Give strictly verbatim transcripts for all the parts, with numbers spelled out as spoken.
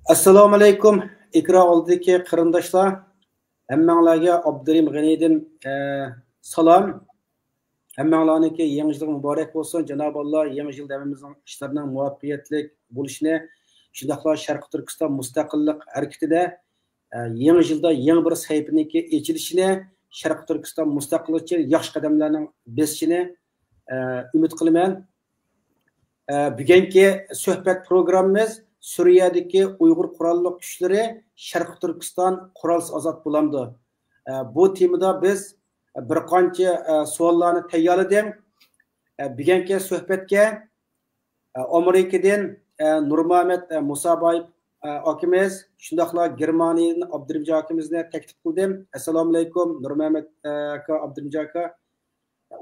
ئەسسالامۇئەلەيكۇم، ئېكران ئالدىدىكى قېرىنداشلار. ھەممەڭلارگە ئابدۇرېھىم غېنىدىن، ئە، سالام. ھەممەڭلارنىڭكى يېڭى يىلىغا مۇبارەك بولسۇن. جانابى ئاللا يېڭى يىلدا ھەممىمىزنىڭ ئىشلىرىنىڭ مۇۋەپپەقىيەتلىك بولۇشىنى، شۇنداقلا شەرقىي تۈركىستان مۇستەقىللىق ھەرىكىتىدە، ئە، يېڭى يىلدا يېڭى بىر سەھىپىنىڭكى ئېچىلىشىنى، شەرقىي تۈركىستان مۇستەقىللىقى ياخشى قەدەملەرنىڭ بېسىشىنى، ئە، ئۈمىد قىلىمەن. ئە، بۈگۈنكى سۆھبەت پروگراممىمىز سۈرىيەدىكى ئۇيغۇر قوراللىق كۈچلىرى شەرقىي تۈركىستان قورالسىز ئازاد بولامدۇ؟ ئە، بۇ تېمىدا بىز بىر قانچە، ئە، سوئاللارنى تەييارلىدىم. ئە، بۈگۈنكى سۆھبەتكە، ئە، ئامېرىكىدىن، ئە، نۇرمۇھەممەت، ئە، مۇسابايېۋ، ئە، ئاكىمىز، شۇنداقلا گېرمانىيەدىن ئابدۇرېھىمجان ئاكىمىزنى تەكلىپ قىلدىم. ئەسسالامۇئەلەيكۇم، نۇرمۇھەممەت، ئە، ئاكا، ئابدۇرېھىمجان ئاكا.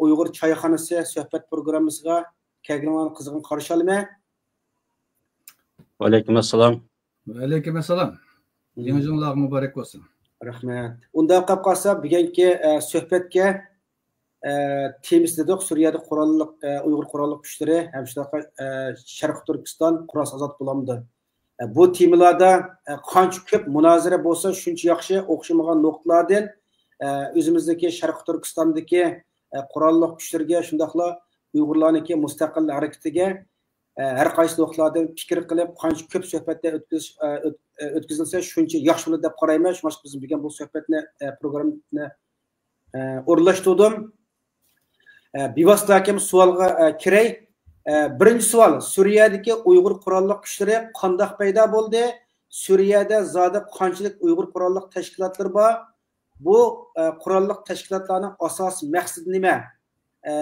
ئۇيغۇر چايخانىسى سۆھبەت پروگراممىسىغا كەلگىنىڭلارنى قىزغىن قارشى ئالىمەن. ۋەئەلەيكۇم ئەسسالام. ۋەئەلەيكۇم ئەسسالام. يېڭى يىلىڭلارغا مۇبارەك بولسۇن. رەھمەت. ئۇنداق قىلىپ قالسا، بۈگۈنكى، ئە، سۆھبەتكە، ئە، تېمىسى دېدۇق، سۈرىيەدە قوراللىق، ئە، ئۇيغۇر قوراللىق كۈچلىرى ھەم شۇنداقلا، ئە، شەرقىي تۈركىستان قورالسىز ئازاد بولامدۇ؟ ئە، بۇ تېمىلاردا، ئە، قانچە كۆپ مۇنازىرە بولسا، شۇنچە ياخشى. ئوخشىمىغان نۇقتىلاردىن، ئە، ئۆزىمىزدىكى شەرقىي تۈركىستاندىكى، ئە، قوراللىق كۈچلەرگە، شۇنداقلا ئۇيغۇرلارنىڭكى مۇستەقىل ھەرىكىتىگە، ئە، ھەر قايسى نۇقتىلاردىن پىكىر قىلىپ، قانچە كۆپ سۆھبەتلەر ئۆتكۈزۈش، ئە، ئۆت-، ئە، ئۆتكۈزۈلسە، شۇنچە ياخشى بولىدۇ دەپ قارايمەن. شۇڭلاشقا بىز بۈگۈن بۇ سۆھبەتنى، ئە، پروگراممىنى، ئە، ئورۇنلاشتۇردۇم. ئە، بىۋاسىتە ھەم سوئالغا، ئە، كىرەي. ئە، بىرىنچى سوئال، سۈرىيەدىكى ئۇيغۇر قوراللىق كۈچلىرى قانداق پەيدا بولدى؟ سۈرىيەدە زادى قانچىلىك ئۇيغۇر قوراللىق تەشكىلاتلىرى بار؟ بۇ، ئە، قوراللىق تەشكىلاتلارنىڭ ئاساسىي مەقسىتى نېمە؟ ئە،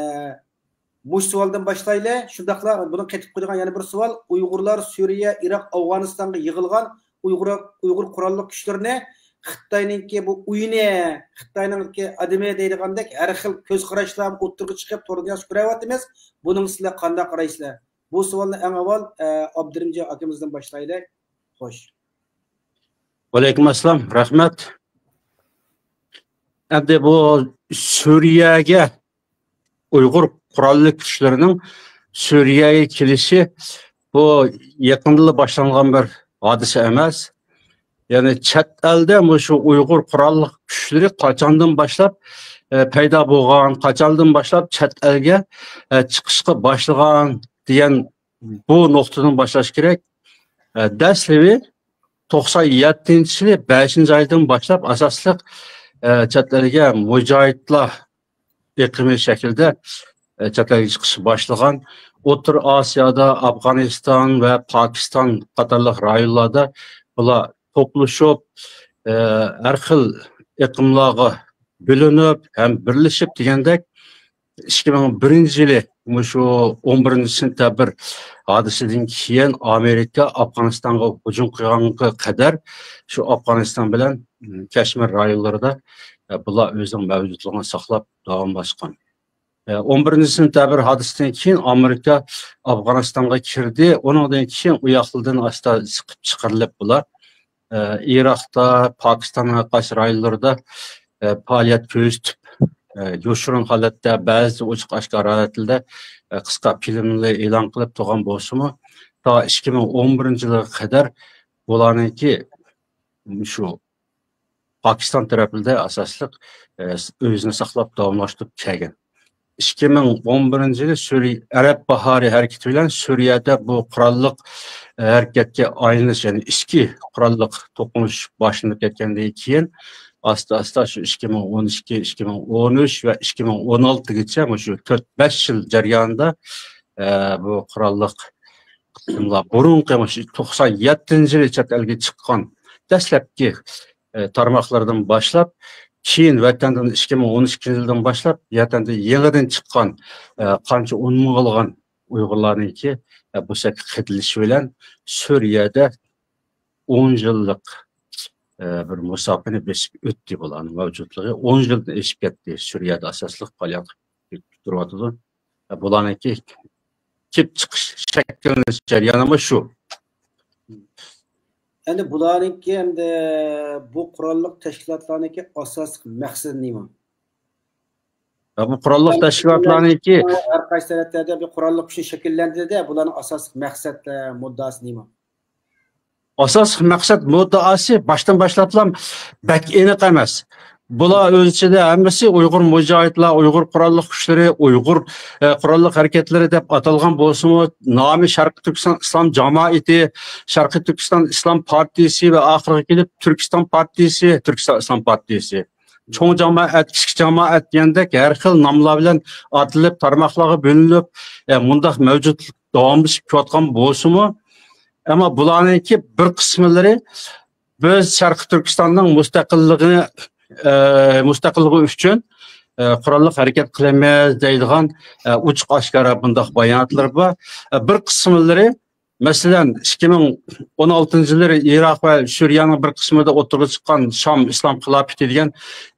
مۇشۇ سوئالدىن باشلايلى. شۇنداقلا بۇنى قېتىپ قويىدىغان يەنە بىر سوئال، ئۇيغۇرلار سۈرىيە، ئىراق، ئافغانىستانغا يىغىلغان ئۇيغۇر، ئۇيغۇر قوراللىق كۈچلىرىنى خىتاينىڭكى بۇ ئويۇنى، خىتاينىڭكى ئادىمى دەيدىغاندەك ھەر خىل كۆز قاراشلار ئوتتۇرىغا چىقىپ، تور دۇنياسى كۆرۈۋاتىمىز. بۇنىڭغا سىلەر قانداق قارايسىلەر؟ بۇ سوئالنى ئەڭ ئاۋۋال، ئە، ئابدۇرېھىمجان ئاكىمىزدىن باشلايلى. خوش. ۋەئەلەيكۇم ئەسسالام، رەھمەت. ئەمدى بۇ سۈرىيەگە ئۇيغۇر قوراللىق كۈچلىرىنىڭ سۈرىيەگە كېلىشى بۇ يېقىندىلا باشلانغان بىر ھادىسە ئەمەس. يەنى چەت ئەلدە مۇشۇ ئۇيغۇر قوراللىق كۈچلىرى قاچاندىن باشلاپ، ئە، پەيدا بولغان، قاچاندىن باشلاپ چەت ئەلگە، ئە، چىقىشقا باشلىغان دېگەن بۇ نۇقتىدىن باشلاش كېرەك. ئە، دەسلىپى توقسان يەتتىنچى يىلى بەشىنچى ئايدىن باشلاپ ئاساسلىق، ئە، چەت ئەلگە مۇجاھىدلار ئېقىمى شەكلىدە، ئە، چەت ئەلگە چىقىش باشلىغان. ئوتتۇرا ئاسىيادا، ئافغانىستان ۋە پاكىستان قاتارلىق رايونلاردا بۇلار توپلىشىپ، ئە، ھەر خىل ئېقىملارغا بۆلۈنۈپ ھەم بىرلىشىپ دېگەندەك، ئىككى مىڭ بىرىنچى يىلى مۇشۇ ئون بىرىنچى سېنتەبىر ھادىسىدىن كېيىن ئامېرىكا ئافغانىستانغا ھۇجۇم قىلغانغا قەدەر شۇ ئافغانىستان بىلەن، م، كەشمىر رايونلىرىدا، ئە، بۇلار ئۆزىنىڭ مەۋجۇتلۇقىنى ساقلاپ داۋاملاشقان. ئە، ئون بىرىنچى سېنتەبىر ھادىسىسىدىن كېيىن ئامېرىكا ئافغانىستانغا كىردى. ئۇنىڭدىن كېيىن ئۇ ياقلىدىن ئاستا سىقىپ چىقىرىلىپ بۇلار، ئە، ئىراقتا، پاكىستاننىڭ ھەر قايسى رايونلىرىدا، ئە، پائالىيەت كۆرسىتىپ، ئە، يوشۇرۇن ھالەتتە، بەزىدە ئوچۇق ئاشكارا ھالەتلەردە، ئە، قىسقا فىلىملار ئېلان قىلىپ تۇرغان بولسىمۇ، تا ئىككى مىڭ ئون بىرىنچى يىلغا قەدەر بۇلارنىڭكى شۇ پاكىستان تەرەپلىرىدە ئاساسلىق، ئە، ئۆزىنى ساقلاپ داۋاملاشتۇرۇپ كەلگەن. ئىككى مىڭ ئون بىرىنچى يىلى سۈرىيە، ئەرەب باھارى ھەرىكىتى بىلەن سۈرىيەدە بۇ قوراللىق، ئە، ھەرىكەتكە ئايلىنىش، يەنى ئىچكى قوراللىق توقۇنۇش باشلىنىپ كەتكەندىن كېيىن، ئاستا-ئاستا شۇ ئىككى مىڭ ئون ئىككى، ئىككى مىڭ ئون ئۈچ ۋە ئىككى مىڭ ئون ئالتىگىچە مۇشۇ تۆت، بەش يىل جەريانىدا، ئە، بۇ قوراللىق قىسىملار بۇرۇنقى مۇشۇ توقسان يەتتىنچى يىلى چەت ئەلگە چىققان دەسلەپكى، ئە، تارماقلىرىدىن باشلاپ، كېيىن ۋەتەندىن ئىككى مىڭ ئون ئىككىنچى يىلدىن باشلاپ، ۋەتەندىن يېڭىدىن چىققان، ئە، قانچە ئون مىڭلىغان ئۇيغۇرلارنىڭكى، ئە، بۇ سەپكە قېتىلىشى بىلەن سۈرىيەدە ئون يىللىق، ئە، بىر مۇساپىنى بېسىپ ئۆتتى. بۇلارنىڭ مەۋجۇتلۇقى ئون يىلدىن ئېشىپ كەتتى. سۈرىيەدە ئاساسلىق پائالىيەت تۇرۇۋاتىدۇ. بۇلارنىڭكى كېلىپ چىقىش، شەكىللىنىش جەريانىمۇ شۇ. ئەمدى بۇلارنىڭكى، ئەمدى بۇ قوراللىق تەشكىلاتلارنىڭكى ئاساسلىق مەقسىتى نېمە؟ ۋە بۇ قوراللىق تەشكىلاتلارنىڭكى ھەر قايسى دۆلەتلەردە بىر قوراللىق كۈچنى شەكىللەندۈردى. بۇلارنىڭ ئاساسلىق مەقسەت، ئە، مۇددىئاسى نېمە؟ ئاساسلىق مەقسەت مۇددىئاسى باشتىن باشلاپلا بەك ئېنىق ئەمەس. بۇلار ئۆز ئىچىدە ھەممىسى ئۇيغۇر مۇجاھىدلار، ئۇيغۇر قوراللىق كۈچلىرى، ئۇيغۇر، ئە، قوراللىق ھەرىكەتلىرى دەپ ئاتالغان بولسىمۇ، نامى شەرقىي تۈركىستان ئىسلام جامائىتى، شەرقىي تۈركىستان ئىسلام پارتىيىسى ۋە ئاخىرىغا كېلىپ تۈركىستان پارتىيىسى، تۈركىستان ئىسلام پارتىيىسى. چوڭ جامائەت، كىچىك جامائەت دېگەندەك ھەر خىل ناملار بىلەن ئاتىلىپ، تارماقلارغا بۆلۈنۈپ، ئە، مۇنداق مەۋجۇتلۇق داۋاملىشىپ كېلىۋاتقان بولسىمۇ، ئەمما بۇلارنىڭكى بىر قىسىملىرى بىز شەرقىي تۈركىستاننىڭ مۇستەقىللىقىنى، ئە، مۇستەقىللىقى ئۈچۈن، ئە، قوراللىق ھەرىكەت قىلىمىز دەيدىغان، ئە، ئوچۇق ئاشكارا بۇنداق باياناتلىرى بار. ئە، بىر قىسىملىرى، مەسىلەن، ئىككى مىڭ ئون ئالتىنچى يىللىرى ئىراق ۋە سۈرىيەنىڭ بىر قىسمىدا ئوتتۇرىغا چىققان شام ئىسلام خىلاپىتى دېگەن،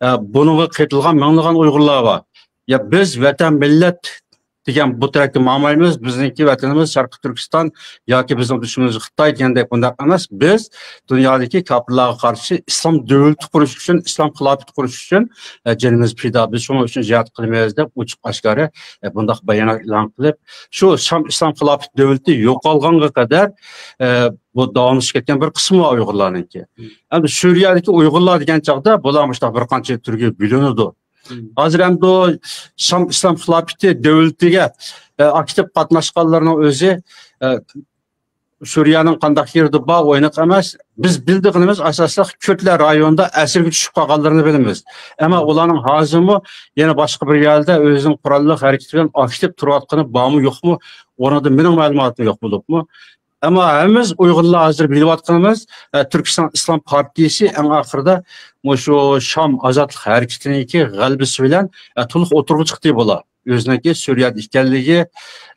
ئە، بۇنىڭغا قېتىلغان مىڭلىغان ئۇيغۇرلار بار. يا بىز ۋەتەن مىللەت دېگەن بۇ تەرەپكە ماڭمايمىز، بىزنىڭكى ۋەتىنىمىز شەرقىي تۈركىستان ياكى بىزنىڭ دۈشمىنىمىز خىتاي دېگەندەك بۇنداق ئەمەس. بىز دۇنيادىكى كاپىرلارغا قارشى ئىسلام دۆلىتى قۇرۇش ئۈچۈن، ئىسلام خىلاپىتى قۇرۇش ئۈچۈن، ئە، جېنىمىز پىدا، بىز شۇنىڭ ئۈچۈن جىھاد قىلىمىز دەپ ئوچۇق ئاشكارا، ئە، بۇنداق بايانات ئېلان قىلىپ، شۇ شام ئىسلام خىلاپىتى دۆلىتى يوقالغانغا قەدەر، ئە، بۇ داۋاملىشىپ كەتكەن بىر قىسمى بار ئۇيغۇرلارنىڭكى. ئەمدى سۈرىيەدىكى ئۇيغۇرلار دېگەن چاغدا بۇلار مۇشۇنداق بىر قانچە تۈرگە بۆلۈنىدۇ. ھازىر ئەمدى شام ئىسلام خىلاپىتى دۆلىتىگە، ئە، ئاكتىپ قاتناشقانلارنىڭ ئۆزى، ئە، سۈرىيەنىڭ قانداق يېرىدە بار، ئويناق ئەمەس. بىز بىلىدىغىنىمىز ئاساسلىق كۈردلەر رايونىدا ئەسىرگە چۈشۈپ قالغانلىرىنى بىلىمىز. ئەمما ئۇلارنىڭ ھازىرمۇ يەنە باشقا بىر يەردە ئۆزىنىڭ قوراللىق ھەرىكىتى بىلەن ئاكتىپ تۇرۇۋاتقىنى بارمۇ يوقمۇ، ئۇنىڭدا مېنىڭ مەلۇماتىم يوق بولۇپمۇ. ئەمما ھەممىمىز ئۇيغۇرلار ھازىر بىلىۋاتقىنىمىز، ئە، تۈركىستان ئىسلام پارتىيىسى ئەڭ ئاخىرىدا مۇشۇ شام ئازادلىق ھەرىكىتىنىڭكى غەلىبىسى بىلەن، ئە، تولۇق ئوتتۇرىغا چىقتى بۇلار. ئۆزىنىڭكى سۈرىيەدە ئىكەنلىكى،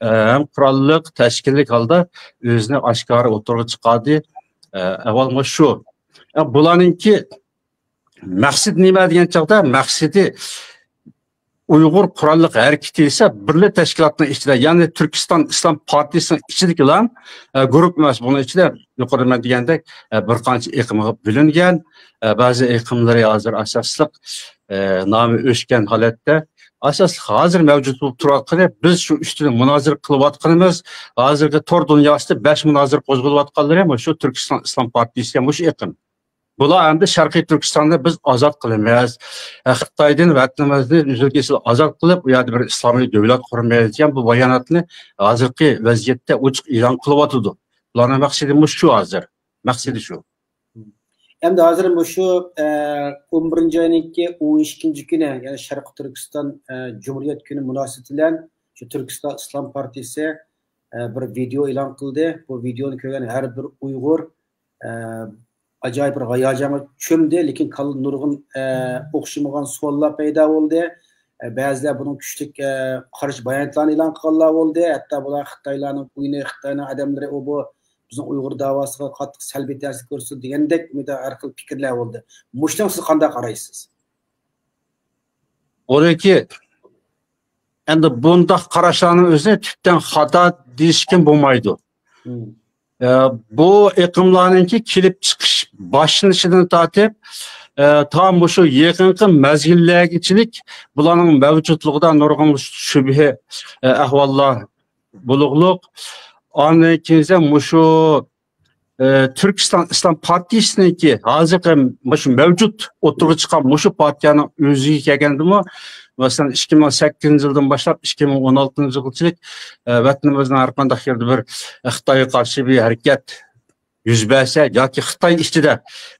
ئە، ھەم قوراللىق، تەشكىللىك ھالدا ئۆزىنى ئاشكارا ئوتتۇرىغا چىقاردى. ئە، ئەھۋال مۇشۇ. ئە، بۇلارنىڭكى مەقسىتى نېمە دېگەن چاغدا، مەقسىتى ئۇيغۇر قوراللىق ھەرىكىتى دېسە، بىرلا تەشكىلاتنىڭ ئىچىدە، يەنى تۈركىستان ئىسلام پارتىيىسىنىڭ ئىچىدىكىلا، ئە، گۇرۇپپا ئەمەس. بۇنىڭ ئىچىدە يۇقىرىدا مەن دېگەندەك، ئە، بىر قانچە ئېقىمغا بۆلۈنگەن. ئە، بەزى ئېقىملىرى ھازىر ئاساسلىق، ئە، نامى ئۆچكەن ھالەتتە. ئاساسلىق ھازىر مەۋجۇت بولۇپ تۇرۇۋاتقىنى، بىز شۇ ئۈستىدە مۇنازىرە قىلىۋاتقىنىمىز، ھازىرقى تور دۇنياسىدا بەش مۇنازىرە قوزغىلىۋاتقانلىرى مۇشۇ تۈركىستان ئىسلام پارتىيىسى، مۇشۇ ئېقىم. بۇلار ئەمدى شەرقىي تۈركىستاننى بىز ئازاد قىلىمىز، ئە، خىتايدىن ۋەتىنىمىزنى ئۈزۈل-كېسىل ئازاد قىلىپ، ئۇ يەردە بىر ئىسلامىي دۆلەت قۇرىمىز دېگەن بۇ باياناتنى ھازىرقى ۋەزىيەتتە ئوچۇق ئېلان قىلىۋاتىدۇ. بۇلارنىڭ مەقسىتى مۇشۇ ھازىر. مەقسىتى شۇ. ئەمدى ھازىر مۇشۇ، ئە، ئون بىرىنچى ئاينىڭكى ئون ئىككىنچى كۈنى، يەنى شەرقىي تۈركىستان، ئە، جۇمھۇرىيەت كۈنى مۇناسىۋىتى بىلەن شۇ تۈركىستان ئىسلام پارتىيىسى، ئە، بىر ۋىدېئو ئېلان قىلدى. بۇ ۋىدېئونى كۆرگەن ھەر بىر ئۇيغۇر، ئە، ئاجايىپ بىر ھاياجانغا چۆمدى، لېكىن كاللىدا نۇرغۇن، ئە، ئوخشىمىغان سوئاللار پەيدا بولدى. ئە، بەزىلەر بۇنىڭ كۈچلۈك، ئە، قارشى باياناتلارنى ئېلان قىلغانلار بولدى. ھەتتا بۇلار خىتايلارنىڭ ئويۇنى، خىتاينىڭ ئادەملىرى، ئۇ بۇ بىزنىڭ ئۇيغۇر داۋاسىغا قاتتىق سەلبىي تەسىر كۆرسىتىدۇ دېگەندەك ھەر خىل پىكىرلەر بولدى. مۇشۇنىڭغا سىز قانداق قارايسىز؟ ئۇنىڭكى ئەمدى بۇنداق قاراشلارنىڭ ئۆزىنى تۈپتىن خاتا دېيىشكە بولمايدۇ. ئە، بۇ ئېقىملارنىڭكى كېلىپ چىقىش باشلىنىشىدىن تارتىپ، ئە، تا مۇشۇ يېقىنقى مەزگىللەرگىچىلىك بۇلارنىڭ مەۋجۇتلۇقىدا نۇرغۇن شۈبھە، ئە، ئەھۋاللار بولۇقلۇق. ئاندىن كېيىن مۇشۇ، ئە، تۈركىستان ئىسلام پارتىيىسىنىڭكى ھازىرقى مۇشۇ مەۋجۇت ئوتتۇرىغا چىققان مۇشۇ پارتىيەنىڭ ئۆزىگە كەلگەندىمۇ، مەسىلەن، ئىككى مىڭ سەككىزىنچى يىلدىن باشلاپ ئىككى مىڭ ئون ئالتىنچى يىلغىچىلىك، ئە، ۋەتىنىمىزنىڭ ھەر قانداق يېرىدە بىر، ئە، خىتايغا قارشى بىر ھەرىكەت يۈز بەرسە ياكى خىتاي ئىچىدە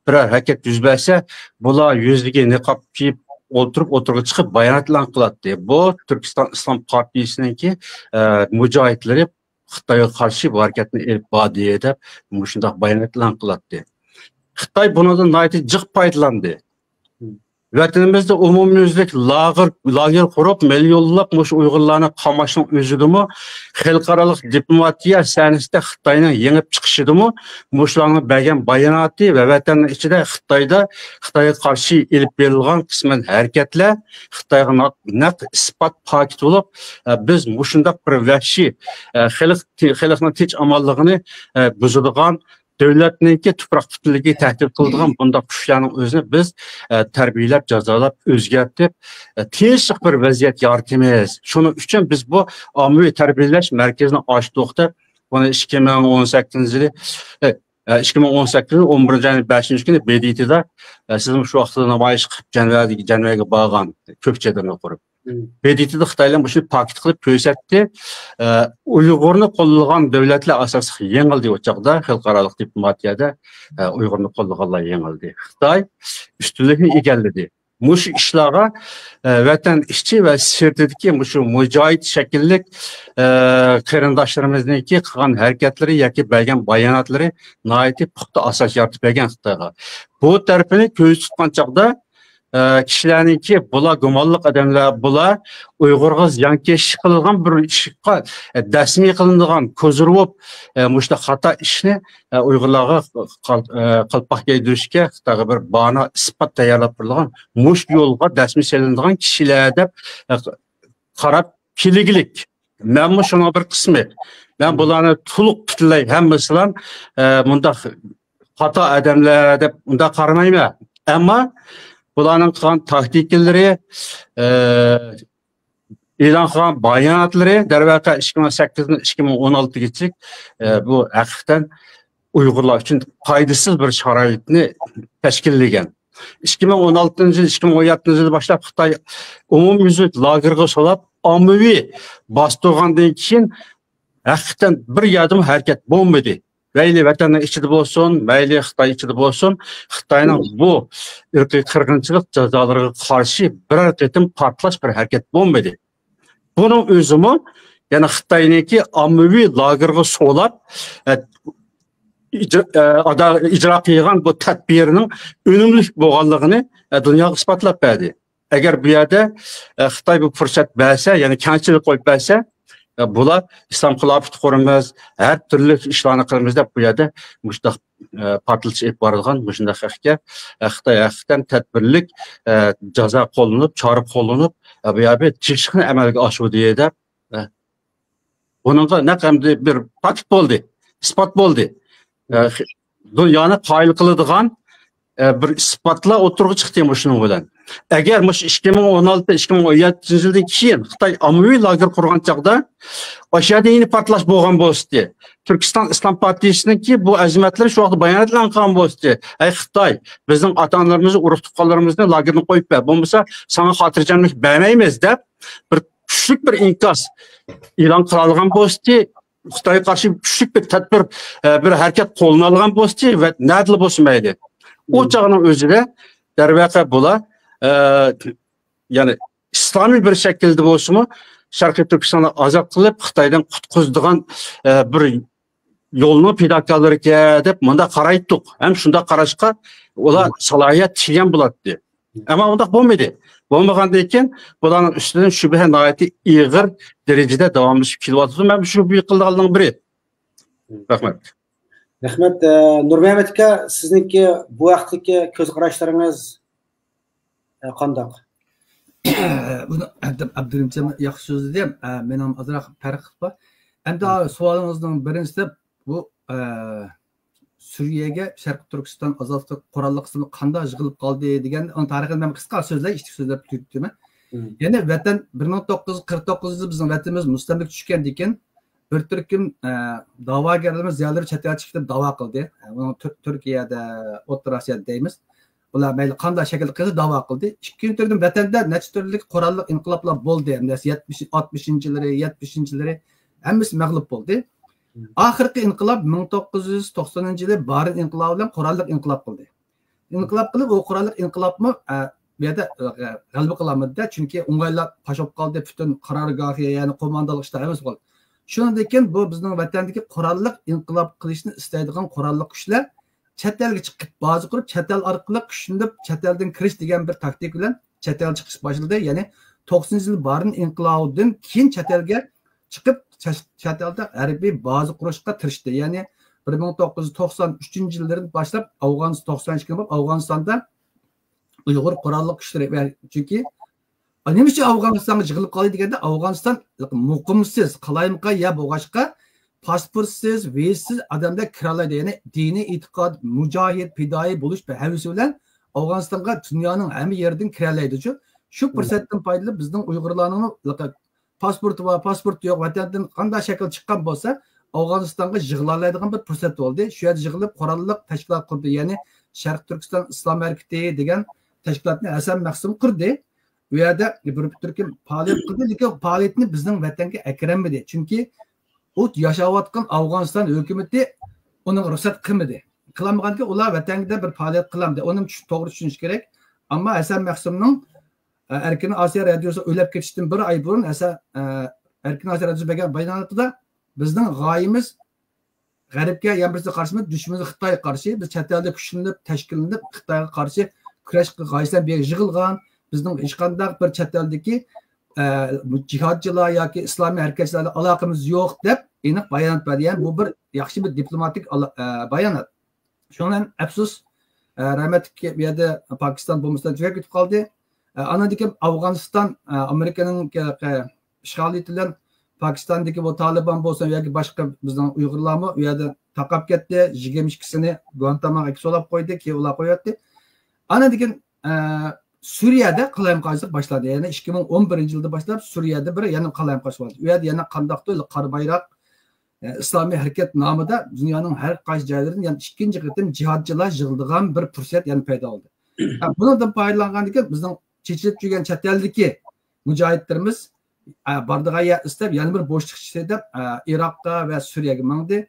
بىرەر ھەرىكەت يۈز بەرسە، بۇلار يۈزىگە نىقاب كىيىپ ئولتۇرۇپ، ئوتتۇرىغا چىقىپ بايانات ئېلان قىلاتتى. بۇ تۈركىستان ئىسلام پارتىيىسىنىڭكى، ئە، مۇجاھىدلىرى خىتايغا قارشى بۇ ھەرىكەتنى ئېلىپ باردى دەپ مۇشۇنداق بايانات ئېلان قىلاتتى. خىتاي بۇنىڭدىن ناھايىتى جىق پايدىلاندى. ۋەتىنىمىزدە ئومۇميۈزلۈك لاگېر، لاگېر قۇرۇپ، مىليونلاپ مۇشۇ ئۇيغۇرلارنى قاماشنىڭ ئۆزىدىمۇ، خەلقئارالىق دىپلوماتىيە سەھنىسىدە خىتاينىڭ يېڭىپ چىقىشىدىمۇ، مۇشۇلارنىڭ بەرگەن باياناتى ۋە ۋەتەننىڭ ئىچىدە خىتايدا، خىتايغا قارشى ئېلىپ بېرىلغان قىسمەن ھەرىكەتلەر خىتايغا نەق، نەق ئىسپات پاكىتى بولۇپ، ئە، بىز مۇشۇنداق بىر ۋەھشىي، ئە، خەلق، خەلقنىڭ تىنچ ئامانلىقىنى، ئە، بۇزىدىغان، دۆلەتنىڭكى تۇپراق پۈتۈنلۈكىگە تەھدىت قىلىدىغان بۇنداق كۈچلەرنىڭ ئۆزىنى بىز، ئە، تەربىيەلەپ، جازالاپ، ئۆزگەرتىپ، ئە، تىنچلىق بىر ۋەزىيەت يارىتىمىز. شۇنىڭ ئۈچۈن بىز بۇ ئاممىۋى تەربىيەلەش مەركىزىنى ئاچتۇق دەپ، بۇنى ئىككى مىڭ ئون سەككىزىنچى يىلى، ئە، ئىككى مىڭ ئون سەككىزىنچى ئون بىرىنچى ئاينىڭ بەشىنچى كۈنى ب د ت دا، ئە، سىزمۇ شۇ ۋاقىتتا نامايىش قىلىپ، جەنۋەدىكى، جەنۋەگە بارغان، كۆپ چېدىرنى قۇرۇپ. ب د ت دا خىتايلار مۇشۇنى پاكىت قىلىپ كۆرسەتتى. ئە، ئۇيغۇرنى قوللىغان دۆلەتلەر ئاساسلىق يېڭىلدى ئۇ چاغدا، خەلقئارالىق دىپلوماتىيەدە، ئە، ئۇيغۇرنى قوللىغانلار يېڭىلدى. خىتاي ئۈستۈنلۈكنى ئىگىلىدى. مۇشۇ ئىشلارغا، ئە، ۋەتەن ئىچى ۋە سىرتىدىكى مۇشۇ مۇجاھىد شەكىللىك، ئە، قېرىنداشلىرىمىزنىڭكى قىلغان ھەرىكەتلىرى ياكى بەرگەن باياناتلىرى ناھايىتى پۇختا ئاساس يارىتىپ بەرگەن خىتايغا. بۇ تەرىپىنى كۆزدە تۇتقان چاغدا، ئە، كىشىلەرنىڭكى بۇلار گۇمانلىق ئادەملەر، بۇلار ئۇيغۇرغا زىيانكەشلىك قىلىدىغان بىر ئىشقا، ئە، دەسمىي قىلىنىدىغان، كوزىروپ، ئە، مۇشۇنداق خاتا ئىشنى، ئە، ئۇيغۇرلارغا قال-، ئە، قالپاق كىيدۈرۈشكە خىتايغا بىر باھانە، ئىسپات تەييارلاپ بېرىدىغان مۇشۇ يولغا دەسمىي سېلىنىدىغان كىشىلەر دەپ، ئە، قاراپ كېلىگلىك. مەنمۇ شۇنىڭ بىر قىسمى. مەن بۇلارنى تولۇق پۈتۈنلەي ھەممىسىلا، ئە، مۇنداق خاتا ئادەملەر دەپ ئۇنداق قارىمايمەن. ئەمما بۇلارنىڭ قىلغان تاكتىكىلىرى، ئە، ئېلان قىلغان باياناتلىرى، دەرۋەقە، ئىككى مىڭ سەككىزدىن ئىككى مىڭ ئون ئالتىگىچە، ئە، بۇ ھەقىقەتەن ئۇيغۇرلار ئۈچۈن پايدىسىز بىر شارائىتنى تەشكىللىگەن. ئىككى مىڭ ئون ئالتىنچى يىل، ئىككى مىڭ ئون يەتتىنچى يىل باشلاپ خىتاي ئومۇميۈزلۈك لاگېرغا سولاپ، ئاممىۋى باستۇرغاندىن كېيىن، ھەقىقەتەن بىر يەردىمۇ ھەرىكەت بولمىدى. مەيلى ۋەتەننىڭ ئىچىدە بولسۇن، مەيلى خىتاي ئىچىدە بولسۇن، خىتاينىڭ بۇ ئىرقىي قىرغىنچىلىق جازالىرىغا قارشى بىرەر قېتىم پارتلاش، بىر ھەرىكەت بولمىدى. بۇنىڭ ئۆزىمۇ يەنە خىتاينىڭكى ئاممىۋى لاگېرغا سولاپ، ئە، ئىجرا، ئە، ئادا-، ئىجرا قىلغان بۇ تەدبىرنىڭ ئۈنۈملۈك بولغانلىقىنى، ئە، دۇنياغا ئىسپاتلاپ بەردى. ئەگەر بۇ يەردە، ئە، خىتاي بۇ پۇرسەت بەرسە، يەنى كەڭچىلىك قويۇپ بەرسە، ئە، بۇلار ئىسلام خىلاپىتى قۇرىمىز، ھەر تۈرلۈك ئىشلارنى قىلىمىز دەپ بۇ يەردە مۇشۇنداق، ئە، پارتلىتىش ئېلىپ بارىدىغان مۇشۇنداق ھەقكە، ئە، خىتاي ھەقىقەتەن تەدبىرلىك، ئە، جازا قوللىنىپ، چارە قوللىنىپ، ئە، بۇ يەردە تىنچلىقنى ئەمەلگە ئاشۇردى دەپ، ئە، بۇنىڭغا نەق ئەمدى بىر پاكىت بولدى، ئىسپات بولدى. ئە، خ-، دۇنيانى قايىل قىلىدىغان، ئە، بىر ئىسپاتلار ئوتتۇرىغا چىقتى مۇشۇنىڭ بىلەن. ئەگەر مۇشۇ ئىككى مىڭ ئون ئالتە، ئىككى مىڭ ئون يەتتىنچى يىلدىن كېيىن خىتاي ئاممىۋى لاگېر قۇرغان چاغدا، ئاشۇ يەردە يەنە پارتلاش بولغان بولسىتى، تۈركىستان ئىسلام پارتىيىسىنىڭكى بۇ ئەزىمەتلىرى شۇ ۋاقىتتا بايانات ئېلان قىلغان بولسىتى، ئەي خىتاي، بىزنىڭ ئاتا-ئانىلىرىمىزنى، ئۇرۇق-تۇغقانلىرىمىزنى لاگېردىن قويۇپ بەر، بولمىسا ساڭا خاتىرجەملىك بەرمەيمىز دەپ، بىر كۈچلۈك بىر ئىنكاس ئېلان قىلالىغان بولسىتى، خىتايغا قارشى كۈچلۈك بىر تەدبىر، ئە، بىر ھەرىكەت قوللىنالىغان بولسىتى ۋە نەدىلا بولسۇن مەيلى. ئۇ چاغنىڭ ئۆزىدە، دەرۋەقە، بۇلار، ئە، يەنى ئىسلامىي بىر شەكىلدە بولسىمۇ، شەرقىي تۈركىستاننى ئازاد قىلىپ، خىتايدىن قۇتقۇزىدىغان، ئە، بىر يولنىڭ پىداكارلىرىكەن دەپ مۇنداق قارايتتۇق. ھەم شۇنداق قاراشقا ئۇلار سالاھىيەت تىكلىگەن بولاتتى. ئەمما ئۇنداق بولمىدى. بولمىغاندىن كېيىن بۇلارنىڭ ئۈستىدىن شۈبھە ناھايىتى ئېغىر دەرىجىدە داۋاملىشىپ كېلىۋاتىدۇ. مەن شۇ بۇ يىقىلدىغانلىقنىڭ بىرى. رەھمەت. رەھمەت. ئە، نۇرمەمەت ئاكا، سىزنىڭكى بۇ ھەقتىكى كۆز قاراشلىرىڭىز، ئە، قانداق؟ بۇنى ئابدۇ-، ئابدۇرېھىم ياخشى سۆزلىدى. ئە، مېنىڭ ئازراق پەرق بار. ئەمدى سوئالىڭىزنىڭ بىرىنچىسى بۇ، ئە، سۈرىيەگە شەرقىي تۈركىستان ئازادلىق قوراللىق قىسمى قانداق يىغىلىپ قالدى دېگەن، ئۇنىڭ تارىخىنى مەن قىسقا سۆزلەي، ئىچتىك سۆزلەپ تۈگىتىمەن. يەنى ۋەتەن بىر مىڭ توققۇز يۈز قىرىق توققۇزىنچى يىلى بىزنىڭ ۋەتىنىمىز مۇستەملىكە چۈشكەندىن كېيىن، بىر تۈركۈم، ئە، داۋاگەرلىرىمىز زىيالىيلىرى چەت ئەلگە چىقىپ داۋا قىلدى. ئە، بۇنىڭ تۈر-، تۈركىيەدە، ئوتتۇرا ئاسىيادا دەيمىز. ئۇلار مەيلى قانداق شەكىلدە قىلسا داۋا قىلدى. ئىككىنچى تۈردىن ۋەتەندە نەچچە تۈرلۈك قوراللىق ئىنقىلابلار بولدى. ھەمدە يەتمىش، ئاتمىشىنچى يىللىرى، يەتمىشىنچى يىللىرى ھەممىسى مەغلۇپ بولدى. ئاخىرقى ئىنقىلاب مىڭ توققۇز يۈز توقسىنىنچى يىلى بارىن ئىنقىلابى بىلەن قوراللىق ئىنقىلاب قىلدى. ئىنقىلاب قىلىپ، ئۇ قوراللىق ئىنقىلابمۇ، ئە، بۇ يەردە، ئە، غەلىبە قىلالمىدى-دە، چۈنكى ئوڭايلار پاش بولۇپ قالدى، پۈتۈن قارارگاھى، يەنى قوماندانلىق ئىشلار ھەممىسى بولدى. شۇنىڭدىن كېيىن بۇ بىزنىڭ ۋەتەندىكى قوراللىق ئىنقىلاب قىلىشنى ئىستەيدىغان قوراللىق كۈچلەر چەت ئەلگە چىقىپ، بازا قۇرۇپ، چەت ئەل ئارقىلىق كۈچلىنىپ، چەت ئەلدىن كىرىش دېگەن بىر تاكتىكا بىلەن چەت ئەلگە چىقىش باشلىدى. يەنى توقسىنىنچى يىل بارىن ئىنقىلابىدىن كېيىن چەت ئەلگە چىقىپ، چەت-، چەت ئەلدە ھەربىي بازا قۇرۇشقا تىرىشتى. يەنى بىر مىڭ توققۇز يۈز توقسان ئۈچىنچى يىللىرىدىن باشلاپ ئافغانىستان، توقسان ئىككى يىل بولۇپ ئافغانىستاندا ئۇيغۇر قوراللىق كۈچلىرى ۋە چۈنكى نېمە ئۈچۈن ئافغانىستانغا يىغىلىپ قالدى دېگەندە، ئافغانىستان مۇقىمسىز، قالايمىقان يەر بولغاچقا، پاسپورتسىز، ۋىزىسىز ئادەملەر كىرەلەيدۇ. يەنى دىنىي ئېتىقاد، مۇجاھىد، پىدائىي بولۇش بىر ھەۋىسى بىلەن ئافغانىستانغا دۇنيانىڭ ھەممە يېرىدىن كىرەلەيدۇ. شۇ، شۇ پۇرسەتتىن پايدىلىنىپ، بىزنىڭ ئۇيغۇرلارنىڭمۇ پاسپورتى بار، پاسپورتى يوق، ۋەتەندىن قانداق شەكىل چىققان بولسا، ئافغانىستانغا يىغىلالايدىغان بىر پۇرسەت بولدى. شۇ يەردە يىغىلىپ، قوراللىق تەشكىلات قۇردى. يەنى شەرقىي تۈركىستان ئىسلام ھەرىكىتى دېگەن تەشكىلاتنى ھەسەن مەخسۇم قۇردى. ئۇ يەردە بىر تۈركۈم پائالىيەت قىلدى، لېكىن پائالىيىتىنى بىزنىڭ ۋەتەنگە ئەكىرەلمىدى. چۈنكى ئۇ ياشاۋاتقان ئافغانىستان ھۆكۈمىتى ئۇنىڭغا رۇخسەت قىلمىدى. قىلالمىغاندىكىن ئۇلار ۋەتەندە بىر پائالىيەت قىلامدى. ئۇنى چۈش-، توغرا چۈشىنىش كېرەك. ئەمما ھەسەن مەخسۇمنىڭ، ئە، ئەركىن ئاسىيا رادىيوسى ئۆلۈپ كېتىشتىن بىر ئاي بۇرۇن ھەسەن، ئە، ئەركىن ئاسىيا رادىيوسى بەرگەن باياناتىدا، بىزنىڭ غايىمىز غەربكە يەنە بىرسىگە قارشى ئەمەس، دۈشمىنىمىز خىتايغا قارشى. بىز چەت ئەلدە كۈچلىنىپ، تەشكىللىنىپ، خىتايغا قارشى كۈرەش قىلغان، بىر يەرگە يىغىلغان. بىزنىڭ ھېچقانداق بىر چەت ئەلدىكى، ئە، جىھادچىلار ياكى ئىسلامىي ھەرىكەتچىلەر بىلەن ئالاقىمىز يوق، دەپ ئېنىق بايانات بەردى. يەنى بۇ بىر ياخشى بىر دىپلوماتىك ئالا-، ئە، بايانات. شۇنىڭ بىلەن ئەپسۇس، ئە، رەھمەتلىك بۇ يەردە پاكىستان بومبىسىدىن تۈگەپ كېتىپ قالدى. ئە، ئاندىن كېيىن ئافغانىستان، ئە، ئامېرىكىنىڭ، ئە، ئە، ئىشغالىيىتى بىلەن پاكىستاندىكى بۇ تالىبان بولسۇن ياكى باشقا بىزنىڭ ئۇيغۇرلارمۇ ئۇ يەردە تاقاپ كەتتى. يىگىرمە ئىككىسىنى گۇانتاناموغا ئەكىپ سولاپ قويدى، كېيىن ئۇلار قويۇۋەتتى. ئاندىن كېيىن، ئە، سۈرىيەدە قالايمىقانچىلىق باشلاندى. يەنى ئىككى مىڭ ئون بىرىنچى يىلدا باشلاپ سۈرىيەدە بىر يەنە قالايمىقانچىلىق بولدى. ئۇ يەردە يەنە قانداقتۇر قارا بايراق، ئە، ئىسلامىي ھەرىكەت نامىدا دۇنيانىڭ ھەر قايسى جايلىرىدىن يەنە ئىككىنچى قېتىم جىھادچىلار يىغىلىدىغان بىر پۇرسەت يەنە پەيدا بولدى. ھە، بۇنىڭدىن پايدىلانغاندىن كېيىن بىزنىڭ چېچىلىپ يۈرگەن چەت ئەلدىكى مۇجاھىدلىرىمىز، ئە، بارىدىغان يەر ئىزدەپ، يەنە بىر بوشلۇق چىقسا دەپ، ئە، ئىراققا ۋە سۈرىيەگە ماڭدى.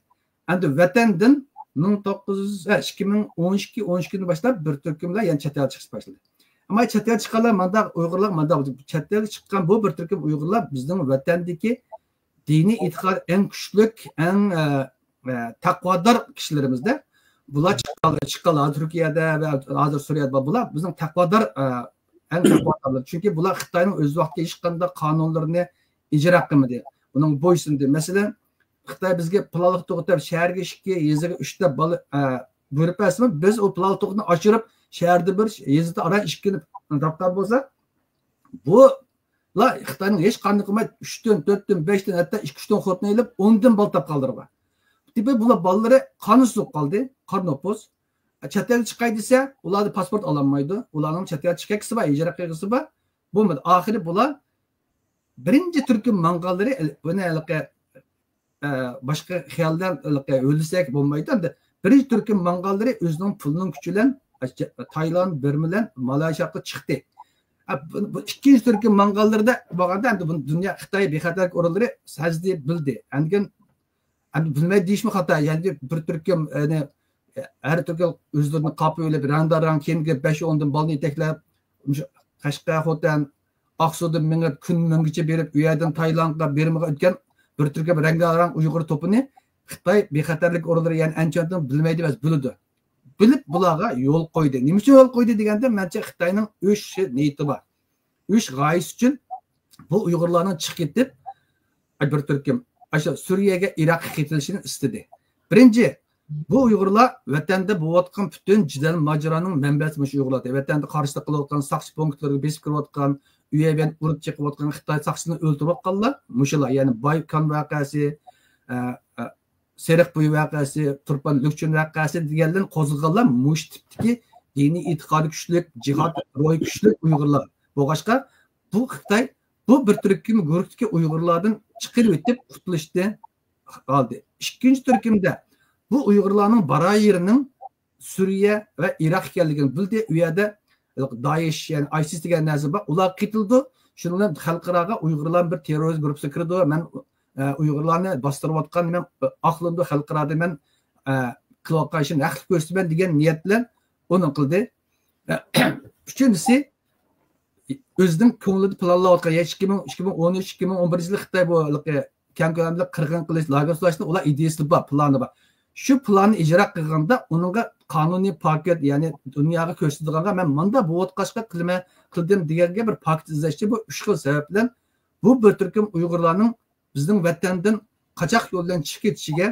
ئەمدى ۋەتەندىن مىڭ توققۇز يۈز، ئە، ئىككى مىڭ ئون ئىككى، ئون ئىككىدىن باشلاپ بىر تۈركۈملەر يەنە چەت ئەلگە چىقىشقا باشلىدى. ئەمما چەت ئەلگە چىققانلار مانداق، ئۇيغۇرلار مانداق، چەت ئەلگە چىققان بۇ بىر تۈركۈم ئۇيغۇرلار بىزنىڭ ۋەتەندىكى دىنىي ئېتىقاد ئەڭ كۈچلۈك، ئەڭ، ئە، ئە، تەقۋادار كىشىلىرىمىزدە. بۇلار چىققان، چىققان ھازىر تۈركىيەدە ۋە ھازىر سۈرىيەدە بار. بۇلار بىزنىڭ تەقۋادار، ئە، ئەڭ تەقۋادارلار. چۈنكى بۇلار خىتاينىڭ ئۆز ۋاقتىدا ھېچقانداق قانۇنلىرىنى ئىجرا قىلمىدى. بۇنىڭغا بويسۇندى. مەسىلەن، خىتاي بىزگە پىلانلىق تۇغۇت دەپ شەھەرگە ئىككى، يېزىغا ئۈچ دەپ بالا، ئە، بۇيرۇق بەرسىمۇ، بىز ئۇ پىلانلىق تۇغۇتنى ئاشۇرۇپ، شەھەردە بىر، يېزىدا ئاران ئىككىنى تاپقان بولسا، بۇ لا خىتاينىڭ ھېچ قانداق قىلماي، ئۈچتىن، تۆتتىن، بەشتىن، ھەتتا ئىككى، ئۈچتىن خوتۇن ئېلىپ، ئوندىن بالا تاپقانلىرى بار. تېپى بۇلار بالىلىرى قانۇنسىز بولۇپ قالدى، قارا نوپۇس. چەت ئەلگە چىقاي دېسە، ئۇلاردا پاسپورت ئالالمايدۇ. ئۇلارنىڭ چەت ئەلگە چىقىش ھەققىسى بار، ھىجرەت قىلغۇسى بار. بولمىدى. ئاخىرى بۇلار بىرىنچى تۈركۈم ماڭغانلىرى، بۇنى ھېلىقى، ئە، باشقا خىيالدا ھېلىقى ئۆيلىسەك بولمايدۇ. ئەمدى بىرىنچى تۈركۈم ماڭغانلىرى ئۆزىنىڭ پۇلىنىڭ كۈچى بىلەن تايلاند، بىرما بىلەن مالايشياغا چىقتى. ئە، بۇ، بۇ ئىككىنچى تۈركۈم ماڭغانلىرىدا بولغاندا، ئەمدى بۇنى دۇنيا، خىتاي بىخەتەرلىك ئورۇنلىرى سەزدى، بىلدى. ئەندىكىن ئەمدى بىلمەيدۇ دېيىشمۇ خاتا. يەنى بىر تۈركۈم، يەنى ھەر تۈركۈم ئۆزلىرىنى قاپىيىپ ئېلىپ، رەڭدارەڭ كىيىمگە بەش ئوندىن بالىنى يېتەكلەپ، مۇشۇ قەشقەر، خوتەن، ئاقسۇدىن مېڭىپ، كۈن مىڭگىچە بېرىپ، ئۇ يەردىن تايلاندغا، بىرمىغا ئۆتكەن بىر تۈركۈم رەڭگارەڭ ئۇيغۇر توپىنى خىتاي بىخەتەرلىك ئورۇنلىرى، يەنى ئەنچۈەندىن بىلمەيدۇ ئەمەس، بىلىدۇ. بىلىپ بۇلارغا يول قويدى. نېمە ئۈچۈن يول قويدى دېگەندە، مەنچە خىتاينىڭ ئۆچ نىيىتى بار. ئۆچ غايىسى ئۈچۈن بۇ ئۇيغۇرلارنىڭ چىقىپ كېتىپ، بىر تۈركۈم ئاشۇ سۈرىيەگە، ئىراققا قېتىلىشىنى ئىستىدى. بىرىنچى، بۇ ئۇيغۇرلار ۋەتەندە بولۇۋاتقان پۈتۈن جېدەل ماجىرانىڭ مەنبەسى مۇشۇ ئۇيغۇرلار. ۋەتەندە قارشىلىق قىلىۋاتقان، ساقچى پونكىتلىرىغا بېسىپ كىرىۋاتقان، ئۇ يەر بۇ يەر ئۇرۇپ چېقىۋاتقان، خىتاي ساقچىسىنى ئۆلتۈرۈۋاتقانلار مۇشۇلار. يەنى بايكان ۋەقەسى، ئە، ئە، سېرىق بوي ۋەقەسى، تۇرپان لۈكچۈن ۋەقەسى دېگەنلەرنى قوزغىغانلار مۇشۇ تىپتىكى دىنىي ئېتىقادى كۈچلۈك، جىھاد روھى كۈچلۈك ئۇيغۇرلار بولغاچقا، بۇ خىتاي بۇ بىر تۈركۈم گۇرۇھتىكى ئۇيغۇرلاردىن چىقىرىۋېتىپ قۇتۇلۇشتىن قالدى. ئىككىنچى تۈركۈمدە بۇ ئۇيغۇرلارنىڭ بارار يېرىنىڭ سۈرىيە ۋە ئىراق ئىكەنلىكىنى بىلدى. ئۇ يەردە دائىش، يەنى ئايسىس دېگەن نەرسە بار، ئۇلار قېتىلىدۇ. شۇنىڭ بىلەن خەلقئاراغا ئۇيغۇرلار بىر تېررورىست گۇرۇپپىسىغا كىرىدۇ، مەن، ئە، ئۇيغۇرلارنى باستۇرۇۋاتقان، مەن ئاقلىنىدۇ، خەلقئارادا مەن، ئە، قىلىۋاتقان ئىشىمنى ھەقلىق كۆرسىتىمەن دېگەن نىيەت بىلەن ئۇنى قىلدى. ئۈچىنچىسى، ئۆزىنىڭ كۆڭلىدە پىلانلاۋاتقان، يا ئىككى مىڭ، ئىككى مىڭ ئون ئۈچ، ئىككى مىڭ ئون بىرىنچى يىلى خىتاي بۇ ھېلىقى كەڭ كۆلەملىك قىرغىن قىلىش، لاگېر سولاش، ئۇلار ئىدىيىسى بار، پىلانى بار. شۇ پىلاننى ئىجرا قىلغاندا ئۇنىڭغا قانۇنىي پاكىت، يەنى دۇنياغا كۆرسىتىدىغانغا، مەن مانداق بولۇۋاتقاچقا قىلىمەن، قىلدىم دېگەنگە بىر پاكىت ئىزدەشتى. بۇ ئۈچ خىل سەۋەب بىلەن بۇ بىر تۈركۈم ئۇيغۇرلارنىڭ بىزنىڭ ۋەتەندىن قاچاق يول بىلەن چىقىپ كېتىشىگە،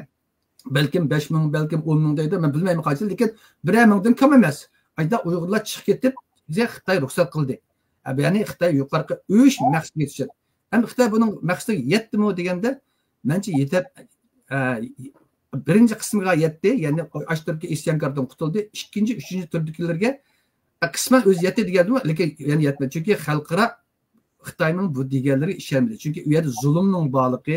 بەلكىم بەش مىڭ، بەلكىم ئون مىڭ دەيدۇ، مەن بىلمەيمەن قانچە، لېكىن بىرەر مىڭدىن كەم ئەمەس. ئايدا ئۇيغۇرلار چىقىپ كېتىپ، بىزگە خىتاي رۇخسەت قىلدى. ئە، يەنى خىتاي يۇقىرىقى ئۈچ مەقسەتكە يېتىشىدۇ. ئەمدى خىتاي بۇنىڭ مەقسىتىگە يەتتىمۇ دېگەندە، مەنچە يېتەپ، ئە، بىرىنچى قىسمىغا يەتتى، يەنى ئاشۇ تۈركىي ئىسيانكاردىن قۇتۇلدى. ئىككىنچى، ئۈچىنچى تۈردىكىلەرگە، ئە، قىسمەن ئۆزى يەتتى دېگەندىمۇ، لېكىن يەنە يەتمىدى. چۈنكى خەلقئارا خىتاينىڭ بۇ دېگەنلىرىگە ئىشەنمىدى. چۈنكى ئۇ يەردە زۇلۇمنىڭ بارلىقى،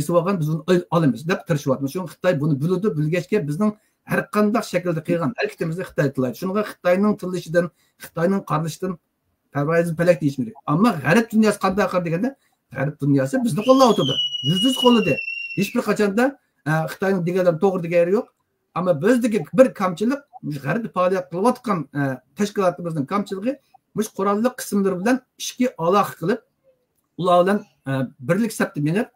بەلگىسى بولغان، بىز بۇنى ئال-، ئالىمىز دەپ تىرىشىۋاتىمىز. شۇڭا خىتاي بۇنى بىلىدۇ، بىلگەچكە بىزنىڭ ھەر قانداق شەكىلدە قىلغان ھەرىكىتىمىزنى خىتاي تىللايدۇ. شۇنىڭغا خىتاينىڭ تىللىشىدىن، خىتاينىڭ قارىلىشىدىن پەرۋايىزنى پەلەك دېيىشمىدى. ئەمما غەرب دۇنياسى قانداق قارىدى دېگەندە، غەرب دۇنياسى بىزنى قوللاۋاتىدۇ. يۈزدە يۈز قوللىدى. ھېچ بىر قاچاندا، ئە، خىتاينىڭ دېگەنلىرىنىڭ توغرا دېگەن يېرى يوق. ئەمما بىزدىكى بىر كەمچىلىك، مۇشۇ غەربتە پائالىيەت قىلىۋاتقان، ئە، تەشكىلاتىمىزنىڭ كەمچىلىكى، مۇشۇ قوراللىق قىسىملىرى بىلەن ئىچكى ئالاقە قىلىپ، ئۇلار بىلەن، ئە، بىرلىك سەپتە مېڭىپ،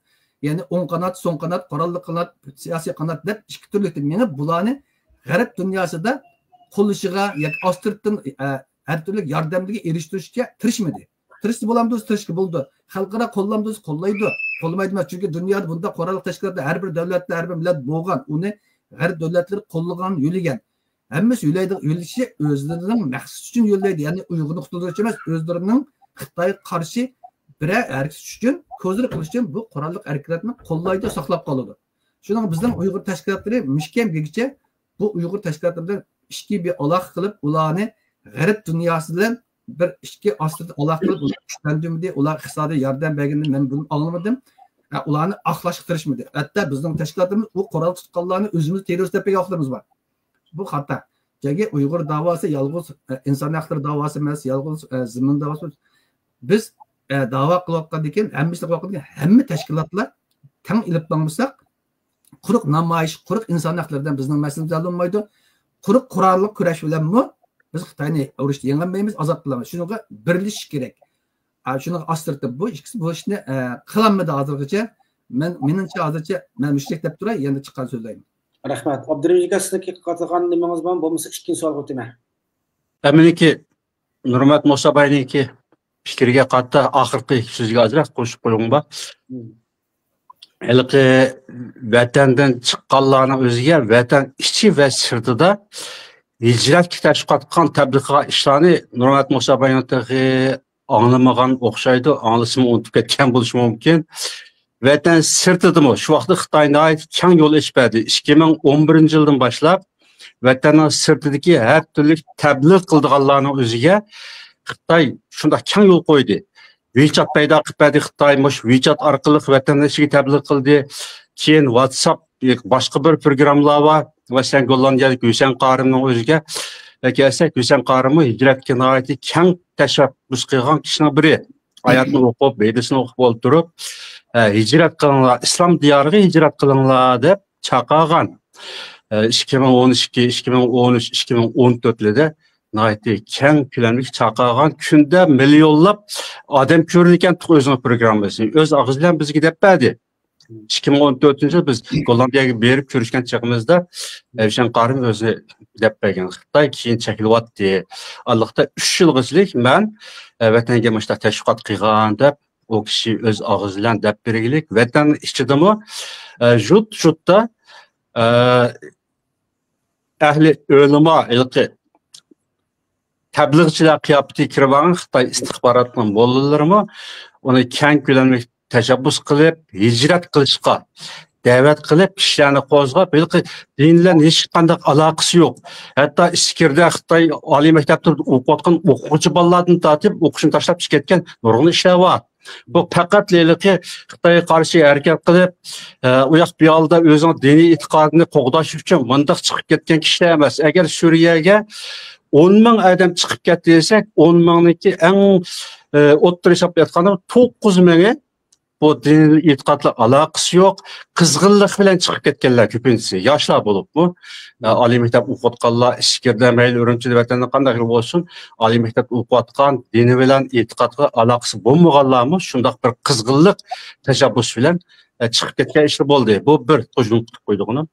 يەنى ئوڭ قانات، سول قانات، قوراللىق قانات، سىياسىي قانات دەپ ئىككى تۈرلۈكتە مېڭىپ، بۇلارنى غەرب دۇنياسىدا قوللىشىغا ياكى ئاستىرتتىن، ئە، ھەر تۈرلۈك ياردەملىرىگە ئېرىشتۈرۈشكە تىرىشمىدى. تىرىشسا بولامدۇ؟ تىرىشقا بولىدۇ. خەلقئارا قوللامدۇ؟ قوللايدۇ. قوللىمايدۇ ئەمەس. چۈنكى دۇنيادا بۇنداق قوراللىق تەشكىلاتلار ھەر بىر دۆلەتتە، ھەر بىر مىللەت بولغان. ئۇنى غەرب دۆلەتلىرى قوللىغان، يۆلىگەن. ھەممىسى يۆلەيدىغان، يۆلىشى ئۆزلىرىنىڭ مەقسىتى ئۈچۈن يۆلەيدۇ. يەنى ئۇيغۇرنى قۇتۇلدۇرۇش ئۈچۈن ئەمەس، ئۆزلىرىنىڭ خىتايغا قارشى بىرەر ھەرىكىتى ئۈچۈن، كوزىر قىلىش ئۈچۈن بۇ قوراللىق ھەرىكەتلەرنى قوللايدۇ، ساقلاپ قالىدۇ. شۇنىڭغا بىزنىڭ ئۇيغۇر تەشكىلاتلىرى مۇشۇ كەمگىچە بۇ ئۇيغۇر تەشكىلاتلىرى بىلەن ئىچكى بىر ئالاقە قىلىپ، ئۇلارنى غەرب دۇنياسى بىلەن بىر ئىچكى ئاستىدا ئالاقە قىلىپ، ئۇلارنى كۈچلەندۈرمىدى، ئۇلارغا ئىقتىسادىي ياردەم بەرگىنىنى مەن بۇنى ئاڭلىمىدىم. ھە، ئۇلارنى ئاقلاشقا تىرىشمىدى. ھەتتا بىزنىڭ تەشكىلاتىمىز ئۇ قورال تۇتقانلارنى ئۆزىمىز تېررورىست دەپ بەرگەن ۋاقىتلىرىمىز بار. بۇ خاتا. چۈنكى ئۇيغۇر داۋاسى يالغۇز، ئە، ئىنسان ھەقلىرى داۋاسى ئەمەس، يالغۇز، ئە، زېمىن داۋاسى ئەمەس. بىز، ئە، داۋا قىلىۋاتقاندىن كېيىن، ھەممىسى قىلىۋاتقاندىن كېيىن، ھەممە تەشكىلاتلار تەڭ ئېلىپ ماڭمىساق، قۇرۇق نامايىش، قۇرۇق ئىنسان ھەقلىرىدىن بىزنىڭ مەسىلىمىز ھەل بولمايدۇ. قۇرۇق قوراللىق كۈرەش بىلەنمۇ بىز خىتاينى ئۇرۇشتا يېڭەلمەيمىز، ئازاد قىلالمايمىز. شۇنىڭغا بىرلىشىش كېرەك. ئا، شۇنىڭغا ئاستىرتىپ بۇ ئىككىسى بۇ ئىشنى، ئە، قىلالمىدى ھازىرغىچە. مەن، مېنىڭچە ھازىرچە مەن مۇشۇنداق دەپ تۇراي، يەنە چىققان سۆزلەيمەن. رەھمەت. ئابدۇرېھىم ئاكا، سىزنىڭكى قاتىدىغان نېمىڭىز بار؟ بولمىسا ئىككىنچى سوئالغا ئۆتىمەن. ئە، مېنىڭكى نۇرمەت موساباينىڭكى پىكرىگە قارىتا ئاخىرقى سۆزگە ئازراق قوشۇپ قويغۇم بار. مم. ھېلىقى ۋەتەندىن چىققانلارنىڭ ئۆزىگە ۋەتەن ئىچى ۋە سىرتىدا ھىجرەتكە تەشۋىقات قىلغان تەبلىغ قىلغان ئىشلارنى نۇرمەت مۇسا بايان تېخى ئاڭلىمىغان ئوخشايدۇ، ئاڭلىسىمۇ ئۇنتۇپ كەتكەن بولۇشى مۇمكىن. ۋەتەن سىرتىدىمۇ شۇ ۋاقىتتا خىتاي ناھايىتى كەڭ يول ئېچىپ بەردى. ئىككى مىڭ ئون بىرىنچى يىلدىن باشلاپ ۋەتەننىڭ سىرتىدىكى ھەر تۈرلۈك تەبلىغ قىلىدىغانلارنىڭ ئۆزىگە خىتاي شۇنداق كەڭ يول قويدى. ۋىچات پەيدا قىلىپ بەردى خىتاي، مۇشۇ ۋىچات ئارقىلىق ۋەتەننىڭ ئىچىگە تەبلىغ قىلدى. كېيىن ۋاتساپ، باشقا بىر پروگراممىلار بار. مەسىلەن، گوللاندىيەدىكى ھۈسەن قارىمنىڭ ئۆزىگە كەلسەك، ھۈسەن قارىممۇ ھىجرەتكە ناھايىتى كەڭ تەشەببۇس قىلغان كىشىنىڭ بىرى. ئايەتنى ئوقۇپ، ھەدىسنى ئوقۇپ ئولتۇرۇپ، ئە، ھىجرەت قىلىڭلار، ئىسلام دىيارىغا ھىجرەت قىلىڭلار دەپ چاقىرغان. ئە، ئىككى مىڭ ئون ئىككى، ئىككى مىڭ ئون ئۈچ، ئىككى مىڭ ئون تۆتلىدە ناھايىتى كەڭ كۆلەملىك چاقىرغان، كۈندە مىليونلاپ ئادەم كۆرىدىكەن ئۆزىنىڭ پروگراممىسىنى. ئۆز ئاغزى بىلەن بىزگە دەپ بەردى. ئىككى مىڭ ئون تۆتىنچى يىل بىز گوللاندىيەگە بېرىپ كۆرۈشكەن چېغىمىزدا، ئە، ھۈسەن قارىم ئۆزى دەپ بەرگەن. خىتاي كېيىن چەكلىۋەتتى. ئارىلىقتا ئۈچ يىلغىچىلىك مەن، ئە، ۋەتەنگە مۇشۇنداق تەشۋىقات قىلغان دەپ، ئۇ كىشى ئۆز ئاغزى بىلەن دەپ بەرگىلىك. ۋەتەن ئىچىدىمۇ، ئە، ژۇت-ژۇتتا، ئە، ئەھلى ئۆلىما، ھېلىقى تەبلىغچىلار قىياپىتىگە كىرىۋالغان خىتاي ئىستىخباراتنىڭ موللىلىرىمۇ ئۇنى كەڭ كۆلەملىك تەشەببۇس قىلىپ، ھىجرەت قىلىشقا دەۋەت قىلىپ، كىشىلەرنى قوزغاپ، ھېلىقى دىن بىلەن ھېچقانداق ئالاقىسى يوق. ھەتتا ئىچكىرىدە خىتاي ئالىي مەكتەپتە ئوقۇۋاتقان ئوقۇغۇچى بالىلاردىن تارتىپ، ئوقۇشنى تاشلاپ چىقىپ كەتكەن نۇرغۇن ئىشلار بار. بۇ پەقەت ھېلىقى خىتايغا قارشى ھەرىكەت قىلىپ، ئە، ئۇ ياق بۇ يالدا ئۆزىنىڭ دىنىي ئېتىقادىنى قوغداش ئۈچۈن مۇنداق چىقىپ كەتكەن كىشىلەر ئەمەس. ئەگەر سۈرىيەگە ئون مىڭ ئادەم چىقىپ كەتتى دېسەك، ئون مىڭنىڭكى ئەڭ، ئە، ئوتتۇرا ھېسابلاپ ئېيتقاندا، توققۇز مىڭى بۇ دىنىي ئېتىقادلار ئالاقىسى يوق، قىزغىنلىق بىلەن چىقىپ كەتكەنلەر كۆپىنچىسى، ياشلار بولۇپمۇ. ئە، ئالىي مەكتەپ ئوقۇۋاتقانلار، ئىچكىرىدە مەيلى ئۈرۈمچىدە، ۋەتەندە قانداق يەر بولسۇن، ئالىي مەكتەپتە ئوقۇۋاتقان، دىنى بىلەن ئېتىقادقا ئالاقىسى بولمىغانلارمۇ شۇنداق بىر قىزغىنلىق تەشەببۇس بىلەن، ئە، چىقىپ كەتكەن ئىشلار بولدى. بۇ بىر تۇجۇم قىلىپ قويدۇق ئۇنى.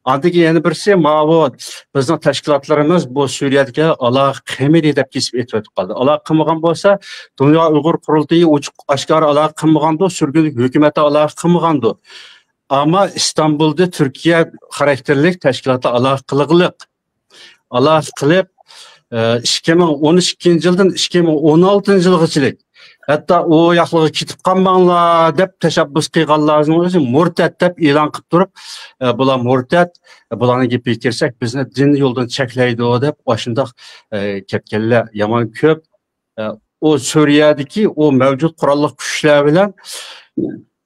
ئاندىن كېيىن يەنە بىرسى، ماۋۇ بىزنىڭ تەشكىلاتلىرىمىز بۇ سۈرىيەدىكى ئالاقە قىلمىدى دەپ كېسىپ ئېيتىۋېتىپ قالدى. ئالاقە قىلمىغان بولسا، دۇنيا ئۇيغۇر قۇرۇلتىيى ئوچۇق ئاشكارا ئالاقە قىلمىغاندۇ، سۈرگۈنلۈك ھۆكۈمەتتە ئالاقە قىلمىغاندۇ. ئەمما ئىستانبۇلدا تۈركىيە خاراكتېرلىك تەشكىلاتلار ئالاقە قىلغىلىق. ئالاقە قىلىپ، ئە، ئىككى مىڭ ئون ئىككىنچى يىلدىن ئىككى مىڭ ئون ئالتىنچى يىلغىچىلىك، ھەتتا ئۇ ياقلارغا كېتىپ قالماڭلار دەپ تەشەببۇس قىلغانلارنىڭ ئۆزى مۇرتەت دەپ ئېلان قىلىپ تۇرۇپ، ئە، بۇلار مۇرتەت، بۇلارنىڭ گېپىگە كىرسەك، بىزنى دىن يولىدىن چەكلەيدۇ دەپ ئاشۇنداق، ئە، كەتكەنلەر يامان كۆپ. ئە، ئۇ سۈرىيەدىكى ئۇ مەۋجۇت قوراللىق كۈچلەر بىلەن،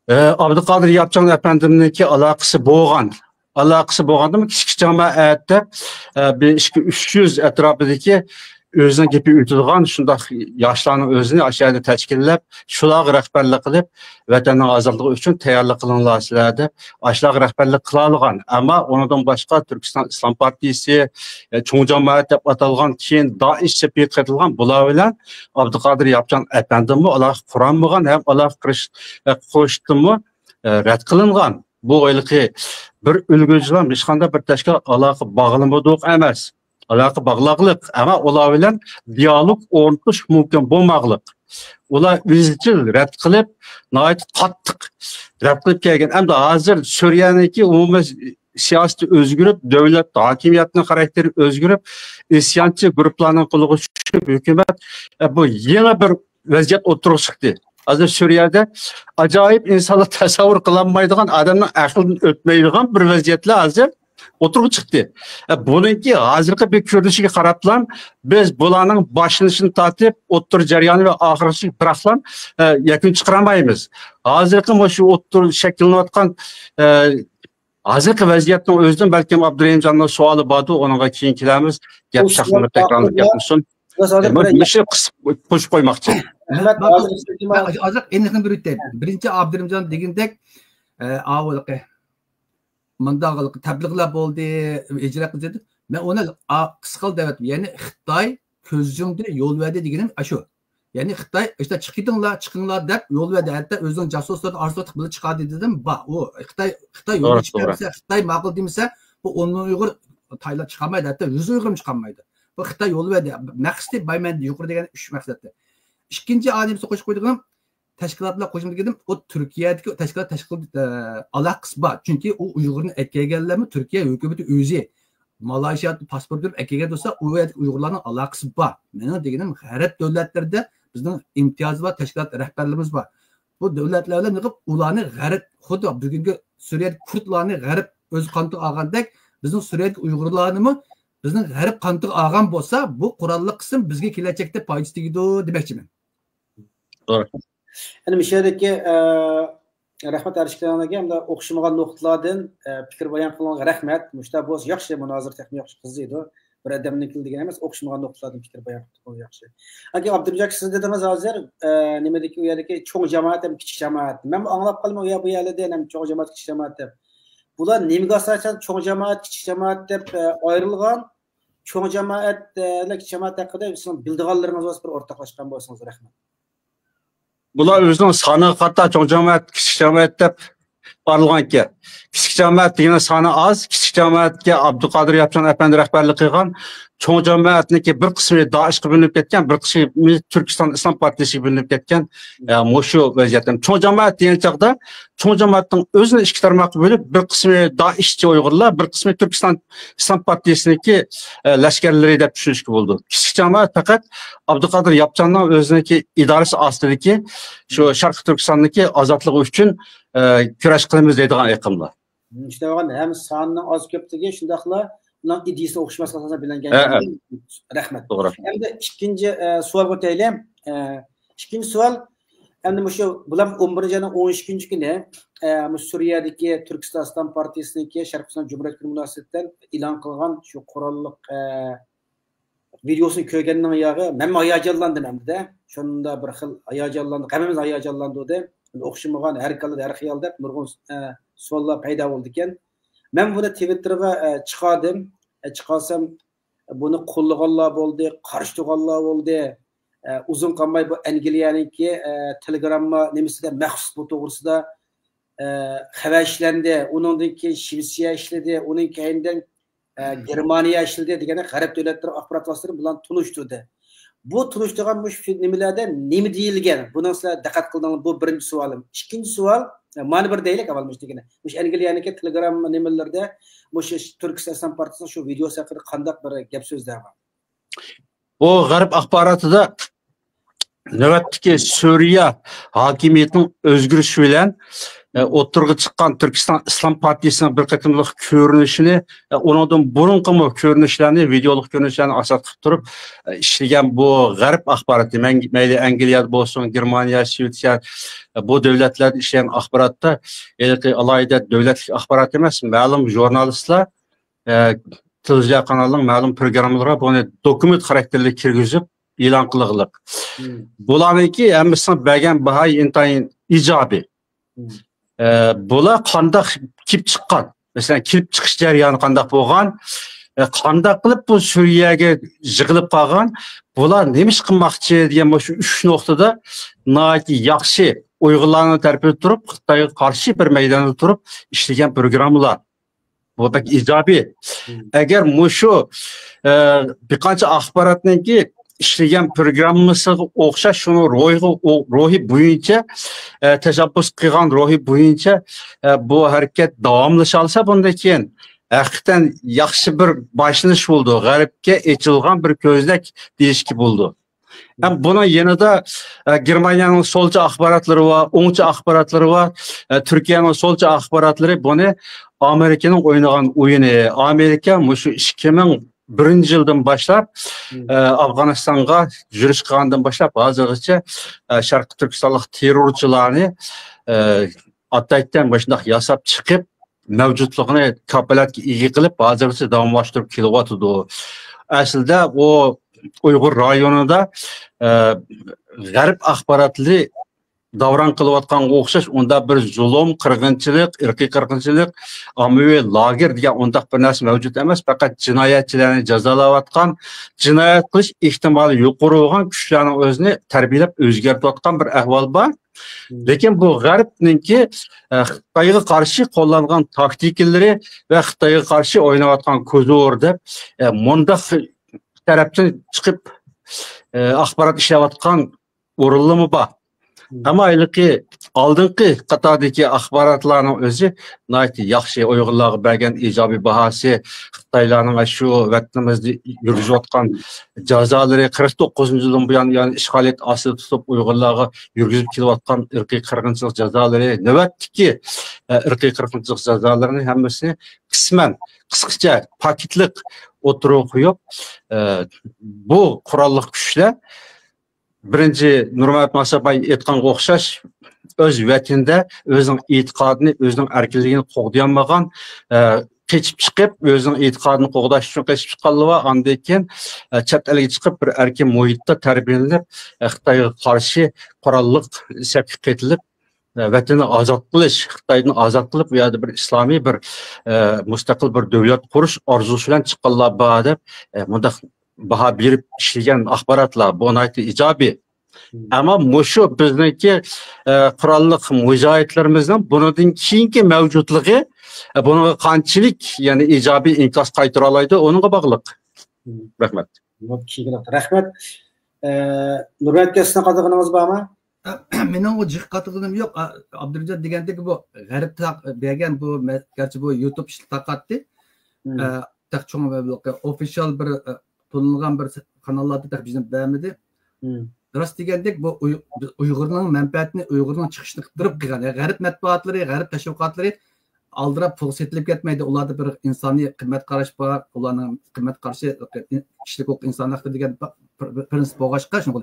ئە، ئابدۇقادىر ياپچان ئەپەندىمنىڭكى ئالاقىسى بولغان. ئالاقىسى بولغاندىمۇ كىچىك جامائەت دەپ، ئە، بىر ئىككى يۈز، ئۈچ يۈز ئەتراپىدىكى ئۆزىنىڭ گېپى ئۆتىدىغان شۇنداق ياشلارنىڭ ئۆزىنى ئاشۇ يەردە تەشكىللەپ، شۇلارغا رەھبەرلىك قىلىپ، ۋەتەننىڭ ئازادلىقى ئۈچۈن تەييارلىق قىلىڭلار سىلەر دەپ، ئاشۇلارغا رەھبەرلىك قىلالىغان. ئەمما ئۇنىڭدىن باشقا تۈركىستان ئىسلام پارتىيىسى، ئە، چوڭ جامائەت دەپ ئاتالغان، كېيىن دائىش دەپ ئېتىقاد قىلغان، بۇلار بىلەن ئابدۇقادىر ياپچان ئەپەندىمۇ ئالاقە قۇرالمىغان ھەم ئالاقە قىلىش، ئە، قىلىشتىنمۇ، ئە، رەت قىلىنغان. بۇ ھېلىقى بىر ئۈلگۈچىلەر ھېچقانداق بىر تەشكىلات ئالاقە باغلىمىدۇق ئەمەس. ئالاقە باغلاقلىق، ئەمما ئۇلار بىلەن دىئالوگ ئورنىتىش مۇمكىن بولماقلىق. ئۇلار ئىزچىل رەت قىلىپ، ناھايىتى قاتتىق رەت قىلىپ كەلگەن. ئەمدى ھازىر سۈرىيەنىڭكى ئومۇمىي سىياسىتى ئۆزگىرىپ، دۆلەت ھاكىمىيەتنىڭ خاراكتېرى ئۆزگىرىپ، ئىسيانچى گۇرۇپپىلارنىڭ قولىغا چۈشۈپ، ھۆكۈمەت، ئە، بۇ يېڭى بىر ۋەزىيەت ئوتتۇرىغا چىقتى. ھازىر سۈرىيەدە ئاجايىپ ئىنسانلار تەسەۋۋۇر قىلالمايدىغان، ئادەمنىڭ ئەقلىدىن ئۆتمەيدىغان بىر ۋەزىيەتلەر ھازىر ئوتتۇرىغا چىقتى. ئە، بۇنىڭكى ھازىرقى بىر كۆرۈنۈشىگە قاراپلا بىز بۇلارنىڭ باشلىنىشىنى تارتىپ، ئوتتۇرا جەريانى ۋە ئاخىرغىچە بىراقلا، ئە، يەكۈن چىقىرالمايمىز. ھازىرقى مۇشۇ ئوتتۇرا شەكىللىنىۋاتقان، ئە، ھازىرقى ۋەزىيەتنىڭ ئۆزىدىن بەلكىم ئابدۇرېھىمجاننىڭ سوئالى باردۇ، ئۇنىڭغا كېيىن كېلەرمىز. گەپ شاخلىنىپ تەكرارلىنىپ كەتمىسۇن. ئە، مەن مۇشۇنى قىسىپ قوشۇپ قويماقچى. ئەھمەت، ھازىر ئىستىمال. ئازراق ئېنىقنى بېرىۋېتەي. بىرىنچى ئابدۇرېھىمجان دېگىنىدەك، ئە، ئاۋۇ مۇنداق تەبلىغلار بولدى، ھىجرەت قىلدى. مەن ئۇنى، ئا، قىسقىلا دەۋەتتىم. يەنى خىتاي كۆز يۇمدى، يول بەردى دېگىنىم ئاشۇ. يەنى خىتاي، ئىشتە، «چىقىۋېتىڭلار، چىقىڭلار» دەپ يول بەردى. ھەتتا ئۆزىنىڭ جاسۇسلىرىنى ئارىلاشتۇرۇپ بىللە چىقاردى دېدىم. با، ئۇ خىتاي، خىتاي يول ئېچىپ بەرمىسە، خىتاي ماقۇل دېمىسە، بۇ ئون مىڭ ئۇيغۇر تايلاپ چىقالمايدۇ. ھەتتا يۈز ئۇيغۇرمۇ چىقالمايدۇ. بۇ خىتاي يول بەردى. مەقسىتى بايمەن يۇقىرى دېگەن ئۈچ مەقسەتتە. ئىككىنچى ئادەمسى قوشۇپ قويىدىغىنىم، تەشكىلات بىلەن قوشۇلدى دېدىم، ئۇ تۈركىيەدىكى تەشكىلات، تەشكىل ئالاقىسى بار. چۈنكى ئۇ ئۇيغۇرنى ئەكەلگەنلەرمۇ تۈركىيە ھۆكۈمىتى ئۆزى مالايشىيادا پاسپورت بېرىپ ئەكەلگەن بولسا، ئۇ يەردىكى ئۇيغۇرلارنىڭ ئالاقىسى بار. مېنىڭ دېگىنىم، غەرب دۆلەتلىرىدە بىزنىڭ ئىمتىيازى بار تەشكىلات رەھبەرلىرىمىز بار. بۇ دۆلەتلەر بىلەن يىغىپ، ئۇلارنى غەرب، خۇددى بۈگۈنكى سۈرىيەدىكى كۇردلارنى غەرب ئۆز قانىتىغا ئالغاندەك، بىزنىڭ سۈرىيەدىكى ئۇيغۇرلارنىمۇ بىزنىڭ غەرب قانىتىغا ئالغان بولسا، بۇ قوراللىق قىسىم بىزگە كېلەچەكتە پايدىسى تېگىدۇ دېمەكچىمەن. توغرا. ئەنە مۇشۇ يەردىكى، ئە، رەھمەت ئەرشكەنلەرگە ھەمدە ئوخشىمىغان نۇقتىلاردىن، ئە، پىكىر بايان قىلغانلارغا رەھمەت. مۇشۇنداق بولسا ياخشى، مۇنازىرە تېخىمۇ ياخشى قىزىيدۇ. بىر ئادەمنىڭكى دېگەن ئەمەس، ئوخشىمىغان نۇقتىلاردىن پىكىر بايان قىلىپ ياخشى. ئاكى ئابدۇمجاك، سىز دېدىڭىز ھازىر، ئە، نېمىدىكى ئۇ يەردىكى چوڭ جامائەت ھەم كىچىك جامائەت. مەنمۇ ئاڭلاپ قالدىم ئۇ يەر، بۇ يەرلەردە ھەم چوڭ جامائەت، كىچىك جامائەت دەپ. بۇلار نېمىگە ئاساسەن چوڭ جامائەت، كىچىك جامائەت دەپ، ئە، ئايرىلغان؟ چوڭ جامائەت، ئە، كىچىك جامائەت ھەققىدە سىزنىڭ بىلىدىغانلىرىڭىز بولسا بىر ئورتاقلاشقان بولسىڭىز رەھمەت. بۇلار ئۆزىنىڭ سانىغا قارىتا چوڭ جامائەت، كىچىك جامائەت دەپ ئايرىلغانكەن. كىچىك جامائەت دېگەن سانى ئاز، كىچىك جامائەتكە ئابدۇقادىر ياپچان ئەپەندى رەھبەرلىك قىلغان، چوڭ جامائەتنىڭكى بىر قىسمى دائىشقا بۆلۈنۈپ كەتكەن، بىر قىسمى تۈركىستان ئىسلام پارتىيىسىگە بۆلۈنۈپ كەتكەن. ئە، مۇشۇ ۋەزىيەتتە چوڭ جامائەت دېگەن چاغدا چوڭ جامائەتنىڭ ئۆزىنى ئىككى تارماققا بۆلۈپ، بىر قىسمى دائىشچى ئۇيغۇرلار، بىر قىسمى تۈركىستان ئىسلام پارتىيىسىنىڭكى، ئە، لەشكەرلىرى دەپ چۈشىنىشكە بولىدۇ. كىچىك جامائەت پەقەت ئابدۇقادىر ياپچاننىڭ ئۆزىنىڭكى ئىدارىسى ئاستىدىكى شۇ شەرقىي تۈركىستاندىكى ئازادلىقى ئۈچۈن، ئە، كۈرەش قىلىمىز دەيدىغان ئېقىملار. شۇنداق ھەم سانىنىڭ ئاز كۆپلۈكى، شۇنداقلا ئۇنىڭ ئىدىيىسىنى ئوخشىماسلىقى ئاساسىدا بىلىنگەن. ھە، ھە. رەھمەت. توغرا. ئەمدى ئىككىنچى، ئە، سوئالغا ئۆتەيلى. ئە، ئىككىنچى سوئال، ئەمدى مۇشۇ بۇلار ئون بىرىنچى ئاينىڭ ئون ئىككىنچى كۈنى، ئە، مۇشۇ سۈرىيەدىكى تۈركىستان ئىسلام پارتىيىسىنىڭكى شەرقىي تۈركىستان جۇمھۇرىيەت كۈنى مۇناسىۋىتىدىن ئېلان قىلغان شۇ قوراللىق، ئە، ۋىدېئوسىنى كۆرگەندىن ياغى مەنمۇ ھاياجانلاندىم ئەمدىدە. شۇنداق بىر خىل ھاياجانلاندۇق، ھەممىمىز ھاياجانلاندۇردى. ئوخشىمىغان ھەر كاللىدا ھەر خىيال دەپ نۇرغۇن، ئە، سوئاللار پەيدا بولىدىكەن. مەن بۇنى تىۋىتتېرغا، ئە، چىقاردىم. ئە، چىقارسام، بۇنى قوللىغانلار بولدى، قارشى تۇرغانلار بولدى. ئە، ئۇزۇن قالماي بۇ ئەنگلىيەنىڭكى، ئە، تېلېگرامما نېمىسىدە مەخسۇس بۇ توغرىسىدا، ئە، خەۋەر ئىشلەندى. ئۇنىڭدىن كېيىن شىۋېتسىيە ئىشلىدى، ئۇنىڭ كەينىدىن، ئە، گېرمانىيە ئىشلىدى دېگەندەك غەرب دۆلەتلىرى ئاخبارات ۋاسىتىلىرى بۇلارنى تونۇشتۇردى. بۇ تونۇشتۇرغان مۇشۇ نېمىلەردە نېمە دېيىلگەن؟ بۇنىڭ سىلەر دىققەت قىلدىڭىز؟ بۇ بىرىنچى سوئالىم. ئىككىنچى سوئال، ئە، مانا بىر دەيلىك ئاۋۋال مۇشۇ دېگىنى. مۇشۇ ئەنگلىيەنىڭكى تېلېگرامما نېمىلىرىدە مۇشۇ تۈركىستان ئىسلام پارتىيىسىنىڭ شۇ ۋىدېئوسى ھەققىدە قانداق بىر گەپ سۆزلەر بار؟ بۇ غەرب ئاخباراتىدا نۆۋەتتىكى سۈرىيە ھاكىمىيىتىنىڭ ئۆزگىرىشى بىلەن، ئە، ئوتتۇرىغا چىققان تۈركىستان ئىسلام پارتىيىسىنىڭ بىر قېتىملىق كۆرۈنۈشىنى، ئە، ئۇنىڭدىن بۇرۇنقىمۇ كۆرۈنۈشلەرنى، ۋىدېئولۇق كۆرۈنۈشلەرنى ئاساس قىلىپ تۇرۇپ، ئە، ئىشلىگەن بۇ غەرب ئاخباراتى، مەڭ-، مەيلى ئەنگلىيەدە بولسۇن، گېرمانىيە، شىۋېتسىيە، ئە، بۇ دۆلەتلەردە ئىشلىگەن ئاخباراتتا، ھېلىقى ئالاھىدە دۆلەتلىك ئاخبارات ئەمەس، مەلۇم ژۇرنالىستلار، ئە، تېلېۋىزىيە قانالىنىڭ مەلۇم پروگراممىلىرىغا بۇنى دوكۇمېنت خاراكتېرلىك كىرگۈزۈپ ئېلان قىلغىلىق. بۇلارنىڭكى ھەممىسىنىڭ بەرگەن باھايى ئىنتايىن ئىجابىي. ئە، بۇلار قانداق كېلىپ چىققان؟ مەسىلەن، كېلىپ چىقىش جەريانى قانداق بولغان؟ ئە، قانداق قىلىپ بۇ سۈرىيەگە يىغىلىپ قالغان؟ بۇلار نېمە ئىش قىلماقچى دېگەن مۇشۇ ئۈچ نۇقتىدا ناھايىتى ياخشى ئۇيغۇرلارنىڭ تەرىپىدە تۇرۇپ، خىتايغا قارشى بىر مەيداندا تۇرۇپ ئىشلىگەن پروگراممىلار. بۇ بەك ئىجابىي. ئەگەر مۇشۇ، ئە، بىر قانچە ئاخباراتنىڭكى ئىشلىگەن پروگراممىسىغا ئوخشاش شۇنىڭ روھىغا، ئو-، روھى بويىچە، ئە، تەشەببۇس قىلغان روھى بويىچە، ئە، بۇ ھەرىكەت داۋاملىشالسا، بۇندىن كېيىن ھەقىقەتەن ياخشى بىر باشلىنىش بولىدۇ. غەربكە ئېچىلغان بىر كۆزنەك دېيىشكە بولىدۇ. ھەم بۇنىڭ يېنىدا، ئە، گېرمانىيەنىڭ سولچە ئاخباراتلىرى بار، ئوڭچە ئاخباراتلىرى بار، ئە، تۈركىيەنىڭ سولچە ئاخباراتلىرى بۇنى ئامېرىكىنىڭ ئوينىغان ئويۇنى. ئامېرىكا مۇشۇ ئىككى مىڭ بىرىنچى يىلدىن باشلاپ، ئە، ئافغانىستانغا يۈرۈش قىلغاندىن باشلاپ ھازىرغىچە، ئە، شەرقىي تۈركىستانلىق تېررورچىلارنى، ئە، ئاتايتتىن مۇشۇنداق ياساپ چىقىپ، مەۋجۇتلۇقىنى كاپالەتكە ئىگە قىلىپ، ھازىرغىچە داۋاملاشتۇرۇپ كېلىۋاتىدۇ. ئەسلىدە ئۇ ئۇيغۇر رايونىدا، ئە، غەرب ئاخباراتلىرى داۋراڭ قىلىۋاتقانغا ئوخشاش ئۇنداق بىر زۇلۇم، قىرغىنچىلىق، ئىرقىي قىرغىنچىلىق، ئاممىۋى لاگېر دېگەن ئۇنداق بىر نەرسە مەۋجۇت ئەمەس. پەقەت جىنايەتچىلەرنى جازالاۋاتقان، جىنايەت قىلىش ئېھتىمالى يۇقىرى بولغان كۈچلەرنىڭ ئۆزىنى تەربىيەلەپ ئۆزگەرتىۋاتقان بىر ئەھۋال بار. لېكىن بۇ غەربنىڭكى، ئە، خىتايغا قارشى قوللانغان تاكتىكىلىرى ۋە خىتايغا قارشى ئويناۋاتقان كوزۇر دەپ، ئە، مۇنداق تەرەپتىن چىقىپ، ئە، ئاخبارات ئىشلەۋاتقان ئورۇنلىرىمۇ بار. ئەمما ھېلىقى ئالدىنقى قاتاردىكى ئاخباراتلارنىڭ ئۆزى ناھايىتى ياخشى، ئۇيغۇرلارغا بەرگەن ئىجابىي باھاسى، خىتايلارنىڭ شۇ ۋەتىنىمىزدە يۈرگۈزۈۋاتقان جازالىرى، قىرىق توققۇزىنچى يىلدىن بۇيان، يەنى ئىشغالىيەت ئاستىدا تۇتۇپ ئۇيغۇرلارغا يۈرگۈزۈپ كېلىۋاتقان ئىرقىي قىرغىنچىلىق جازالىرى، نۆۋەتتىكى، ئە، ئىرقىي قىرغىنچىلىق جازالىرىنى ھەممىسىنى قىسمەن، قىسقىچە، پاكىتلىق ئوتتۇرىغا قويۇپ، ئە، بۇ قوراللىق كۈچلەر بىرىنچى، نۇرمەمەت ماقسەت ئاكا ئېيتقانغا ئوخشاش، ئۆز ۋەتىنىدە ئۆزىنىڭ ئېتىقادىنى، ئۆزىنىڭ ئەركىنلىكىنى قوغدىيالمىغان، ئە، قېچىپ چىقىپ، ئۆزىنىڭ ئېتىقادىنى قوغداش ئۈچۈن قېچىپ چىققانلار بار. ئاندىن كېيىن، ئە، چەت ئەلگە چىقىپ، بىر ئەركىن مۇھىتتا تەربىيەلىنىپ، ئە، خىتايغا قارشى قوراللىق سەپكە قېتىلىپ، ئە، ۋەتىنىنى ئازاد قىلىش، خىتايدىن ئازاد قىلىپ، ئۇ يەردە بىر ئىسلامىي بىر، ئە، مۇستەقىل بىر دۆلەت قۇرۇش ئارزۇسى بىلەن چىققانلار بار دەپ، ئە، مۇنداق باھا بېرىپ ئىشلىگەن ئاخباراتلار، بۇ ناھايىتى ئىجابىي. ئەمما مۇشۇ بىزنىڭكى، ئە، قوراللىق مۇجاھىدلىرىمىزنىڭ بۇنىڭدىن كېيىنكى مەۋجۇتلۇقى، ئە، بۇنىڭغا قانچىلىك، يەنى ئىجابىي ئىنكاس قايتۇرالايدۇ، ئۇنىڭغا باغلىق. رەھمەت. رەھمەت. ئە، نۇرمەت ئاكا، سىزنىڭ قاتارغىنىڭىز بارمۇ؟ مېنىڭ ئۇ جىق قاتىدىغىنىم يوق. ئا، ئابدۇرېھىم دېگەندەك بۇ غەرب تا-، بەرگەن بۇ مە-، گەرچە بۇ يۇتۇب ئىشلىتىپ تارقاتتى. ئە، تېخى چوڭ بىر ئوفىشال بىر، ئە، تونۇلغان بىر قاناللاردا تېخى بىزنى بەرمىدى. راست دېگەندەك بۇ ئۇي-، بىز ئۇيغۇرنىڭ مەنپەئەتىنى، ئۇيغۇرنىڭ چىقىشىنى قىدىرىپ قىلغان. يەنى غەرب مەتبۇئاتلىرى، غەرب تەشۋىقاتلىرى ئالدىراپ پۇل سېتىلىپ كەتمەيدۇ. ئۇلاردا بىر ئىنسانىي قىممەت قاراش بار. ئۇلارنىڭ قىممەت قارىشى، كىشىلىك ھوقۇق، ئىنسان ھەقلىرى دېگەن پىرىنسىپ بولغاچقا، شۇڭا،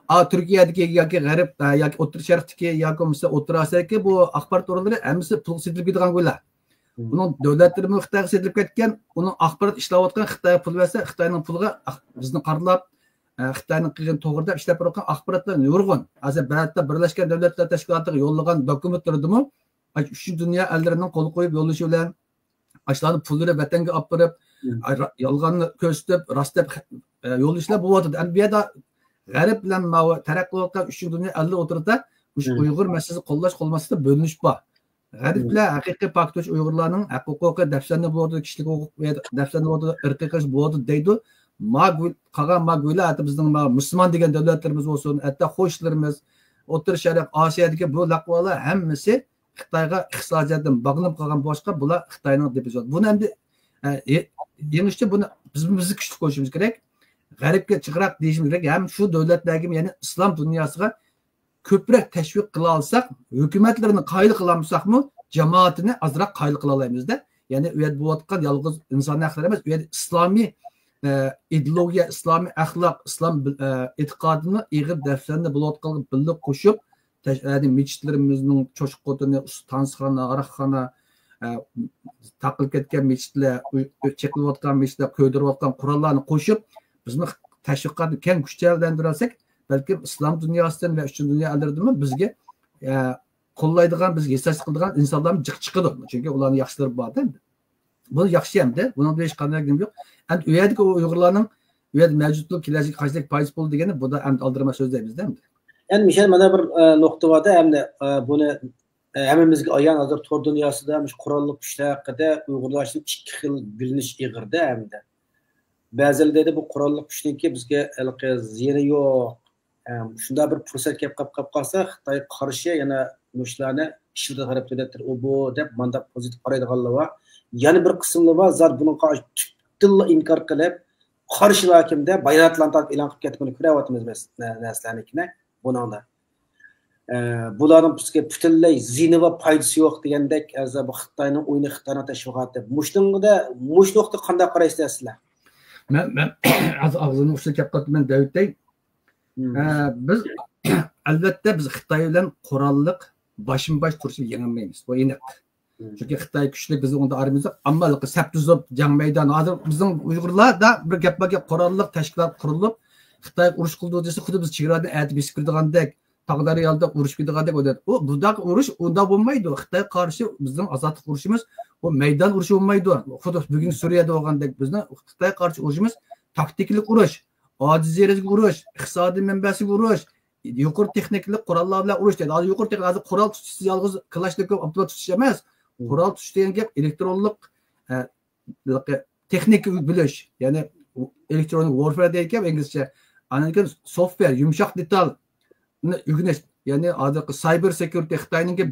ئا، تۈركىيەدىكى ياكى غەرب، ئە، ياكى ئوتتۇرا شەرقتىكى ياكى بولمىسا ئوتتۇرا ئاسىيادىكى بۇ ئاخبارات ئورۇنلىرى ھەممىسى پۇلغا سېتىلىپ كېتىدىغان گۇيلا. ئۇنىڭ دۆلەتلىرىمۇ خىتايغا سېتىلىپ كەتكەن، ئۇنىڭ ئاخبارات ئىشلەۋاتقان خىتايغا پۇل بەرسە، خىتاينىڭ پۇلىغا ئاخ-، بىزنى قارىلاپ، ئە، خىتاينىڭ قىلغىنى توغرا دەپ ئىشلەپ بېرىۋاتقان ئاخباراتلار نۇرغۇن. ھازىر بىرەتتە بىرلەشكەن دۆلەتلەر تەشكىلاتىغا يوللىغان دوكۇمېنتلىرىدىمۇ، ئاشۇ ئۈچىنچى دۇنيا ئەللىرىنىڭ قول قويۇپ يوللىشى بىلەن، ئاشۇلارنىڭ پۇللىرى ۋەتەنگە ئاپىرىپ، ئا، را-، يالغاننى كۆرسىتىپ، راست دەپ، ئە، يوللىشىلار بولۇۋاتىدۇ. ئەمدى بۇ يەردە غەرب بىلەن ماۋۇ تەرەققىي قىلىۋاتقان ئۈچىنچى دۇنيا ئەللىرى ئوتتۇرىدا مۇشۇ ئۇيغۇر مەسىلىسىنى قوللاش قوللىماسلىقتا بۆلۈنۈش بار. غەرب بىلەن ھەقىقىي پاكتۇش ئۇيغۇرلارنىڭ ھەق ھوقۇقى دەپسەندە بولىدۇ، كىشىلىك ھوقۇق دەپسەندە بولىدۇ، ئىرقىي قىرىش بولىدۇ دەيدۇ. ما گۇ-، قالغان ما گۇيلار، ھەتتا بىزنىڭ ما مۇسۇلمان دېگەن دۆلەتلىرىمىز بولسۇن، ھەتتا قوشنىلىرىمىز، ئوتتۇرا شەرق، ئاسىيادىكى بۇ لەقۋالار ھەممىسى خىتايغا ئىقتىسادىي جەھەتتىن باغلىنىپ قالغان بولغاچقا، بۇلار خىتاينىڭ دېپى. بۇنى ئەمدى، ئە، يېڭىش ئۈچۈن بۇنى بىز، بىز كۈچلۈك بولۇشىمىز كېرەك. غەربكە جىقراق دېيىشىمىز كېرەك. ھەم شۇ دۆلەتلەرگىمۇ، يەنى ئىسلام دۇنياسىغا كۆپرەك تەشۋىق قىلالىساق، ھۆكۈمەتلىرىنى قايىل قىلالمىساقمۇ، جامائىتىنى ئازراق قايىل قىلالايمىز-دە. يەنى ئۇ يەردە بولۇۋاتقان يالغۇز ئىنسان ھەقلىرى ئەمەس، ئۇ يەردە ئىسلامىي، ئە، ئىدېئولوگىيە، ئىسلامىي ئەخلاق، ئىسلام بىل-، ئە، ئېتىقادىنى ئېغىر دەپسەندە بولۇۋاتقانلىقىنى بىللە قوشۇپ، تەش-، يەنى مەسچىتلىرىمىزنىڭ چوشقا قوتىنى، تانسىخانا، ھاراقخانا، ئە، تاقىلىپ كەتكەن مەسچىتلەر، ئۆي-، ئۆي-، چېقىلىۋاتقان مەسچىتلەر، كۆيدۈرۈۋاتقان قوراللارنى قوشۇپ، بىزمۇ تەشۋىقاتنى كەڭ كۈچەلدۈرەلىسەك، بەلكىم ئىسلام دۇنياسىدىن ۋە ئۈچىنچى دۇنيا ئەللىرىدىنمۇ بىزگە، ئە، قوللايدىغان، بىزگە ھېسداشلىق قىلىدىغان ئىنسانلارمۇ جىق چىقىدۇ. چۈنكى ئۇلارنىڭ ياخشىلىرى بار-دە. بۇ ياخشى ئەمدى. بۇنىڭدا ھېچقانداق نېمە يوق. ئەمدى ئۇ يەردىكى ئۇيغۇرلارنىڭ ئۇ يەردە مەۋجۇتلۇق كېلەچەككە قانچىلىك پايدىسى بولىدۇ دېگەننى بۇدا ئەمدى ئالدىرىماي سۆزلەيمىز-دە ئەمدى. ئەمدى مىشەل، مانا بىر، ئە، نۇقتا بار-دە ئەمدى، ئە، بۇنى، ئە، ھەممىمىزگە ئايان، ھازىر تور دۇنياسىدا مۇشۇ قوراللىق كۈچلەر ھەققىدە ئۇيغۇرلار ئۈچۈن ئىككى خىل گۈللىنىش ئېغىر-دە ئەمدى. بەزىلەر دەيدۇ، بۇ قوراللىق كۈچنىڭكى بىزگە ھېلىقى زىيىنى يوق. ئەم، شۇنداق بىر پۇرسەت كەپ قاپ، قاپ قالسا، خىتايغا قارشى يەنە مۇشۇلارنى ئىشلىتىدۇ غەرب دۆلەتلىرى، ئۇ بۇ دەپ مانداق پوزىتىپ قارايدىغانلار بار. يەنە بىر قىسىملار بار، زادى بۇنىڭغا تۈپتىنلا ئىنكار قىلىپ، قارشىلار كىم دەپ باياناتلارنى تارتىپ ئېلان قىلىپ كەتكىنىنى كۆرۈۋاتىمىز بىز، نە-، نەرسىلەرنىڭكىنى بۇنىڭدا. ئە، بۇلارنىڭ بىزگە پۈتۈنلەي زىيىنى ۋە پايدىسى يوق دېگەندەك، ئەزا بۇ خىتاينىڭ ئويۇنى، خىتاينىڭ تەشۋىقاتى. مۇشۇنىڭدا، مۇشۇ نۇقتىغا قانداق قارايسىز سىلەر؟ مەن، مەن ئاز-، ئاغزىمنىڭ ئۇچىدا كەپ قاپتۇ، مەن دەۋېتەي. ئە، بىز، ئەلۋەتتە، بىز خىتاي بىلەن قوراللىق باشمۇ باش تۇرۇشۇپ يېڭەلمەيمىز. بۇ ئېنىق. چۈنكى خىتاي كۈچلۈك، بىزنىڭ ئۇندا ئارمىيىمىز يوق. ئەمما سەپ تۈزۈپ، جەڭ مەيدانى. ھازىر بىزنىڭ ئۇيغۇرلاردا بىر گەپ باركەن، قوراللىق تەشكىلات قۇرۇلۇپ، خىتايغا ئۇرۇش قىلىدۇ دېسە، خۇددى بىز چېگرادىن ئەتە بېسىپ كىرىدىغاندەك، تاغدەريالىدا ئۇرۇشۇپ كېتىدىغاندەك ئويلايدۇ. ئۇ بۇنداق ئۇرۇش ئۇنداق بولمايدۇ. خىتايغا قارشى بىزنىڭ ئازادلىق ئۇرۇشىمىز، ئۇ مەيدان ئۇرۇشى بولمايدۇ. خۇددى بۈگۈن سۈرىيەدە بولغاندەك، بىزنىڭ خىتايغا قارشى ئۇرۇشىمىز تاكتىكىلىق ئۇرۇش، ئاجىز يېرىگە ئۇرۇش، ئىقتىسادىي مەنبەسىگە ئۇرۇش، يۇقىرى تېخنىكىلىق قوراللار بىلەن ئۇرۇش دەيدۇ. ھازىر يۇقىرى تېخنىك، ھازىر قورال تۇتۇش يالغۇز كلاشنىكوف، ئاپتومات تۇتۇش ئەمەس. قورال تۇتۇش دېگەن گەپ ئېلېكترونلۇق، ئە، تېخنىكا بىلىش، يەنى ئېلېكترونىك ۋورفېر دەيدىكەن ئىنگلىزچە. ئاندىن كېيىن سوفتۋېر، يۇمشاق دېتالنى ئۆگىنىش. يەنى ھازىرقى سايبېر سېكيۇرىتى، خىتاينىڭكى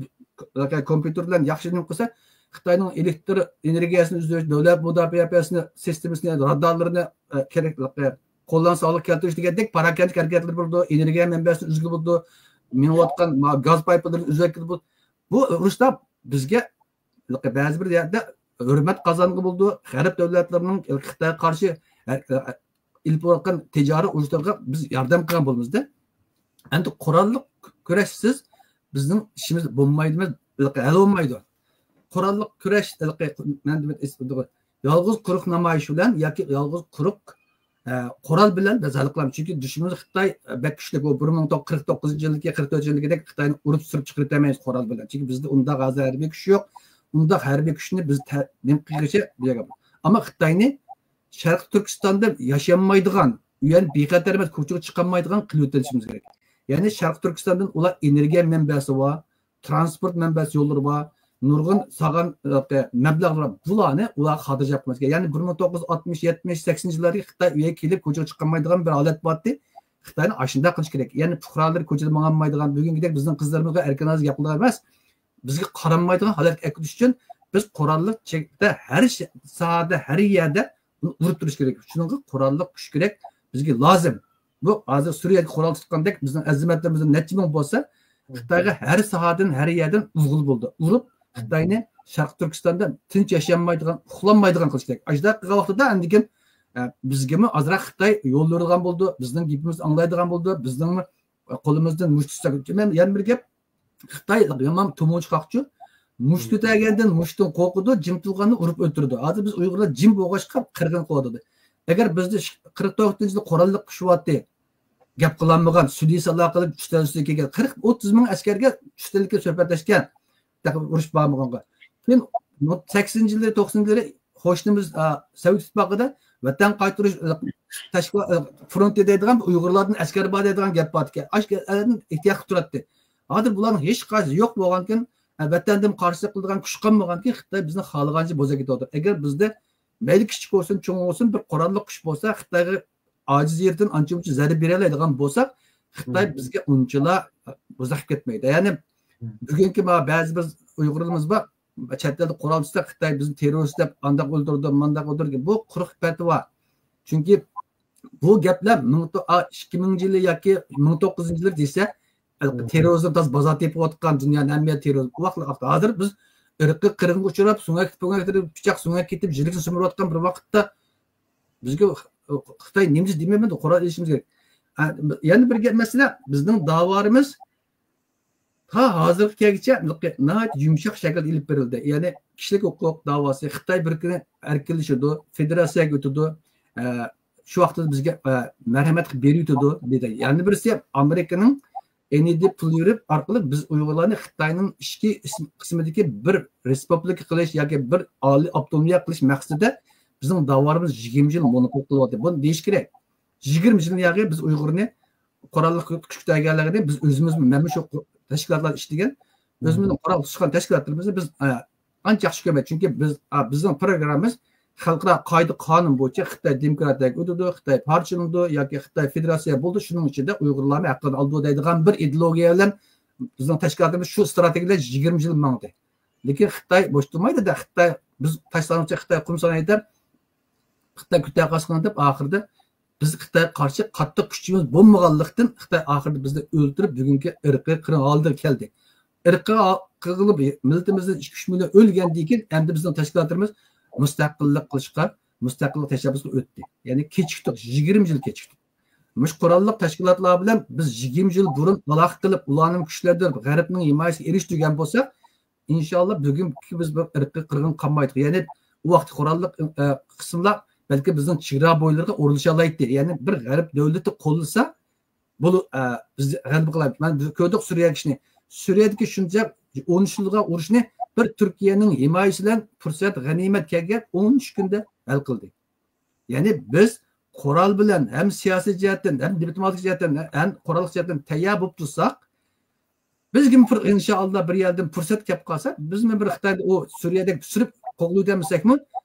كومپيۇتېر بىلەن ياخشى نېمە قىلسا، خىتاينىڭ ئېلېكتر ئېنېرگىيەسىنى ئۈزۈش، دۆلەت مۇداپىئە سىستېمىسىنى، رادارلىرىنى، كېرەك قوللانساقلىق كەلتۈرۈش دېگەندەك پاراكەندىلىك ھەرىكەتلىرى بولىدۇ، ئېنېرگىيە مەنبەسىنى ئۈزگىلى بولىدۇ، مېڭىۋاتقان گاز پايپلىرىنى ئۈزۈۋەتكىلى بولىدۇ. بۇ ئۇرۇشتا بىزگە بەزى بىر يەردە ھۆرمەت قازانغىلى بولىدۇ. غەرب دۆلەتلىرىنىڭ خىتايغا قارشى ئېلىپ بارغان تىجارەت ئۇرۇشلىرىغا بىز ياردەم قىلغان بولىمىزدا، ئەمدى قوراللىق كۈرەشسىز بىزنىڭ ئىشىمىز بولمايدۇ، ھەل بولمايدۇ. قوراللىق كۈرەش، يالغۇز قۇرۇق نامايىش بىلەن ياكى يالغۇز قۇرۇق قورال بىلەن بىز ھەل قىلالمايمىز. چۈنكى دۈشمىنىمىز خىتاي بەك كۈچلۈك. ئۇ بىر مىڭ توققۇز يۈز قىرىق توققۇزىنچى يىلدىكى، قىرىق تۆتىنچى يىلدىكىدەك خىتاينى ئۇرۇپ سۈرۈپ چىقىرىپ بېرەلمەيمىز قورال بىلەن. چۈنكى بىزدە ئۇنداق ھازىر ھەربىي كۈچ يوق. ئۇنداق ھەربىي كۈچنى بىز نېمە قىلغىچە بىلگەن. ئەمما خىتاينى شەرقىي تۈركىستاندا ياشانمايدىغان، ئۇ يەرنى بىخەتەر ئەمەس، كوچىغا چىقالمايدىغان قىلىۋېتىشىمىز كېرەك. يەنى شەرقىي تۈركىستاندىن ئۇلار ئېنېرگىيە مەنبەسى بار، ترانسپورت مەنبەسى يوللىرى بار، نۇرغۇن سالغان مەبلەغلىرى بار. بۇلارنى ئۇلار خاتىرجەم قىلماس كېرەك. يەنى بىر مىڭ توققۇز يۈز ئاتمىش، يەتمىش، سەكسىنىنچى يىللاردا خىتاي ئۆيگە كېلىپ كوچىغا چىقالمايدىغان بىر ھالەت بار ئىدى. خىتاينى ئاشۇنداق قىلىش كېرەك. يەنى پۇقرالىرى كوچىدا ماڭالمايدىغان، بۈگۈنكىدەك بىزنىڭ قىزلىرىمىزغا ئەركىن ئاۋازدا گەپ قىلىدىغان ئەمەس، بىزگە قارانمايدىغان ھالەتكە ئەكېلىش ئۈچۈن بىز قوراللىق چەكتە ھەر ساھەدە، ھەر يەردە ئۇنى ئۇرۇپ تۇرۇش كېرەك. شۇنىڭغا قوراللىق كۈچ كېرەك، بىزگە لازىم. بۇ ھازىر سۈرىيەدە قورال تۇتقاندەك بىزنىڭ ئەزىمەتلىرىمىزدىن نەچچە مىڭ بولسا، خىتايغا ھەر ساھەدىن، ھەر يەردىن ئۇرغىلى بولىدۇ. ئۇرۇپ، خىتاينى شەرقىي تۈركىستاندا تىنچ ياشىيالمايدىغان، ئۇخلانمايدىغان قىلىش كېرەك. ئاشۇنداق قىلغان ۋاقتىدا ئاندىن كېيىن، ئە، بىزگىمۇ ئازراق خىتاي يول بېرىدىغان بولىدۇ، بىزنىڭ گېپىمىزنى ئاڭلايدىغان بولىدۇ، بىزنىڭمۇ قولىمىزدىن مۇشت تۇتسا. مەن يەنە بىر گەپ، خىتاي يامان تۇمۇچ قاقچۇ، مۇشت كۆتەرگەندىن مۇشتتىن قورقىدۇ، جىم تۇرغاننى ئۇرۇپ ئۆلتۈرىدۇ. ھازىر بىز ئۇيغۇرلار جىم بولغاچقا قىرغىن قىلىۋاتىدۇ. ئەگەر بىزدە قىرىق تۆتىنچى يىلى قوراللىق كۈچ بارتى، گەپ قىلالمىغان، سۈلىسالا قىلىپ ئۈستەل ئۈستىگە كەلگەن قىرىق، ئوتتۇز مىڭ ئەسكەرگە ئۈستەلگە سۆھبەتلەشكەن، ئۇرۇش بارمىغانغا. كېيىن سەكسىنىنچى يىللىرى، توقسىنىنچى يىللىرى قوشنىمىز، ئا، سوۋېت ئىتتىپاقىدا ۋەتەن قايتۇرۇش، ئا، تەشكىلات، ئا، فرونتى دەيدىغان، ئۇيغۇرلاردىن ئەسكەر بار دەيدىغان گەپ بار ئىكەن. ئاشۇ گەپلەردىن ئېھتىيات قىلىپ تۇراتتى. ھازىر بۇلارنىڭ ھېچقايسىسى يوق بولغانكىن، ئا، ۋەتەندىن قارشىلىق قىلىدىغان كۈچ قالمىغانكىن، خىتاي بىزنى خالىغانچە بوزەپ كېتىۋاتىدۇ. ئەگەر بىزدە مەيلى كىچىك بولسۇن، چوڭ بولسۇن، بىر قوراللىق كۈچ بولسا، خىتايغا ئاجىز يېرىدىن ئانچە-مۇنچە زەربە بېرەلەيدىغان بولساق، خىتاي بىزگە ئۇنچىلا بوزەپ كەتمەيدۇ. يەنى بۈگۈنكى ما بەزى بىر ئۇيغۇرلىرىمىز بار، چەت ئەلدە قورال تۇتسا، خىتاي بىزنى تېررورىست دەپ ئانداق ئۆلتۈرىدۇ، مانداق ئۆلتۈرىدۇ. بۇ قۇرۇق پەتىۋا. چۈنكى بۇ گەپلەر مىڭ تو-، ئا، ئىككى مىڭىنچى يىلى ياكى مىڭ توققۇز يۈزىنچى يىلى دېسە، تېررورىزم تازا بازار تېپىۋاتقان، دۇنيانىڭ ھەممە يېرى تېررورىزم. ئۇ ۋاقىتلار ۋاقتى. ھازىر بىز ئىرقىي قىرغىنغا ئۇچراپ، سۆڭەك، سۆڭەك كېتىپ، پىچاق سۆڭەك كېتىپ، يىلىكنى سۈمۈرۈۋاتقان بىر ۋاقىتتا، بىزگە خىتاي نېمە دېسە دېمەيمەن، قورال ئېلىشىمىز كېرەك. ئە، يەنە بىر گەپ مەسىلە، بىزنىڭ داۋالىرىمىز تا ھازىرغا كەلگۈچە ناھايىتى يۇمشاق شەكىلدە ئېلىپ بېرىلدى. يەنى كىشىلىك ھوقۇق داۋاسى، خىتاي بىر كۈنى ئەركىنلىشىدۇ، فېدېراتسىيەگە ئۆتىدۇ. ئە، شۇ ۋاقىتتا بىزگە، ئە، مەرھەمەت قىلىپ بېرىۋېتىدۇ دېدى. يەنە بىرسى ئامېرىكىنىڭ ئېن ئېي دى پۇل يۈرۈپ ئارقىلىق بىز ئۇيغۇرلارنى خىتاينىڭ ئىچكى قىسمىدىكى بىر رېسپۇبلىكا قىلىش ياكى بىر ئالىي ئاپتونومىيە قىلىش مەقسىتىدە بىزنىڭ داۋالىرىمىز يىگىرمە يىل مونوپول قىلىۋاتىدۇ. بۇنى دېيىش كېرەك. يىگىرمە يىلنى ياغى بىز ئۇيغۇرنى قوراللىق كۈچ كۆتەرگەنلىكىنى بىز ئۆزىمىز، مەنمۇ شۇ تەشكىلاتلاردا ئىشلىگەن، ئۆزىمىزنىڭ قورال تۇتۇشقان تەشكىلاتلىرىمىزنى بىز، ئە، ئانچە ياخشى كۆرمەيدۇ. چۈنكى بىز، ئا، بىزنىڭ پروگراممىمىز خەلقئارا قائىدە قانۇن بويىچە خىتاي دېموكراتىيەگە ئۆتىدۇ، خىتاي پارچىلىنىدۇ ياكى خىتاي فېدېراتسىيە بولىدۇ، شۇنىڭ ئىچىدە ئۇيغۇرلارمۇ ھەققىنى ئالىدۇ دەيدىغان بىر ئىدېئولوگىيە بىلەن بىزنىڭ تەشكىلاتىمىز شۇ ئىستراتېگىيە بىلەن يىگىرمە يىل ماڭدى. لېكىن خىتاي بوش تۇرمايدۇ-دە، خىتاي بىز تاشلانغۇچە خىتاي قۇم ساڭايتەر، خىتاي كۈتە قاسقىنى دەپ ئاخىرىدا بىز خىتايغا قارشى قاتتىق كۈچىمىز بولمىغانلىقتىن، خىتاي ئاخىرىدا بىزنى ئۆلتۈرۈپ، بۈگۈنكى ئىرقىي قىرغىن ھالىتىگە كەلدى. ئىرقىي قىرغىندا مىللىتىمىزدىن ئىككى ئۈچ مىليون ئۆلگەندىن كېيىن، ئەمدى بىزنىڭ تەشكىلاتلىرىمىز مۇستەقىللىق قىلىشقا، مۇستەقىللىق تەشەببۇسىغا ئۆتتى. يەنى كېچىكتۇق، يىگىرمە يىل كېچىكتۇق. مۇشۇ قوراللىق تەشكىلاتلار بىلەن بىز يىگىرمە يىل بۇرۇن ئالاقە قىلىپ، ئۇلارنىڭ كۈچلەندۈرۈپ، غەربنىڭ ھىمايىسىگە ئېرىشتۈرگەن بولساق، ئىنشاللا بۈگۈنكى بىز بىر ئىرقىي قىرغىن قالمايدۇ. يەنى ئۇ ۋاقىتتا قوراللىق، ئە، قىسىملار بەلكى بىزنىڭ چېگرا بويلىرىغا ئورۇنلىشالايتتى. يەنى بىر غەرب دۆلىتى قوللىسا، بۇ، ئە، بىز غەلىبە قىلالايمىز. مانا بىز كۆردۇق سۈرىيەدىكى ئىشنى. سۈرىيەدىكى شۇنچە ئون ئۈچ يىلغا ئۇرۇشنى بىر تۈركىيەنىڭ ھىمايىسى بىلەن پۇرسەت، غەنىيمەت كەلگەن ئون ئۈچ كۈندە ھەل قىلدى. يەنى بىز قورال بىلەن ھەم سىياسىي جەھەتتىن، ھەم دىپلوماتىك جەھەتتىن، ھەم قوراللىق جەھەتتىن تەييار بولۇپ تۇرساق، بىزگىمۇ بىر، ئىنشائاللا، بىر يەردىن پۇرسەت كەپ قالسا، بىزمۇ بىر خىتايدا ئۇ سۈرىيەدەك سۈرۈپ قوغلىۋېتەلمىسەكمۇ،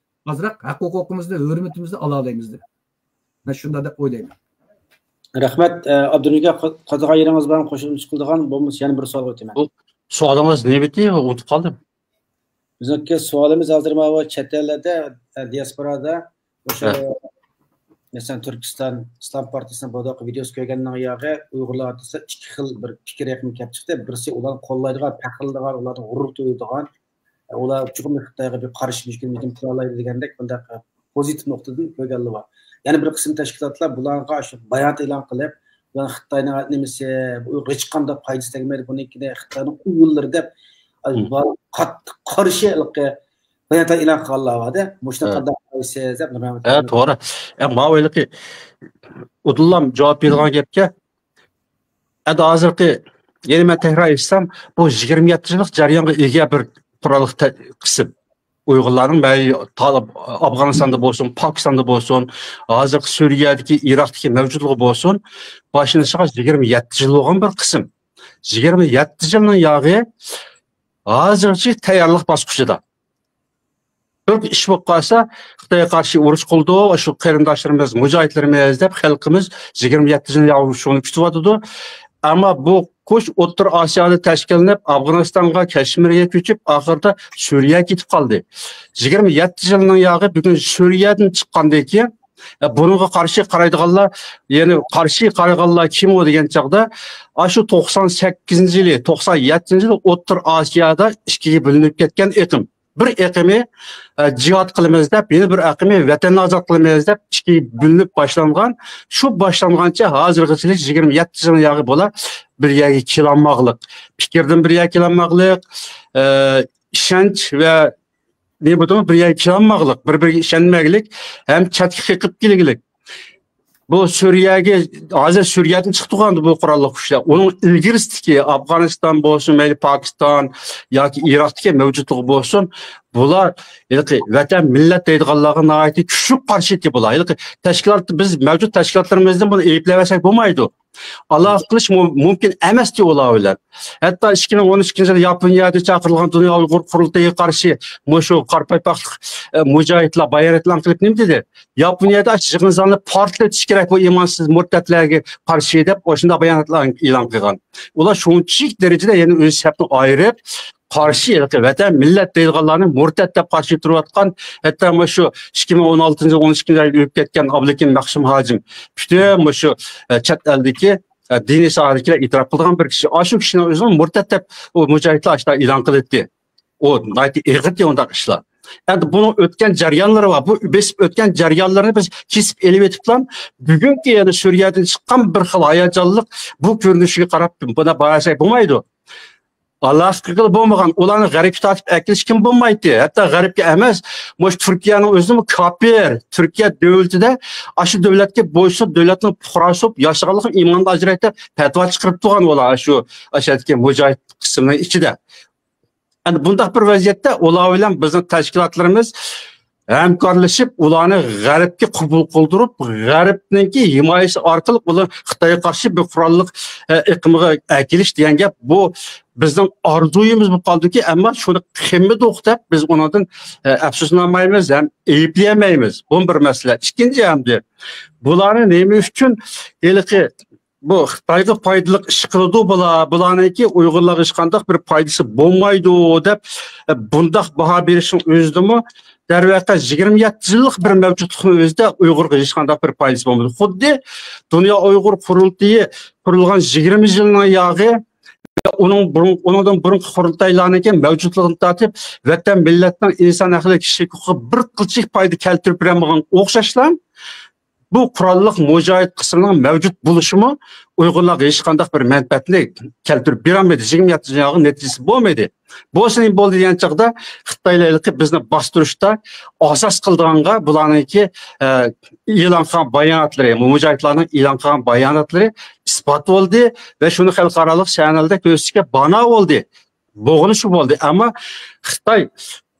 ئازراق ھەق ھوقۇقىمىزنى، ھۆرمىتىمىزنى ئالالايمىز دەپ. مەن شۇنداق دەپ ئويلايمەن. رەھمەت. ئابدۇنىياز ئاكا، قاتىدىغان يېرىڭىز بارمۇ؟ قوشۇلمىشىق قىلىدىغان بولمىسا، يەنە بىر سوئالغا ئۆتىمەن. بۇ سوئالىڭىز نېمىدى؟ ئۇنتۇپ قالدىم. بىزنىڭكى سوئالىمىز ھازىر ماۋۇ چەت ئەللەردە، دىياسپورادا، ئوشۇ، مەسىلەن، تۈركىستان ئىسلام پارتىيىسىنىڭ بۇ ۋىدېئوسى كۆرگەننىڭ ياغى ئۇيغۇرلار ئارىسىدا ئىككى خىل بىر پىكىر ئېقىمى كەپ چىقتى. بىرسى ئۇلارنى قوللايدىغان، پەخىرلىنىدىغان، ئۇلاردىن غۇرۇر تۇيىدىغان، ئۇلار چوقۇم خىتايغا بىر قارشى بىر كۈن قىلالايدۇ دېگەندەك بۇنداق پوزىتىپ نۇقتىدىن كۆرگەنلەر بار. يەنە بىر قىسىم تەشكىلاتلار بۇلارغا شۇ بايانات ئېلان قىلىپ، بۇلار خىتاينىڭ نېمىسى، بۇ ئۇيغۇرغا ھېچقانداق پايدىسى تەگمەيدۇ، بۇنىڭكىنى خىتاينىڭ ئۇيغۇرلىرى دەپ، بۇلار قاتتىق قارشى ھېلىقى بايانات ئېلان قىلغانلار بار-دە. مۇشۇنى قانداق قارايسىز دەپ نۇرمەمەت ھە، ئاكا. توغرا. ئە، ماۋۇ ھېلىقى ئۇدۇللام جاۋاب بېرىدىغان گەپكە، ئەدە ھازىرقى، يەنە مەن تەكرار ئېيتسام، بۇ يىگىرمە يەتتە يىللىق جەريانغا ئىگە بىر قوراللىق تە-، قىسىم. ئۇيغۇرلارنىڭ مەي-، تالىب-، ئافغانىستاندا بولسۇن، پاكىستاندا بولسۇن، ھازىرقى سۈرىيەدىكى، ئىراقتىكى مەۋجۇتلۇقى بولسۇن، باشلىنىشىغا يىگىرمە يەتتە يىل بولغان بىر قىسىم. يىگىرمە يەتتە يىلنىڭ ياغى ھازىرغىچە تەييارلىق باسقۇچىدا. بىر ئىش بولۇپ قالسا، خىتايغا قارشى ئۇرۇش قىلىدۇ، شۇ قېرىنداشلىرىمىز، مۇجاھىدلىرىمىز دەپ خەلقىمىز يىگىرمە يەتتە يىل ياۋۇشۇنى كۈتۈۋاتىدۇ. ئەمما بۇ كۈچ ئوتتۇرا ئاسىيادا تەشكىللىنىپ، ئافغانىستانغا، كەشمىرگە كۆچۈپ، ئاخىرىدا سۈرىيەگە كېتىپ قالدى. يىگىرمە يەتتە يىلنىڭ ياغى بۈگۈن سۈرىيەدىن چىققاندىن كېيىن، بۇنىڭغا قارشى قارايدىغانلار، يەنى قارشى قارىغانلار كىم ئۇ دېگەن چاغدا، ئاشۇ توقسان سەككىزىنچى يىلى، توقسان يەتتىنچى يىلى ئوتتۇرا ئاسىيادا ئىككىگە بۆلۈنۈپ كەتكەن ئېقىم. بىر ئېقىمى، ئە، جىھاد قىلىمىز دەپ، يەنە بىر ئېقىمى ۋەتەننى ئازاد قىلىمىز دەپ ئىككىگە بۆلۈنۈپ باشلانغان. شۇ باشلانغانچە ھازىرغىچىلىك يىگىرمە يەتتە يىلنىڭ ياغى بولا بىر يەرگە كېلەلمەگلىك، پىكىردىن بىر يەرگە كېلەلمەگلىك، ئە، ئىشەنچ ۋە نېمە بۇ بىر يەرگە كېلەلمەگلىك، بىر-بىرىگە ئىشەنمەگلىك ھەم چەتكە قېقىپ كېلىگلىك. بۇ سۈرىيەگە، ھازىر سۈرىيەدىن چىقتى ئەمدى بۇ قوراللىق كۈچلەر. ئۇنىڭ ئىلگىرىسىدىكى ئافغانىستان بولسۇن، مەيلى پاكىستان ياكى ئىراقتىكى مەۋجۇتلۇقى بولسۇن، بۇلار ھېلىقى ۋەتەن، مىللەت دەيدىغانلارغا ناھايىتى كۈچلۈك قارشى ئىدى بۇلار. ھېلىقى تەشكىلات، بىز مەۋجۇت تەشكىلاتلىرىمىزدىن بۇنى ئەيىبلەۋەرسەك بولمايدۇ. ئالاقە قىلىش مۇ-، مۇمكىن ئەمەستى ئۇلار بىلەن. ھەتتا ئىككى مىڭ ئون ئۈچىنچى يىلى ياپونىيەدە چاقىرىلغان دۇنيا ئۇيغۇر قۇرۇلتىيىغا قارشى مۇشۇ قارا پايپاقلىق، ئە، مۇجاھىدلار بايانات ئېلان قىلىپ نېمە دېدى؟ ياپونىيەدە ئاشۇ يىغىن زالىنى پارتلىتىش كېرەك، بۇ ئىمانسىز مۇرتەتلەرگە قارشى دەپ ئاشۇنداق باياناتلار ئېلان قىلغان. ئۇلار شۇنچىلىك دەرىجىدە يەنە ئۆز سەپنى ئايرىپ، قارشى ھېلىقى ۋەتەن، مىللەت دەيدىغانلارنى مۇرتەت دەپ قارشى تۇرۇۋاتقان، ھەتتا مۇشۇ ئىككى مىڭ ئون ئالتىنچى يىل ئون ئىككىنچى ئايدا ئۆلۈپ كەتكەن ئابلىكىم مەخسۇم ھاجىم، پۈتۈن مۇشۇ، ئە، چەت ئەلدىكى، ئە، دىنىي ساھەدىكىلەر ئېتىراپ قىلىدىغان بىر كىشى. ئاشۇ كىشىنىڭ ئۆزىنىڭ مۇرتەت دەپ ئۇ مۇجاھىدلار ئاشۇنداق ئېلان قىلاتتى. ئۇ ناھايىتى ئېغىر ئۇنداق ئىشلار. ئەمدى بۇنىڭ ئۆتكەن جەريانلىرى بار. بۇ بېسىپ ئۆتكەن جەريانلىرىنى بىز كېسىپ ئېلىۋېتىپلا، بۈگۈنكى يەنە سۈرىيەدىن چىققان بىر خىل ھاياجانلىق بۇ كۆرۈنۈشىگە قاراپ بۇنى باھالىساق بولمايدۇ. ئالاقە قىلغىلى بولمىغان، ئۇلارنى غەربكە تارتىپ ئەكېلىشكىمۇ بولمايتتى. ھەتتا غەربكە ئەمەس، مۇشۇ تۈركىيەنىڭ ئۆزىمۇ كاپىر، تۈركىيە دۆلىتىدە ئاشۇ دۆلەتكە بويسۇنۇپ، دۆلەتنىڭ پۇقراسى بولۇپ ياشىغانلىقىنى ئىماندىن ئاجرايتتى، پەتىۋا چىقىرىپ تۇرغان ئۇلار شۇ ئاشۇ يەردىكى مۇجاھىد قىسىمنىڭ ئىچىدە. ئەمدى بۇنداق بىر ۋەزىيەتتە ئۇلار بىلەن بىزنىڭ تەشكىلاتلىرىمىز ھەمكارلىشىپ، ئۇلارنى غەربكە قوبۇل قىلدۇرۇپ، غەربنىڭكى ھىمايىسى ئارقىلىق ئۇلارنى خىتايغا قارشى بىر قوراللىق، ئە، ئېقىمغا ئەكېلىش دېگەن گەپ، بۇ بىزنىڭ ئارزۇيىمىز بولۇپ قالدىكى، ئەمما شۇنى قىلمىدۇق دەپ بىز ئۇنىڭدىن، ئە، ئەپسۇسلانمايمىز ھەم ئەيىبلىيەلمەيمىز. بۇمۇ بىر مەسىلە. ئىككىنچى ئەمدى بۇلارنى نېمە ئۈچۈن ھېلىقى بۇ خىتايغا پايدىلىق ئىش قىلىدۇ بۇلار، بۇلارنىڭكى ئۇيغۇرلارغا ھېچقانداق بىر پايدىسى بولمايدۇ دەپ، بۇنداق باھا بېرىشنىڭ ئۆزىدىمۇ، دەرۋەقە، يىگىرمە يەتتە يىللىق بىر مەۋجۇتلۇقنىڭ ئۆزىدە ئۇيغۇرغا ھېچقانداق بىر پايدىسى بولمىدى. خۇددى دۇنيا ئۇيغۇر قۇرۇلتىيى قۇرۇلغان يىگىرمە يىلنىڭ ياغى، ئۇنىڭ بۇرۇن، ئۇنىڭدىن بۇرۇنقى قۇرۇلتايلارنىڭكى مەۋجۇتلۇقىدىن تارتىپ ۋەتەن، مىللەتنىڭ ئىنسان ھەقلىرى، كىشىلىك ھوقۇقىغا بىر قىلچىلىك پايدا كەلتۈرۈپ بېرەلمىگەن ئوخشاشلا، بۇ قوراللىق مۇجاھىد قىسمىنىڭ مەۋجۇت بولۇشىمۇ ئۇيغۇرلارغا ھېچقانداق بىر مەنپەئەتنى كەلتۈرۈپ بېرەلمىدى. يىگىرمە يەتتە يىلنىڭ نەتىجىسى بولمىدى. بولسا نېمە بولدى دېگەن چاغدا، خىتايلار ھېلىقى بىزنى باستۇرۇشتا ئاساس قىلىدىغانغا بۇلارنىڭكى، ئە، ئېلان قىلغان باياناتلىرى، مۇجاھىدلارنىڭ ئېلان قىلغان باياناتلىرى ئىسپات بولدى ۋە شۇنى خەلقئارالىق چەنەلدە كۆرسىتىشكە بانا بولدى. بولغىنى شۇ بولدى. ئەمما خىتاي،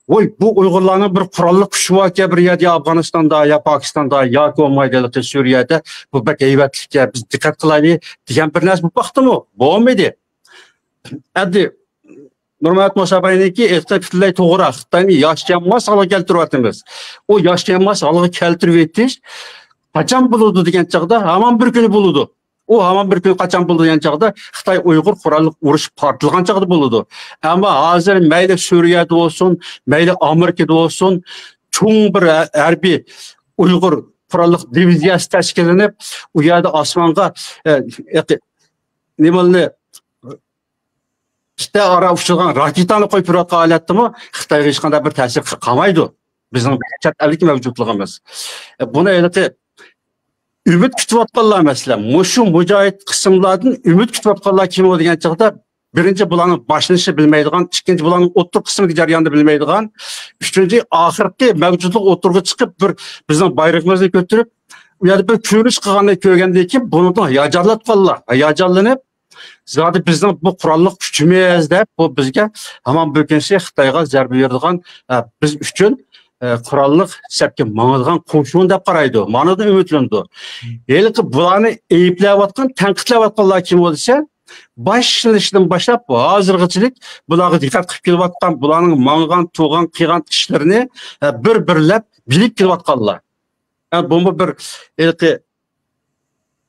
ۋوي، بۇ ئۇيغۇرلارنىڭ بىر قوراللىق كۈچى باركەن، بىر يەردە، يا ئافغانىستاندا، يا پاكىستاندا، ياكى بولمايدۇ سۈرىيەدە، بۇ بەك ھەيۋەتلىككەن، بىز دىققەت قىلايلى دېگەن بىر نەرسە بولۇپ باقتىمۇ؟ بولمىدى. ئەمدى نۇرمەمەت مۇساباينىڭكى ئېيتقىنى پۈتۈنلەي توغرا. خىتاينى ياشىيالماس ھالغا كەلتۈرۈۋاتىمىز. ئۇ ياشىيالماس ھالغا كەلتۈرۈۋېتىش قاچان بولىدۇ دېگەن چاغدا، ھامان بىر كۈنى بولىدۇ. ئۇ ھامان بىر كۈن قاچان بولىدۇ دېگەن چاغدا، خىتاي ئۇيغۇر قوراللىق ئۇرۇش پارتلىغان چاغدا بولىدۇ. ئەمما ھازىر مەيلى سۈرىيەدە بولسۇن، مەيلى ئامېرىكىدا بولسۇن، چوڭ بىر ھە-، ھەربىي ئۇيغۇر قوراللىق دىۋىزىيەسى تەشكىللىنىپ، ئۇ يەردە ئاسمانغا، ئە، ئېقى-، نېمىلەرنى، ئىككى ئارا ئۇچىدىغان راكېتانى قويۇپ بېرىۋاتقان ھالەتتىمۇ خىتايغا ھېچقانداق بىر تەسىر قىلمايدۇ. بىزنىڭ چەت ئەلدىكى مەۋجۇتلۇقىمىز. بۇنى ھېلىقى ئۈمىد كۈتۈۋاتقانلار، مەسىلەن، مۇشۇ مۇجاھىد قىسىملاردىن ئۈمىد كۈتۈۋاتقانلار كىم دېگەن چاغدا، بىرىنچى، بۇلارنىڭ باشلىنىشى بىلمەيدىغان، ئىككىنچى، بۇلارنىڭ ئوتتۇرا قىسمىدىكى جەرياننى بىلمەيدىغان، ئۈچىنچى، ئاخىرقى مەۋجۇتلۇق ئوتتۇرىغا چىقىپ، بىر بىزنىڭ بايرىقىمىزنى كۆتۈرۈپ، ئۇ يەردە بىر كۆرۈنۈش قىلغاننى كۆرگەندىن كېيىن، بۇنىڭدىن ھاياجانلانغانلار، ھاياجانلىنىپ، زادى بىزنىڭ بۇ قوراللىق كۈچىمىز دەپ، بۇ بىزگە ھامان بۈگۈنسى خىتايغا زەربە بېرىدىغان، ئە، بىز ئۈچۈن، ئە، قوراللىق سەپكە ماڭىدىغان قوشۇن دەپ قارايدۇ. مانىدىن ئۈمىدلىنىدۇ. ھېلىقى بۇلارنى ئەيىبلەۋاتقان، تەنقىدلەۋاتقانلار كىم بولسا، باشلىنىشىدىن باشلاپ ھازىرغىچىلىك بۇلارغا دىققەت قىلىپ كېلىۋاتقان، بۇلارنىڭ ماڭغان، تۇرغان، قىلغان ئىشلىرىنى، ئە، بىر-بىرلەپ بىلىپ كېلىۋاتقانلار. ئە، بۇمۇ بىر ھېلىقى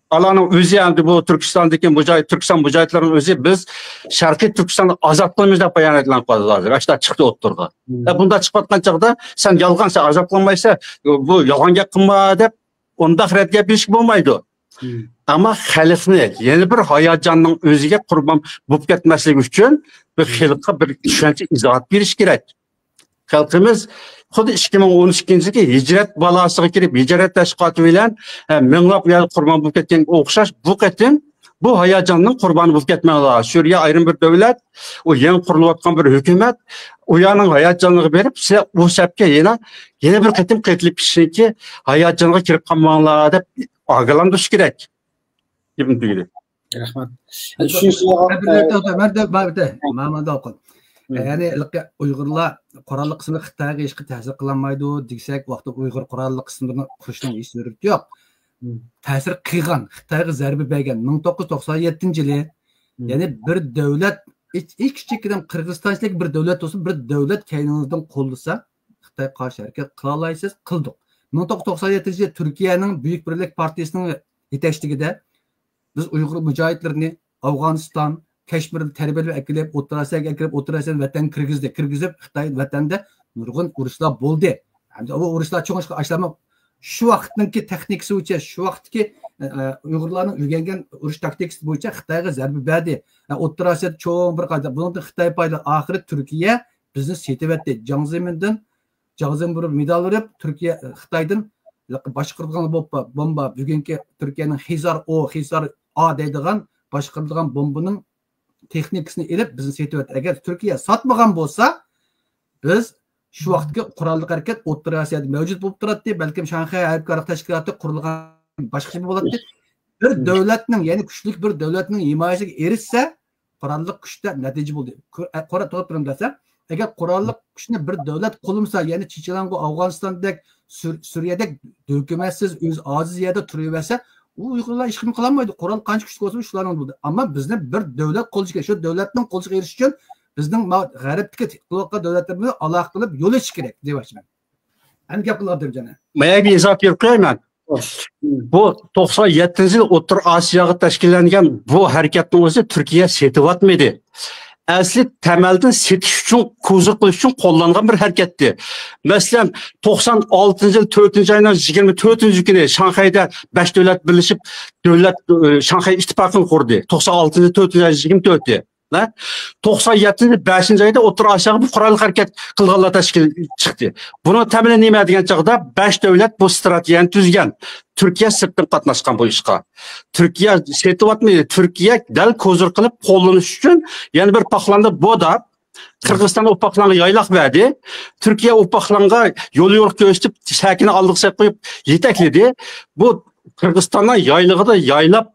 ئالارنىڭ ئۆزى، ئەمدى بۇ تۈركىستاندىكى مۇجاھىد، تۈركىستان مۇجاھىدلىرىنىڭ ئۆزى، بىز شەرقىي تۈركىستاننى ئازاد قىلىمىز دەپ بايان ئېلان قىلىۋاتىدۇ ھازىر. ئاشۇنداق چىقتى ئوتتۇرىغا. مم. ئە، بۇنداق چىقىۋاتقان چاغدا، سەن يالغان، سەن ئازاد قىلالمايسەن، بۇ يالغان گەپ قىلما دەپ، ئۇنداق رەت گەپ بېرىشكە بولمايدۇ. مم. ئەمما خەلقنى يەنە بىر ھاياجاننىڭ ئۆزىگە قۇربان بولۇپ كەتمەسلىكى ئۈچۈن بىر خەلققە بىر چۈشەنچە، ئىزاھات بېرىش كېرەك. خەلقىمىز خۇددى ئىككى مىڭ ئون ئىككىنچى يىلدىكى ھىجرەت بالاسىغا كىرىپ، ھىجرەت تەشۋىقاتى بىلەن، ئە، مىڭلاپ يەر قۇربان بولۇپ كەتكەنگە ئوخشاش، بۇ قېتىم بۇ ھاياجاننىڭ قۇربانى بولۇپ كەتمەڭلار. سۈرىيە ئايرىم بىر دۆلەت، ئۇ يېڭى قۇرۇلۇۋاتقان بىر ھۆكۈمەت، ئۇ يەرنىڭ ھاياجانلىقىغا بېرىپ، سىلەر ئۇ سەپكە يەنە، يەنە بىر قېتىم قېتىلىپ كېتىشىنكى ھاياجانغا كىرىپ قالماڭلار دەپ ئاگاھلاندۇرۇش كېرەك. گېپىم تۈگىدى. رەھمەت. شۇ سوئال، مەن بىر نەرسە، مەن بىر، مەن بىر، مەن مۇنداق قىل. مم. يەنى ھېلىقى ئۇيغۇرلار قوراللىق قىسمى خىتايغا ھېچقى تەسىر قىلالمايدۇ دېسەك، ۋاقتى ئۇيغۇر قوراللىق قىسىملىرىنى قۇرۇشنىڭ ھېچ زۆرۈرىيىتى يوق. مم. تەسىر قىلغان، خىتايغا زەربە بەرگەن مىڭ توققۇز يۈز توقسان يەتتىنچى يىلى، مم. يەنى بىر دۆلەت، ھېچ، ھېچ كىچىككىنە قىرغىزىستانچىلىك بىر دۆلەت بولسا، بىر دۆلەت كەينىڭىزدىن قوللىسا، خىتايغا قارشى ھەرىكەت قىلالايسىز، قىلدۇق. مىڭ توققۇز يۈز توقسان يەتتىنچى يىلى تۈركىيەنىڭ بۈيۈك بىرلىك پارتىيىسىنىڭ يېتەكچىلىكىدە بىز ئۇيغۇر مۇجاھىدلىرىنى ئافغانىستان، كەشمىردىن تەربىيەلەپ ئەكېلىپ، ئوتتۇرا ئاسىياغا ئەكىلىپ، ئوتتۇرا ئاسىيادىن ۋەتەنگە كىرگۈزدى. كىرگۈزۈپ، خىتاي ۋەتەندە نۇرغۇن ئۇرۇشلار بولدى. ھەمدە بۇ ئۇرۇشلار چوڭ ئىشقا ئاشلارمۇ شۇ ۋاقىتنىڭكى تېخنىكىسى بويىچە، شۇ ۋاقىتتىكى، ئە، ئە، ئۇيغۇرلارنىڭ ئۆگەنگەن ئۇرۇش تاكتىكىسى بويىچە خىتايغا زەربە بەردى. ئە، ئوتتۇرا ئاسىيادا چوڭ بىر قايدا، بۇنىڭدىن خىتاي پايدا، ئاخىرى تۈركىيە بىزنى سېتىۋەتتى. جاڭ زېمىندىن، جاڭ زېمىن بىر مېدال بېرىپ، تۈركىيە، خىتايدىن باشقۇرىدىغان بومبا، بومبا، بۈگۈنكى تۈركىيەنىڭ خىزار ئو، خىزار ئا دەيدىغان باشقۇرىدىغان بومبىنىڭ تېخنىكىسىنى ئېلىپ، بىزنى سېتىۋەتتى. ئەگەر تۈركىيە ساتمىغان بولسا، بىز شۇ ۋاقىتتىكى قوراللىق ھەرىكەت ئوتتۇرا ئاسىيادا مەۋجۇت بولۇپ تۇراتتى. بەلكىم شاڭخەي ھەربىي ئارىلىق تەشكىلاتى قۇرۇلغان باشقىچە بولاتتى. بىر دۆلەتنىڭ، يەنى كۈچلۈك بىر دۆلەتنىڭ ھىمايىسىگە ئېرىشسە، قوراللىق كۈچتە نەتىجە بولدى. كۆ-، ئە، قورال توختاپ تۇرۇڭ دېسە، ئەگەر قوراللىق كۈچنى بىر دۆلەت قوللىمىسا، يەنى چېچىلاڭغۇ، ئافغانىستاندەك، سۈر-، سۈرىيەدەك ھۆكۈمەتسىز، ئۆزى ئاجىز يەردە تۇرۇۋەرسە، ئۇ ئۇيغۇرلار ھېچقىسمە قىلالمايدۇ. قورال قانچە كۈچلۈك بولسا، شۇلارنىڭ بولىدۇ. ئەمما بىزنى بىر دۆلەت قوللىشى كېرەك. شۇ دۆلەتنىڭ قوللىشىغا ئېرىشىش ئۈچۈن بىزنىڭ ما-، غەربتىكى قىلىۋاتقان دۆلەتلەر بىلەن ئالاقە قىلىپ يول ئېچىش كېرەك دەپ ئېيتىمەن. ئەمدى گەپ قىلىڭ ئابدۇرېھىم جان. مانا بىر ئىزاھات بېرىپ قوياي مەن. بۇ توقسان يەتتىنچى يىل ئوتتۇرا ئاسىياغا تەشكىللەنگەن بۇ ھەرىكەتنىڭ ئۆزى تۈركىيە سېتىۋاتمىدى. ئەسلى تەمەلدىن سېتىش ئۈچۈن، كوزىر قىلىش ئۈچۈن قوللانغان بىر ھەرىكەتتى. مەسىلەن، توقسان ئالتىنچى يىل تۆتىنچى ئاينىڭ يىگىرمە تۆتىنچى كۈنى شاڭخەيدە بەش دۆلەت بىرلىشىپ، دۆلەت، ئى، شاڭخەي ئىتتىپاقىنى قۇردى. توقسان ئالتىنچى يىل تۆتىنچى ئاي يىگىرمە تۆتى. ھە؟ توقسان يەتتىنچى يىل بەشىنچى ئايدا ئوتتۇرا ئاسىياغا بۇ قوراللىق ھەرىكەت قىلغانلار تەشكىل چىقتى. بۇنىڭ تەمىلى نېمە دېگەن چاغدا، بەش دۆلەت بۇ ستراتېگىيەنى تۈزگەن. تۈركىيە سىرتتىن قاتناشقان بۇ ئىشقا. تۈركىيە سېتىۋاتمىدى. تۈركىيە دەل كوزىر قىلىپ قوللىنىش ئۈچۈن يەنە بىر پاخلاندا بوداپ، قىرغىزىستان ئۇ پاخلانغا يايلاق بەردى. تۈركىيە ئۇ پاخلانغا يول يورۇق كۆرسىتىپ، سەكىنى ئالدىغا سېلىپ قويۇپ يېتەكلىدى. بۇ قىرغىزىستاننىڭ يايلىقىدا يايلاپ،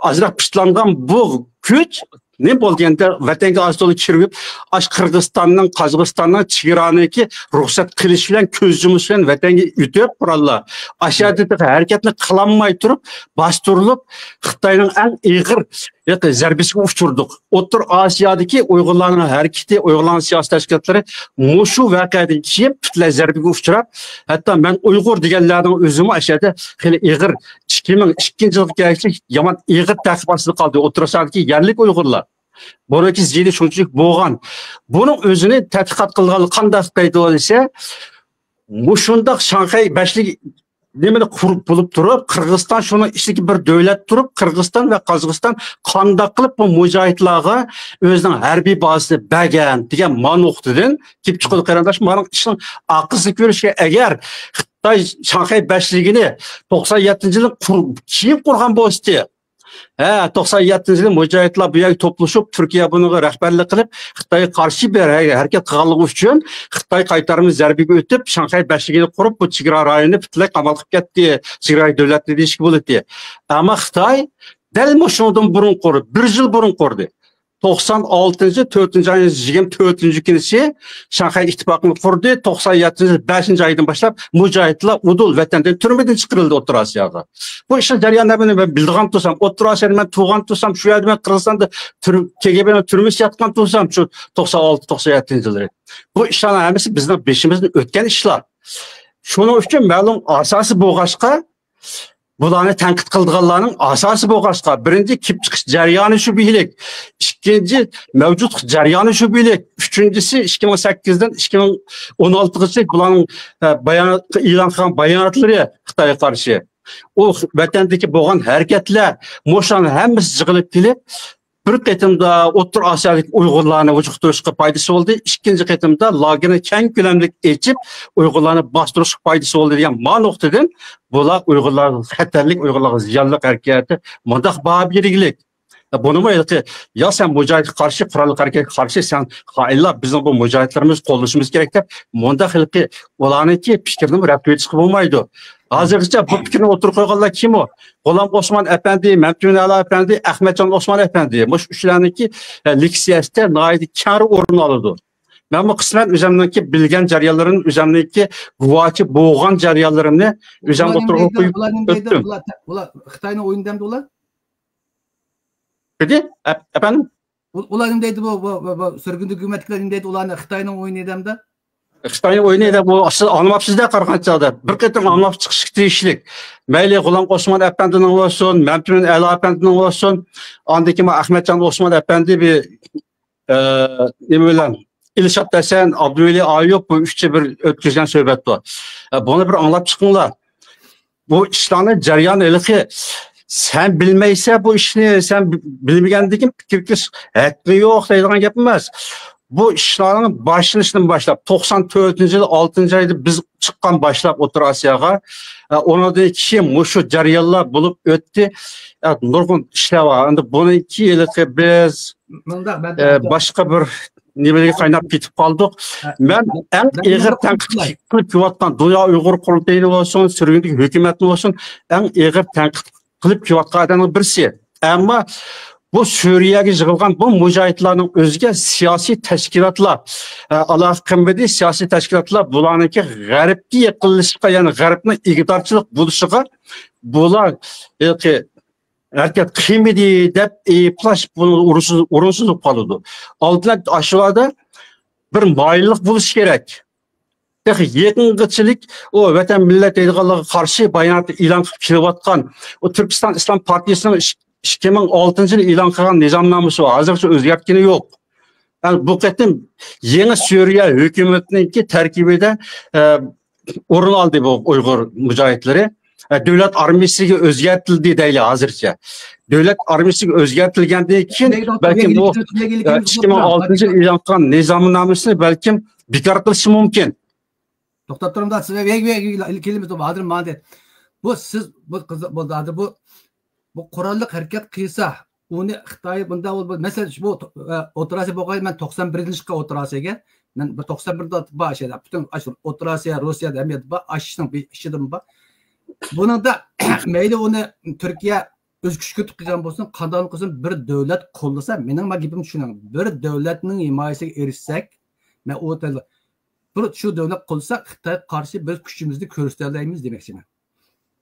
ئازراق پىتلانغان بۇ كۈچ نېمە بولدى؟ يەنە ۋەتەنگە ئاز تولا كىرىپ، ئاش قىرغىزىستاننىڭ، قازاقىستاننىڭ چېگرانىكى رۇخسەت قىلىش بىلەن، كۆز يۇمۇش بىلەن ۋەتەنگە ئۆتۈپ قوراللار. ئاشۇ يەردە ھەرىكەتنى قىلالماي تۇرۇپ، باستۇرۇلۇپ، خىتاينىڭ ئەڭ ئېغىر ياكى زەربىسىگە ئۇچرىدۇق. ئوتتۇرا ئاسىيادىكى ئۇيغۇرلارنىڭ ھەرىكىتى، ئۇيغۇرلارنىڭ سىياسىي تەشكىلاتلىرى مۇشۇ ۋەقەدىن كېيىن پۈتۈنلەي زەربىگە ئۇچراپ، ھەتتا مەن ئۇيغۇر دېگەنلەرنىڭ ئۆزىمۇ ئەشەدە خېلى ئېغىر، ئىككى مىڭ ئىككىنچى يىلغا كەلگۈچە يامان ئېغىر تەقىب ئاستىدا قالدى ئوتتۇرا ئاسىيادىكى يەرلىك ئۇيغۇرلار. بۇنىڭكى زىيىنى شۇنچىلىك بولغان. بۇنىڭ ئۆزىنى تەتقىقات قىلغانلار قانداق دەيدۇ دېسە، مۇشۇنداق شاڭخەي بەشلىك نېمىنى قۇرۇپ بولۇپ تۇرۇپ، قىرغىزىستان شۇنىڭ ئىچىدىكى بىر دۆلەت تۇرۇپ، قىرغىزىستان ۋە قازاقىستان قانداق قىلىپ بۇ مۇجاھىدلارغا ئۆزىنىڭ ھەربىي بازىسىنى بەرگەن دېگەن ما نۇقتىدىن كېلىپ چىقىدۇ، قېرىنداش. مانا ئىشنىڭ ئارقىسىنى كۆرۈشكە، ئەگەر خىتاي شاڭخەي بەشلىكىنى توقسان يەتتىنچى يىلى قۇر-، كېيىن قۇرغان بولسىدى، ھە، توقسان يەتتىنچى يىلى مۇجاھىدلار بۇ يەرگە توپلىشىپ، تۈركىيە بۇنىڭغا رەھبەرلىك قىلىپ، خىتايغا قارشى بىر ھەر-، ھەرىكەت قىلغانلىقى ئۈچۈن خىتاي قايتارما زەربىگە ئۆتۈپ، شاڭخەي بەشلىكىنى قۇرۇپ، بۇ چېگرا رايونىنى پۈتۈنلەي قامال قىلىپ كەتتى. چېگرا دۆلەتنى دېيىشكە بولاتتى. ئەمما خىتاي دەل مۇشۇنىڭدىن بۇرۇن قۇردى، بىر يىل بۇرۇن قۇردى. توقسان ئالتىنچى تۆتىنچى ئاينىڭ يىگىرمە تۆتىنچى كۈنىسى شاڭخەي ئىتتىپاقىنى قۇردى. توقسان يەتتىنچى بەشىنچى ئايدىن باشلاپ مۇجاھىدلار ئۇدۇل ۋەتەندىن، تۈرمىدىن چىقىرىلدى ئوتتۇرا ئاسىياغا. بۇ ئىشنىڭ جەريانلىرىنى مەن بىلىدىغان تۇرسام، ئوتتۇرا ئاسىيادا مەن تۇغقان تۇرسام، شۇ يەردە مەن قىرغىزىستاندا تۈر-، كېگېبېنىڭ تۈرمىسى ياتقان تۇرسام، شۇ توقسان ئالتە، توقسان يەتتىنچى يىللىرى. بۇ ئىشلارنىڭ ھەممىسى بىزنىڭ بېشىمىزدىن ئۆتكەن ئىشلار. شۇنىڭ ئۈچۈن مەلۇم ئاساسى بولغاچقا، بۇلارنى تەنقىد قىلىدىغانلارنىڭ ئاساسى بولغاچقا، بىرىنچى، كېلىپ چىقىش جەريانى شۈبھىلىك، ئىككىنچى، مەۋجۇت جەريانى شۈبھىلىك، ئۈچىنچىسى، ئىككى مىڭ سەككىزدىن ئىككى مىڭ ئون ئالتىغىچە بۇلارنىڭ، ئە، بايانات، ئېلان قىلغان باياناتلىرى خىتايغا قارشى. ئۇ ۋەتەندىكى بولغان ھەرىكەتلەر، مۇشۇلارنىڭ ھەممىسى يىغىلىپ كېلىپ، بىر قېتىمدا ئوتتۇرا ئاسىيادىكى ئۇيغۇرلارنى ۋۇجۇدقا كەلتۈرۈشكە پايدىسى بولدى. ئىككىنچى قېتىمدا لاگېرنى كەڭ كۆلەملىك ئېچىپ، ئۇيغۇرلارنى باستۇرۇشقا پايدىسى بولدى دېگەن ما نۇقتىدىن بۇلار ئۇيغۇرلارغا خەتەرلىك، ئۇيغۇرلارغا زىيانلىق ھەرىكەتتە مۇنداق باھا بېرىگلىك. بۇنىمۇ ھېلىقى، يا سەن مۇجاھىدقا قارشى، قوراللىق ھەرىكەتكە قارشى، سەن خائىنلار، بىزنىڭ بۇ مۇجاھىدلىرىمىز قوللىشىمىز كېرەك دەپ، مۇنداق ھېلىقى ئۇلارنىڭكى پىكرىنىمۇ رەت ئېتىشقا بولمايدۇ. ھازىرغىچە بۇ پىكىرنى ئوتتۇرىغا قويغانلار كىم ئۇ؟ غۇلام ئوسمان ئەپەندى، مەمتىمىن ئەلا ئەپەندى، ئەخمەتجان ئوسمان ئەپەندى. مۇشۇ ئۈچلەرنىڭكى، ئە، لېكسىيەسىدە ناھايىتى كەڭرى ئورۇن ئالىدۇ. مەنمۇ قىسمەن ئۆزۈمنىڭكى بىلگەن جەريانلىرىمنى، ئۆزۈمنىڭكى گۇۋاھچى بولغان جەريانلىرىمنى ئۆزۈم ئۇلار نېمە ئوتتۇرىغا دەيدۇ؟ قويۇپ ئۇلار نېمە دەيدۇ؟ ئۆتتۈم. ئۇلار، ئۇلار خىتاينىڭ ئويۇنى دەمدۇ ئۇلار؟ دېدى؟ ئەپ-، ئەپەندىم؟ ئۇ-، ئۇلار نېمە دەيدۇ بۇ، بۇ، بۇ، بۇ سۈرگۈندە ھۆكۈمەتتىكىلەر نېمە دەيدۇ ئۇلارنى خىتاينىڭ ئويۇنى دەمدە؟ خىتاينىڭ ئويۇنى دەپ بۇ سىز ئاڭلاپسىز-دە قارىغانچاغدا. بىر قېتىم ئاڭلاپ چىقىش تېگىشلىك. مەيلى غۇلام ئوسمان ئەپەندىنىڭ بولسۇن، مەمتىمىن ئەلا ئەپەندىنىڭ بولسۇن، ئاندىن كېيىن ئەخمەتجان ئوسمان ئەپەندى بىر، ئە، نېمە بىلەن، ئىلشات ھەسەن، ئابدۇۋەلى ئايۇپ، بۇ ئۈچى بىر ئۆتكۈزگەن سۆھبەت بار. ئە، بۇنى بىر ئاڭلاپ چىقىڭلار. بۇ ئىشلارنىڭ جەريانى ھېلىقى، سەن بىلمەيسەن بۇ ئىشنى، سەن بىلمىگەندىن كېيىن پىكىر قىلىش ھەققى يوق دەيدىغان گەپ ئەمەس. بۇ ئىشلارنىڭ باشلىنىشىدىن باشلاپ، توقسان تۆتىنچى يىل ئالتىنچى ئايدا بىز چىققان باشلاپ ئوتتۇرا ئاسىياغا، ئە، ئۇنىڭدىن كېيىن مۇشۇ جەريانلار بولۇپ ئۆتتى. ئە، نۇرغۇن ئىشلار بار. ئەمدى بۇنىڭكى ھېلىقى بىز، مۇنداق، مەن ئە، باشقا بىر نېمىلەرگە قايناپ كېتىپ قالدۇق. ھە، مەن مەن، ئەڭ مەن ئېغىر تەنقىد قىلىپ كېلىۋاتقان دۇنيا ئۇيغۇر قۇرۇلتىيىنى بولسۇن، سۈرگۈندىكى ھۆكۈمەتنى بولسۇن، ئەڭ ئېغىر تەنقىد قىلىپ كېلىۋاتقان ئادەمنىڭ بىرسى. ئەمما بۇ سۈرىيەگە يىغىلغان بۇ مۇجاھىدلارنىڭ ئۆزىگە سىياسىي تەشكىلاتلار، ئە، ئالاقە قىلمىدى، سىياسىي تەشكىلاتلار بۇلارنىڭكى غەربكە يېقىنلىشىشقا، يەنى غەربنىڭ ئىگىدارچىلىق بولۇشىغا بۇلار ھېلىقى ھەرىكەت قىلمىدى دەپ ئەيىبلەش بۇ ئورۇنسىز، ئورۇنسىز بولۇپ قالىدۇ. ئالدىن ئاشۇلاردا بىر مايىللىق بولۇشى كېرەك. تېخى يېقىنغىچىلىك ئۇ ۋەتەن مىللەت دەيدىغانلارغا قارشى بايانات ئېلان قىلىپ كېلىۋاتقان، ئۇ تۈركىستان ئىسلام پارتىيىسىنىڭ ئىش-، ئىككى مىڭ ئالتىنچى يىلى ئېلان قىلغان نىزامنامىسى بار. ھازىرغىچە ئۆزگەرتكىنى يوق. يەنى بۇ قېتىم يېڭى سۈرىيە ھۆكۈمىتىنىڭكى تەركىبىدە، ئە، ئورۇن ئالدى بۇ ئۇيغۇر مۇجاھىدلىرى. ئە، دۆلەت ئارمىيىسىگە ئۆزگەرتىلدى دەيلى ھازىرچە. دۆلەت ئارمىيىسىگە ئۆزگەرتىلگەندىن كېيىن بەلكىم بۇ، ئە، ئىككى مىڭ ئالتىنچى يىل ئېلان قىلغان نىزامنامىسىنى بەلكىم بىكار قىلىشى مۇمكىن. توختاپ تۇرۇڭ، سىز، ۋەي، ۋەي، ۋەي، كېلىمىز، ھازىر ماڭدى. بۇ سىز، بۇ قىز-، بولدى، ھازىر بۇ، بۇ قوراللىق ھەرىكەت قىلسا، ئۇنى خىتاي بۇنداق بولۇپ، مەسىلەن، بۇ، ئە، ئوتتۇرا ئاسىيا بولغاي، مەن توقسان بىرىنچى يىلى چىققان ئوتتۇرا ئاسىياگە، مەن بىر توقسان بىردە بار شەيدە، پۈتۈن ئاشۇ ئوتتۇرا ئاسىيا، روسىيەدە ھەممە يەردە بار، ئاشۇنىڭ بىر ئىچىدىمۇ بار. بۇنىڭدا مەيلى ئۇنى تۈركىيە ئۆز كۈچى كۆتۈپ قىلغان بولسۇن، قانداقلا قىلسۇن، بىر دۆلەت قوللىسا، مېنىڭ ما گېپىمنى چۈشىنىڭ، بىر دۆلەتنىڭ ھىمايىسىگە ئېرىشسەك، مەن ئۇ تەل-، بىر شۇ دۆلەت قوللىسا، خىتايغا قارشى بىز كۈچىمىزنى كۆرسىتەلەيمىز دېمەكچىمەن.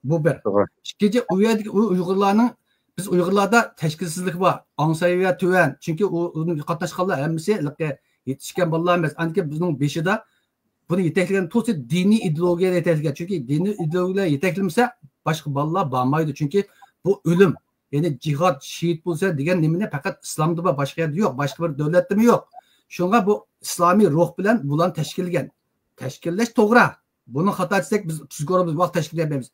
بۇ بىر. توغرا. ئىككىنچى، ئۇ يەردىكى ئۇ ئۇيغۇرلارنىڭ بىز ئۇيغۇرلاردا تەشكىلسىزلىك بار، ئاڭ سەۋىيە تۆۋەن. چۈنكى ئۇ، ئۇنى قاتناشقانلار ھەممىسى ھېلىقى يېتىشكەن بالىلار ئەمەس. ئاندىن كېيىن بىزنىڭ بېشىدا بۇنى يېتەكلىگەن تۇرسا دىنىي ئىدېئولوگىيە يېتەكلىگەن. چۈنكى دىنىي ئىدېئولوگىيە يېتەكلىمىسە، باشقا بالىلار بارمايدۇ. چۈنكى بۇ ئۆلۈم، يەنى جىھاد، شېھىت بولسا دېگەن نېمىنى پەقەت ئىسلامدا بار، باشقا يەردە يوق، باشقا بىر دۆلەتتىمۇ يوق. شۇڭا بۇ ئىسلامىي روھ بىلەن بۇلارنى تەشكىللىگەن. تەشكىللەش توغرا. بۇنى خاتا دېسەك، بىز تۈزگۈن بولىمىز، ۋاقىت تەشكىل بەرمەيمىز.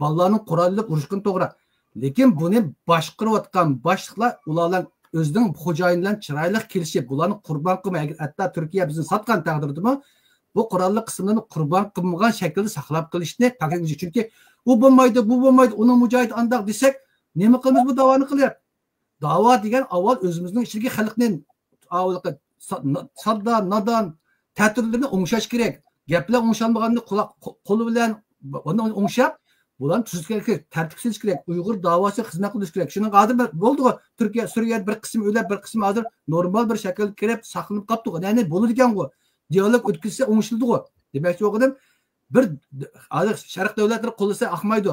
بالىلارنىڭ قورال ئېلىپ ئۇرۇشقىنى توغرا. لېكىن بۇنى باشقۇرۇۋاتقان باشلىقلار ئۇلار بىلەن ئۆزىنىڭ خوجايىنى بىلەن چىرايلىق كېلىشىپ، بۇلارنى قۇربان قىلماي، ئەگەر ھەتتا تۈركىيە بىزنى ساتقان تەقدىردىمۇ، بۇ قوراللىق قىسىملارنى قۇربان قىلمىغان شەكىلدە ساقلاپ قېلىشنى تەكلىپ قىلىش. چۈنكى ئۇ بولمايدۇ، بۇ بولمايدۇ، ئۇنىڭ مۇجاھىدى ئانداق دېسەك، نېمە قىلىمىز بۇ داۋانى قىلىپ؟ داۋا دېگەن ئاۋۋال ئۆزىمىزنىڭ ئىچىدىكى خەلقنى، ئاۋۋال سا-، نا-، ساددا، نادان، تەتۈرلىرىنى ئوڭشاش كېرەك. گەپ بىلەن ئوڭشالمىغاننى قۇلاق، قو-، قول بىلەن ب-، بۇنى ئوڭشاپ، بۇلارنى تۈزىتىش كېرەك، تەرتىپ سېلىش كېرەك. ئۇيغۇر داۋاسىغا خىزمەت قىلىش كېرەك. شۇنىڭغا ھازىر بىر، بولدىغۇ، تۈركىيە، سۈرىيەدە بىر قىسىم ئۆلۈپ، بىر قىسىم ھازىر نورمال بىر شەكىلگە كىرىپ ساقلىنىپ قاپتۇغۇ. يەنى بولىدىكەنغۇ. دىئالوگ ئۆتكۈزسە ئوڭشىلىدىغۇ. دېمەكچى بولغىنىم، بىر ھازىر شەرق دۆلەتلىرى قوللىسا ئاقمايدۇ.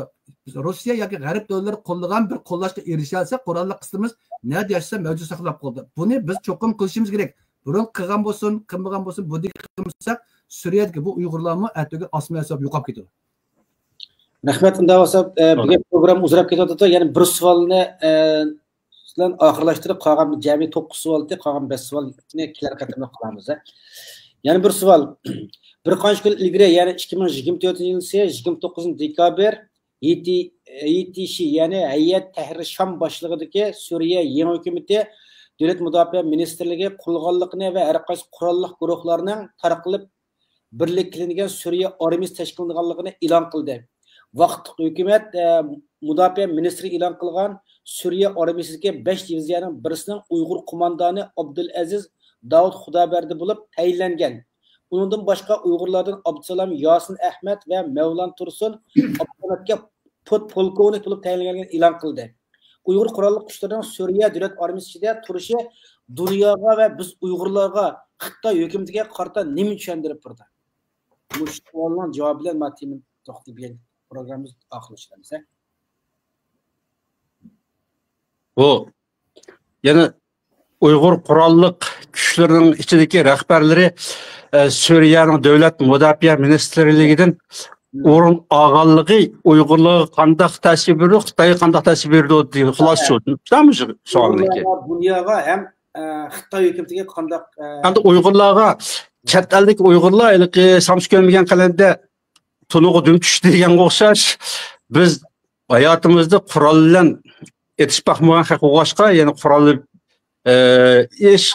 روسىيە ياكى غەرب دۆلەتلىرى قوللىغان بىر قوللاشقا ئېرىشەلىسە، قوراللىق قىسمىمىز نەدە ياشىسا مەۋجۇت ساقلاپ قالىدۇ. بۇنى بىز چوقۇم قىلىشىمىز كېرەك. بۇرۇن قىلغان بولسۇن، قىلمىغان بولسۇن، بۇ دېگەن قىلمىساق، سۈرىيەدىكى بۇ ئۇيغۇرلارمۇ ئەتىگۈن ئاسما ھېساب يوقاپ كېتىدۇ. رەھمەت، ئۇنداق بولسا، ئە، بۈگۈن پروگرامما ئۇزىراپ كېتىۋاتىدۇ. يەنە بىر سوئالنى، ئە، بىلەن ئاخىرلاشتۇرۇپ، قالغان جەمئىي توققۇز سوئال ئىدى، قالغان بەش سوئالنى كېلەر قېتىملىق قىلارمىز، ھە. يەنە بىر سوئال. بىر قانچە كۈن ئىلگىرى، يەنى ئىككى مىڭ يىگىرمە تۆتىنچى يىل يىگىرمە توققۇزىنچى دېكابىر، ھېيتى-، ھېيتىشى، يەنى ھەيئەت تەھرىر شام باشلىقىدىكى سۈرىيە يېڭى ھۆكۈمىتى دۆلەت مۇداپىئە مىنىستىرلىكى قۇرۇلغانلىقىنى ۋە ھەر قايسى قوراللىق گۇرۇھلارنىڭ تارقىلىپ، بىرلىككە كېلىنگەن سۈرىيە ئارمىيىسى تەشكىللىنىدىغانلىقىنى ئېلان قىلدى. ۋاقىتلىق ھۆكۈمەت، ئە، مۇداپىئە مىنىستىرى ئېلان قىلغان سۈرىيە ئارمىيىسىدىكى بەش دىۋىزىيەنىڭ بىرسىنىڭ ئۇيغۇر قوماندانى ئابدۇلئەزىز داۋۇت خۇدابەردى بولۇپ تەيىنلەنگەن. ئۇنىڭدىن باشقا ئۇيغۇرلاردىن ئابدۇسالام ياسىن ئەھمەت ۋە مەۋلان تۇرسۇن ئابدۇسەمەتكە پود-، پولكوۋنىك بولۇپ تەيىنلەنگەنلىكىنى ئېلان قىلدى. ئۇيغۇر قوراللىق كۈچلىرىنىڭ سۈرىيە دۆلەت ئارمىيىسى ئىچىدە تۇرۇشى دۇنياغا ۋە بىز ئۇيغۇرلارغا خىتاي ھۆكۈمىتىگە قارىتا نېمە چۈشەندۈرۈپ بېرىدۇ؟ مۇشۇ سوئالنىڭ جاۋابى بىلەن ما تېمىنى توختىتىپ بېرەيلى. پروگراممىمىزنى ئاخىرلاشتۇرىمىز، ھە؟ بۇ يەنە ئۇيغۇر قوراللىق كۈچلىرىنىڭ ئىچىدىكى رەھبەرلىرى، ئە، سۈرىيەنىڭ دۆلەت مۇداپىئە مىنىستىرلىكىدىن ئورۇن ئالغانلىقى ئۇيغۇرلارغا قانداق تەسىر بېرىدۇ، خىتايغا قانداق تەسىر بېرىدۇ دېگەن خۇلاسە شۇ. شۇ سوئالنىڭكى. دۇنياغا ھەم، ئە، خىتاي ھۆكۈمىتىگە قانداق، ئە، ئەمدى ئۇيغۇرلارغا، چەت ئەلدىكى ئۇيغۇرلار ھېلىقى سامسا كۆرمىگەن قەلەندە تونۇرغا دۈم چۈشتى دېگەنگە ئوخشاش، بىز ھاياتىمىزدا قورال بىلەن ئېتىشىپ باقمىغان خەق بولغاچقا، يەنە قورال، ئە، ئىش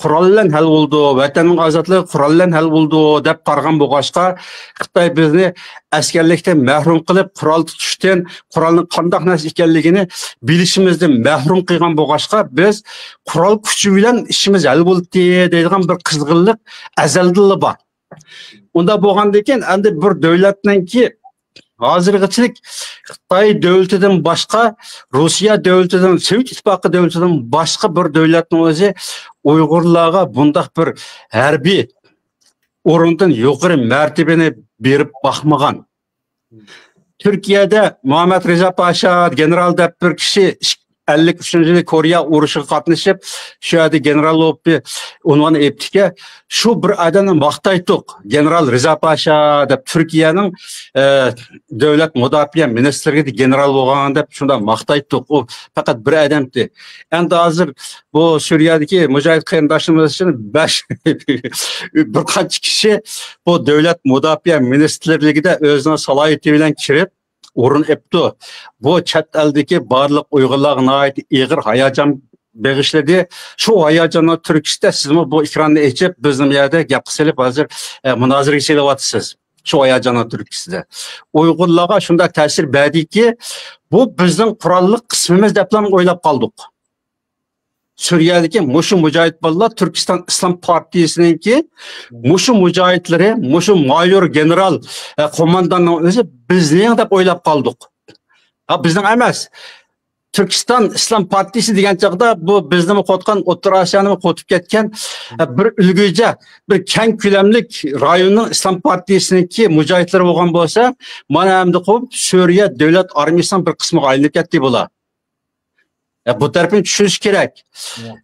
قورال بىلەن ھەل بولىدۇ، ۋەتەننىڭ ئازادلىقى قورال بىلەن ھەل بولىدۇ دەپ قارىغان بولغاچقا، خىتاي بىزنى ئەسكەرلىكتىن مەھرۇم قىلىپ، قورال تۇتۇشتىن، قورالنىڭ قانداق نەرسە ئىكەنلىكىنى بىلىشىمىزدىن مەھرۇم قىلغان بولغاچقا، بىز قورال كۈچى بىلەن ئىشىمىز ھەل بولدى دەيدىغان بىر قىزغىنلىق ئەزەلدىنلا بار. ئۇنداق بولغاندىن كېيىن، ئەمدى بىر دۆلەتنىڭكى ھازىرغىچىلىك خىتاي دۆلىتىدىن باشقا، روسىيە دۆلىتىدىن، سوۋېت ئىتتىپاقى دۆلىتىدىن باشقا بىر دۆلەتنىڭ ئۆزى ئۇيغۇرلارغا بۇنداق بىر ھەربىي ئورۇندىن يۇقىرى مەرتىبىنى بېرىپ باقمىغان. تۈركىيەدە مۇھەممەد رىزا پاشا گېنېرال دەپ بىر كىشى ئەللىك ئۈچىنچى يىلى كورېيە ئۇرۇشىغا قاتنىشىپ، شۇ يەردە گېنېرال بولۇپ بىر ئۇنۋان ئېلىپتىكەن. شۇ بىر ئادەمنى ماختايتتۇق. گېنېرال رىزا پاشا دەپ تۈركىيەنىڭ، ئە، دۆلەت مۇداپىئە مىنىستىرلىكىدە گېنېرال بولغان دەپ شۇنداق ماختايتتۇق. ئۇ پەقەت بىر ئادەمتى. ئەمدى ھازىر بۇ سۈرىيەدىكى مۇجاھىد قېرىنداشلىرىمىز ئۈچۈن بەش، بىر قانچە كىشى بۇ دۆلەت مۇداپىئە مىنىستىرلىكىدە ئۆزىنىڭ سالاھىيىتى بىلەن كىرىپ، ئورۇن ئېپتۇ. بۇ چەت ئەلدىكى بارلىق ئۇيغۇرلارغا ناھايىتى ئېغىر ھاياجان بېغىشلىدى. شۇ ھاياجاننىڭ تۈرتكىسىدە سىزمۇ بۇ ئېكراننى ئېچىپ، بىزنى بۇ يەردە گەپكە سېلىپ، ھازىر، ئە، مۇنازىرىگە سېلىۋاتىسىز. شۇ ھاياجاننىڭ تۈرتكىسىدە. ئۇيغۇرلارغا شۇنداق تەسىر بەردىكى، بۇ بىزنىڭ قوراللىق قىسمىمىز دەپلا ئويلاپ قالدۇق. سۈرىيەدىكى مۇشۇ مۇجاھىد بالىلار تۈركىستان ئىسلام پارتىيىسىنىڭكى مۇشۇ مۇجاھىدلىرى، مۇشۇ مايور، گېنېرال، ئە، قومانداننىڭ ئۆزى بىزنىڭ دەپ ئويلاپ قالدۇق. ھا، بىزنىڭ ئەمەس. تۈركىستان ئىسلام پارتىيىسى دېگەن چاغدا بۇ بىزنىمۇ قوتقان، ئوتتۇرا ئاسىيانىمۇ قوتۇپ كەتكەن، ئە، بىر ئۈلگۈچە، بىر كەڭ كۆلەملىك رايوننىڭ ئىسلام پارتىيىسىنىڭكى مۇجاھىدلىرى بولغان بولسا، مانا ئەمدى قويۇپ سۈرىيە دۆلەت ئارمىيىسىنىڭ بىر قىسمىغا ئايلىنىپ كەتتى بۇلار. ئە، بۇ تەرىپىنى چۈشىنىش كېرەك.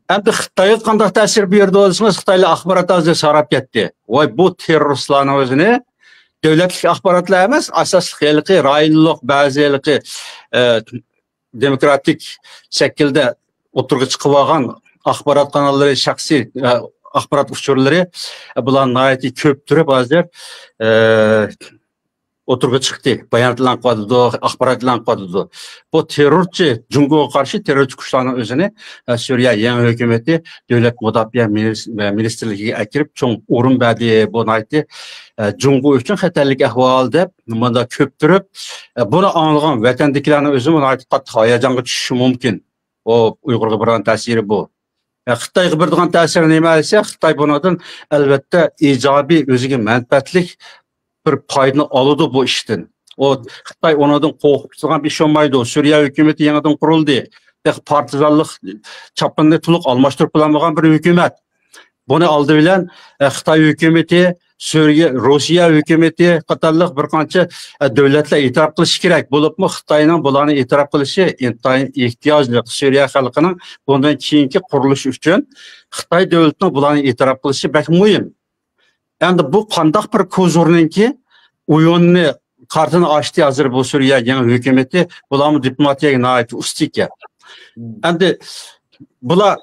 ئەمدى خىتايغا قانداق تەسىر بېرىدۇ دېسىڭىز، خىتايلار ئاخبارات ھازىر ساراپ كەتتى. ۋاي، بۇ تېررورىستلارنىڭ ئۆزىنى دۆلەتلىك ئاخباراتلار ئەمەس، ئاساسلىق ھېلىقى رايونلۇق بەزى ھېلىقى، ئە، دېموكراتىك شەكىلدە ئوتتۇرىغا چىقىۋالغان ئاخبارات قاناللىرى، شەخسىي، ئە، ئاخبارات ئۇچۇرلىرى، ئە، بۇلار ناھايىتى كۆپ تۇرۇپ ھازىر، ئە، ئوتتۇرىغا چىقتى، بايانات ئېلان قىلىۋاتىدۇ، ئاخبارات ئېلان قىلىۋاتىدۇ. بۇ تېررورچى، جۇڭگوغا قارشى تېررورچى كۈچلەرنىڭ ئۆزىنى، ئە، سۈرىيە يېڭى ھۆكۈمىتى دۆلەت مۇداپىئە مىنىس-، مىنىستىرلىكىگە ئەكىرىپ چوڭ ئورۇن بەردى. بۇ ناھايىتى، ئە، جۇڭگو ئۈچۈن خەتەرلىك ئەھۋال دەپ مۇنداق كۆپ تۇرۇپ، ئە، بۇنى ئاڭلىغان ۋەتەندىكىلەرنىڭ ئۆزىمۇ ناھايىتى قاتتىق ھاياجانغا چۈشۈشى مۇمكىن. ئۇ ئۇيغۇرغا بېرىدىغان تەسىرى بۇ. ئە، خىتايغا بېرىدىغان تەسىرى نېمە دېسە، خىتاي بۇنىڭدىن ئەلۋەتتە ئىجابىي، ئۆزىگە مەنپەئەتلىك بىر پايدىنى ئالىدۇ بۇ ئىشتىن. ئۇ، خىتاي ئۇنىڭدىن قورقۇپ تۇرغان بىر ئىش بولمايدۇ. سۈرىيە ھۆكۈمىتى يېڭىدىن قۇرۇلدى. تېخى پارتىزانلىق چاپىنىنى تولۇق ئالماشتۇرۇپ بولالمىغان بىر ھۆكۈمەت. بۇنى ئالدى بىلەن، ئە، خىتاي ھۆكۈمىتى، سۈرىيە، روسىيە ھۆكۈمىتى قاتارلىق بىر قانچە، ئە، دۆلەتلەر ئېتىراپ قىلىشى كېرەك. بولۇپمۇ خىتاينىڭ بۇلارنى ئېتىراپ قىلىشى ئىنتايىن ئېھتىياجلىق. سۈرىيە خەلقىنىڭ بۇندىن كېيىنكى قۇرۇلۇشى ئۈچۈن خىتاي دۆلىتىنىڭ بۇلارنى ئېتىراپ قىلىشى بەك مۇھىم. ئەمدى بۇ قانداق بىر كوزۇرنىڭكى ئويۇننى، كارتىنى ئاچتى ھازىر بۇ سۈرىيە يېڭى ھۆكۈمىتى، بۇلارمۇ دىپلوماتىيەگە ناھايىتى ئۇستا ئىكەن. ئەمدى بۇلار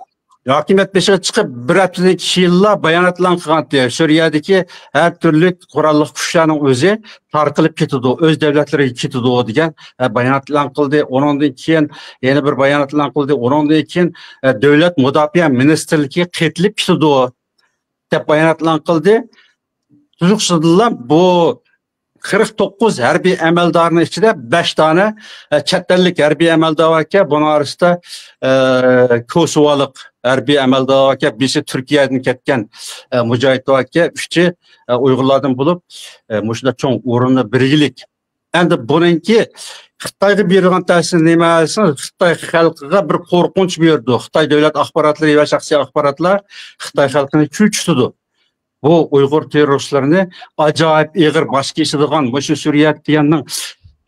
ھاكىمىيەت بېشىغا چىقىپ بىر ھەپتىدىن كېيىنلا بايانات ئېلان قىلغانتى، سۈرىيەدىكى ھەر تۈرلۈك قوراللىق كۈچلەرنىڭ ئۆزى تارقىلىپ كېتىدۇ، ئۆز دۆلەتلىرىگە كېتىدۇ دېگەن، ئە، بايانات ئېلان قىلدى. ئۇنىڭدىن كېيىن يەنە بىر بايانات ئېلان قىلدى. ئۇنىڭدىن كېيىن، ئە، دۆلەت مۇداپىئە مىنىستىرلىكىگە قېتىلىپ كېتىدۇ دەپ بايانات ئېلان قىلدى. تۇيۇقسىزلا بۇ قىرىق توققۇز ھەربىي ئەمەلدارنىڭ ئىچىدە بەش دانە، ئە، چەت ئەللىك ھەربىي ئەمەلدار باركەن. بۇنىڭ ئارىسىدا، ئە، كوسوۋالىق ھەربىي ئەمەلدار باركەن، بىرسى تۈركىيەدىن كەتكەن، ئە، مۇجاھىد باركەن، ئۈچى، ئە، ئۇيغۇرلاردىن بولۇپ، ئە، مۇشۇنداق چوڭ ئورۇننى بىرگىلىك. ئەمدى بۇنىڭكى خىتايغا بېرىدىغان تەسىرى نېمە دېسىڭىز، خىتاي خەلقىگە بىر قورقۇنچ بېرىدۇ. خىتاي دۆلەت ئاخباراتلىرى ۋە شەخسىي ئاخباراتلار خىتاي خەلقىنى چۆچۈتىدۇ. بۇ ئۇيغۇر تېررورىستلىرىنى ئاجايىپ ئېغىر باش كېسىدىغان، مۇشۇ سۈرىيە دېگەننىڭ،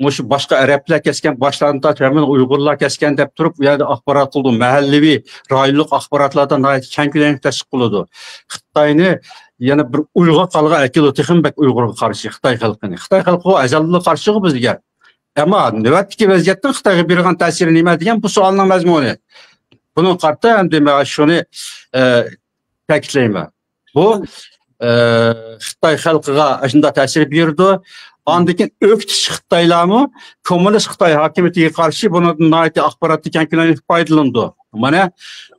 مۇشۇ باشقا ئەرەبلەر كەسكەن، باشلاردىن تارتىپ ھەممىنى ئۇيغۇرلار كەسكەن دەپ تۇرۇپ، ئۇ يەردە ئاخبارات قىلىدۇ. مەھەللىۋى، رايونلۇق ئاخباراتلاردا ناھايىتى كەڭ كۆلەملىك تەشۋىق قىلىدۇ. خىتاينى يەنە بىر ئويغا قالغان ئەكېلىدۇ، تېخىمۇ بەك ئۇيغۇرغا قارشى، خىتاي خەلقىنى. خىتاي خەلقى ئۇ ئەزەلدىنلا قارشىغۇ بىزگە. ئەمما نۆۋەتتىكى ۋەزىيەتتىن خىتايغا بېرىدىغان تەسىرى نېمە دېگەن بۇ سوئالنىڭ مەزمۇنى. بۇنىڭغا قارىتا ئەمدى مەن شۇنى، ئە، تەكىتلەيمەن. بۇ، ئە، خىتاي خەلقىگە ئاشۇنداق تەسىر بېرىدۇ. ئاندىن كېيىن ئۆكتىچى خىتايلارمۇ كوممۇنىست خىتاي ھاكىمىيىتىگە قارشى بۇنىڭدىن ناھايىتى ئاخباراتتا كەڭ كۆلەملىك پايدىلىنىدۇ. مانا،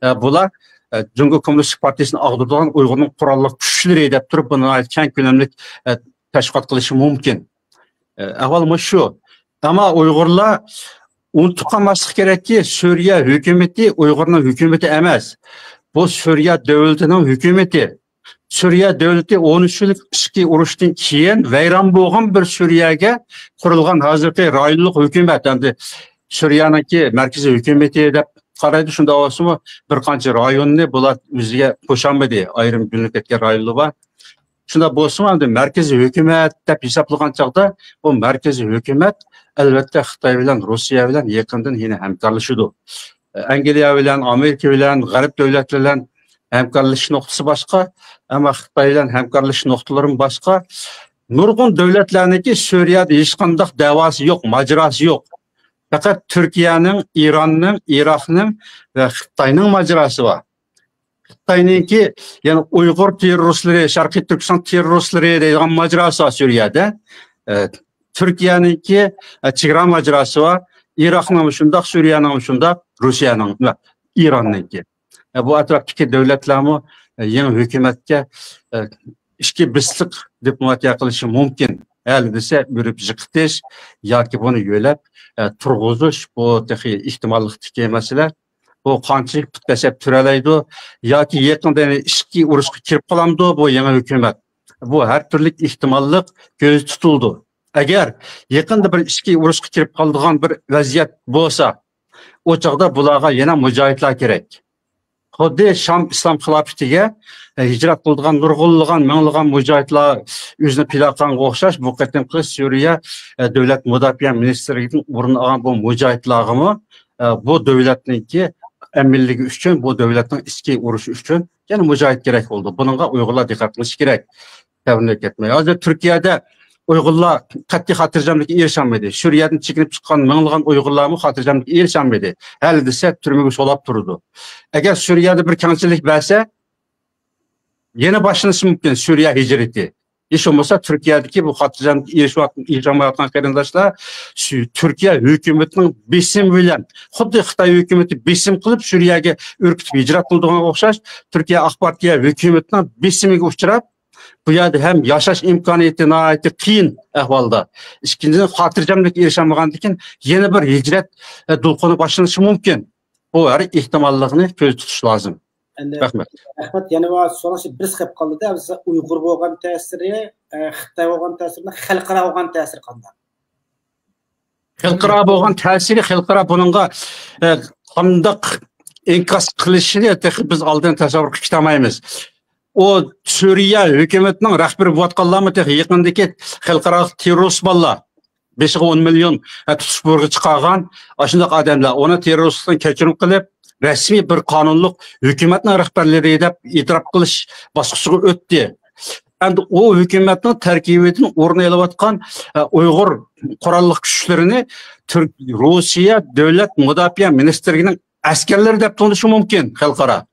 ئە، بۇلار، ئە، جۇڭگو كوممۇنىستىك پارتىيىسىنى ئاغدۇرىدىغان ئۇيغۇرنىڭ قوراللىق كۈچلىرى دەپ تۇرۇپ، بۇنى ناھايىتى كەڭ كۆلەملىك، ئە، تەشۋىقات قىلىشى مۇمكىن. ئە، ئەھۋال مۇشۇ. ئەمما ئۇيغۇرلار ئۇنتۇپ قالماسلىق كېرەككى، سۈرىيە ھۆكۈمىتى ئۇيغۇرنىڭ ھۆكۈمىتى ئەمەس. بۇ سۈرىيە دۆلىتىنىڭ ھۆكۈمىتى. سۈرىيە دۆلىتى ئون ئۈچ يىللىق ئىچكى ئۇرۇشتىن كېيىن ۋەيران بولغان بىر سۈرىيەگە قۇرۇلغان ھازىرقى رايونلۇق ھۆكۈمەت. ئەمدى سۈرىيەنىڭكى مەركىزىي ھۆكۈمىتى دەپ قارايدۇ، شۇنداق بولسىمۇ بىر قانچە رايوننى بۇلار ئۆزىگە قوشالمىدى، ئايرىم بۆلۈنۈپ كەتكەن رايونلار بار. شۇنداق بولسىمۇ، ئەمدى مەركىزىي ھۆكۈمەت دەپ ھېسابلىغان چاغدا، بۇ مەركىزىي ھۆكۈمەت، ئەلۋەتتە، خىتاي بىلەن، روسىيە بىلەن يېقىندىن يەنە ھەمكارلىشىدۇ. ئەنگلىيە بىلەن، ئامېرىكا بىلەن، غەرب دۆلەتلىرى بىلەن ھەمكارلىشىش نۇقتىسى باشقا. ئەمما خىتاي بىلەن ھەمكارلىشىش نۇقتىلىرىمۇ باشقا. نۇرغۇن دۆلەتلەرنىڭكى سۈرىيەدە ھېچقانداق دەۋاسى يوق، ماجىراسى يوق. پەقەت تۈركىيەنىڭ، ئىراننىڭ، ئىراقنىڭ ۋە خىتاينىڭ ماجىراسى بار. خىتاينىڭكى، يەنى ئۇيغۇر تېررورىستلىرى، شەرقىي تۈركىستان تېررورىستلىرى دەيدىغان ماجىراسى بار سۈرىيەدە. ئە، تۈركىيەنىڭكى، ئە، چېگرا ماجىراسى بار. ئىراقنىڭمۇ شۇنداق، سۈرىيەنىڭمۇ شۇنداق، روسىيەنىڭ ۋە ئىراننىڭكى. ئە، بۇ ئەتراپتىكى دۆلەتلەرمۇ، ئە، يېڭى ھۆكۈمەتكە، ئە، ئىچكى بېسىق دىپلوماتىيە قىلىشى مۇمكىن. ھەلى دېسە بېرىپ يىقىتىش ياكى بۇنى يۆلەپ، ئە، تۇرغۇزۇش، بۇ تېخى ئېھتىماللىقتىكى مەسىلە. بۇ قانچىلىك پۇت دەسسەپ تۇرالايدۇ ياكى يېقىندا يەنە ئىچكى ئۇرۇشقا كىرىپ قالامدۇ بۇ يېڭى ھۆكۈمەت؟ بۇ ھەر تۈرلۈك ئېھتىماللىق كۆزدە تۇتۇلىدۇ. ئەگەر يېقىندا بىر ئىچكى ئۇرۇشقا كىرىپ قالىدىغان بىر ۋەزىيەت بولسا، ئۇ چاغدا بۇلارغا يەنە مۇجاھىدلار كېرەك. خۇددى شام ئىسلام خىلاپىتىگە، ئە، ھىجرەت قىلىدىغان نۇرغۇنلىغان، مىڭلىغان مۇجاھىدلار ئۆزىنى پىداكارغا ئوخشاش، بۇ قېتىمقى سۈرىيە، ئە، دۆلەت مۇداپىئە مىنىستىرلىكىدىن ئورۇن ئالغان بۇ مۇجاھىدلارغىمۇ، ئە، بۇ دۆلەتنىڭكى ئەمىنلىكى ئۈچۈن، بۇ دۆلەتنىڭ ئىچكى ئۇرۇشى ئۈچۈن يەنە مۇجاھىد كېرەك بولدى. بۇنىڭغا ئۇيغۇرلار دىققەت قىلىشى كېرەك. تەۋرىنىپ كەتمەي. ھازىر تۈركىيەدە ئۇيغۇرلار قەتئىي خاتىرجەملىككە ئېرىشەلمىدى. سۈرىيەدىن چېكىنىپ چىققان مىڭلىغان ئۇيغۇرلارمۇ خاتىرجەملىككە ئېرىشەلمىدى. ھەلە دېسە تۈرمىگە سولاپ تۇرىدۇ. ئەگەر سۈرىيەدە بىر كەڭچىلىك بەرسە، يەنە باشلىنىشى مۇمكىن سۈرىيە ھىجرىتى. ھېچ بولمىسا تۈركىيەدىكى بۇ خاتىرجەملىككە ئېرىشىۋات-، ئېرىشەلمەيۋاتقان قېرىنداشلار سۈ-، تۈركىيە ھۆكۈمىتىنىڭ بېسىمى بىلەن، خۇددى خىتاي ھۆكۈمىتى بېسىم قىلىپ سۈرىيەگە ئۈركۈتۈپ ھىجرەت قىلىدىغانغا ئوخشاش، تۈركىيە ئاق پارتىيە ھۆكۈمىتىنىڭ بېسىمىگە ئۇچراپ، بۇ يەردە ھەم ياشاش ئىمكانىيىتى ناھايىتى قىيىن ئەھۋالدا. ئىككىنچىدىن، خاتىرجەملىككە ئېرىشەلمىگەندىن كېيىن يەنە بىر ھىجرەت، ئە، دولقۇنى باشلىنىشى مۇمكىن. بۇ ھەر ئېھتىماللىقنى كۆزدە تۇتۇش لازىم. ئەندى رەھمەت. رەھمەت. يەنە بىر سورىشىم بىرسى قېلىپ قالدى-دە، بىزدە ئۇيغۇر بولغان تەسىرى، ئە، خىتاي بولغان تەسىرى، خەلقئارا بولغان تەسىرى قانداق؟ خەلقئارا بولغان تەسىرى، خەلقئارا بۇنىڭغا، ئە، قانداق ئىنكاس قىلىشىنى تېخى بىز ئالدىن تەسەۋۋۇر قىلىپ كېتەلمەيمىز. ئۇ سۈرىيە ھۆكۈمىتىنىڭ رەھبىرى بولۇۋاتقانلارمۇ تېخى يېقىندىكى خەلقئارالىق تېررورىست بالىلار، بېشىغا ئون مىليون، ئە، تۇتۇش بۇيرۇقى چىقارغان ئاشۇنداق ئادەملەر، ئۇنى تېررورىستتىن كەچۈرۈم قىلىپ، رەسمىي بىر قانۇنلۇق ھۆكۈمەتنىڭ رەھبەرلىرى دەپ ئېتىراپ قىلىش باسقۇچىغا ئۆتتى. ئەمدى ئۇ ھۆكۈمەتنىڭ تەركىبىدىن ئورۇن ئېلىۋاتقان، ئە، ئۇيغۇر قوراللىق كۈچلىرىنى تۈرك، روسىيە دۆلەت مۇداپىئە مىنىستىرلىكىنىڭ ئەسكەرلىرى دەپ تونۇشى مۇمكىن خەلقئارا.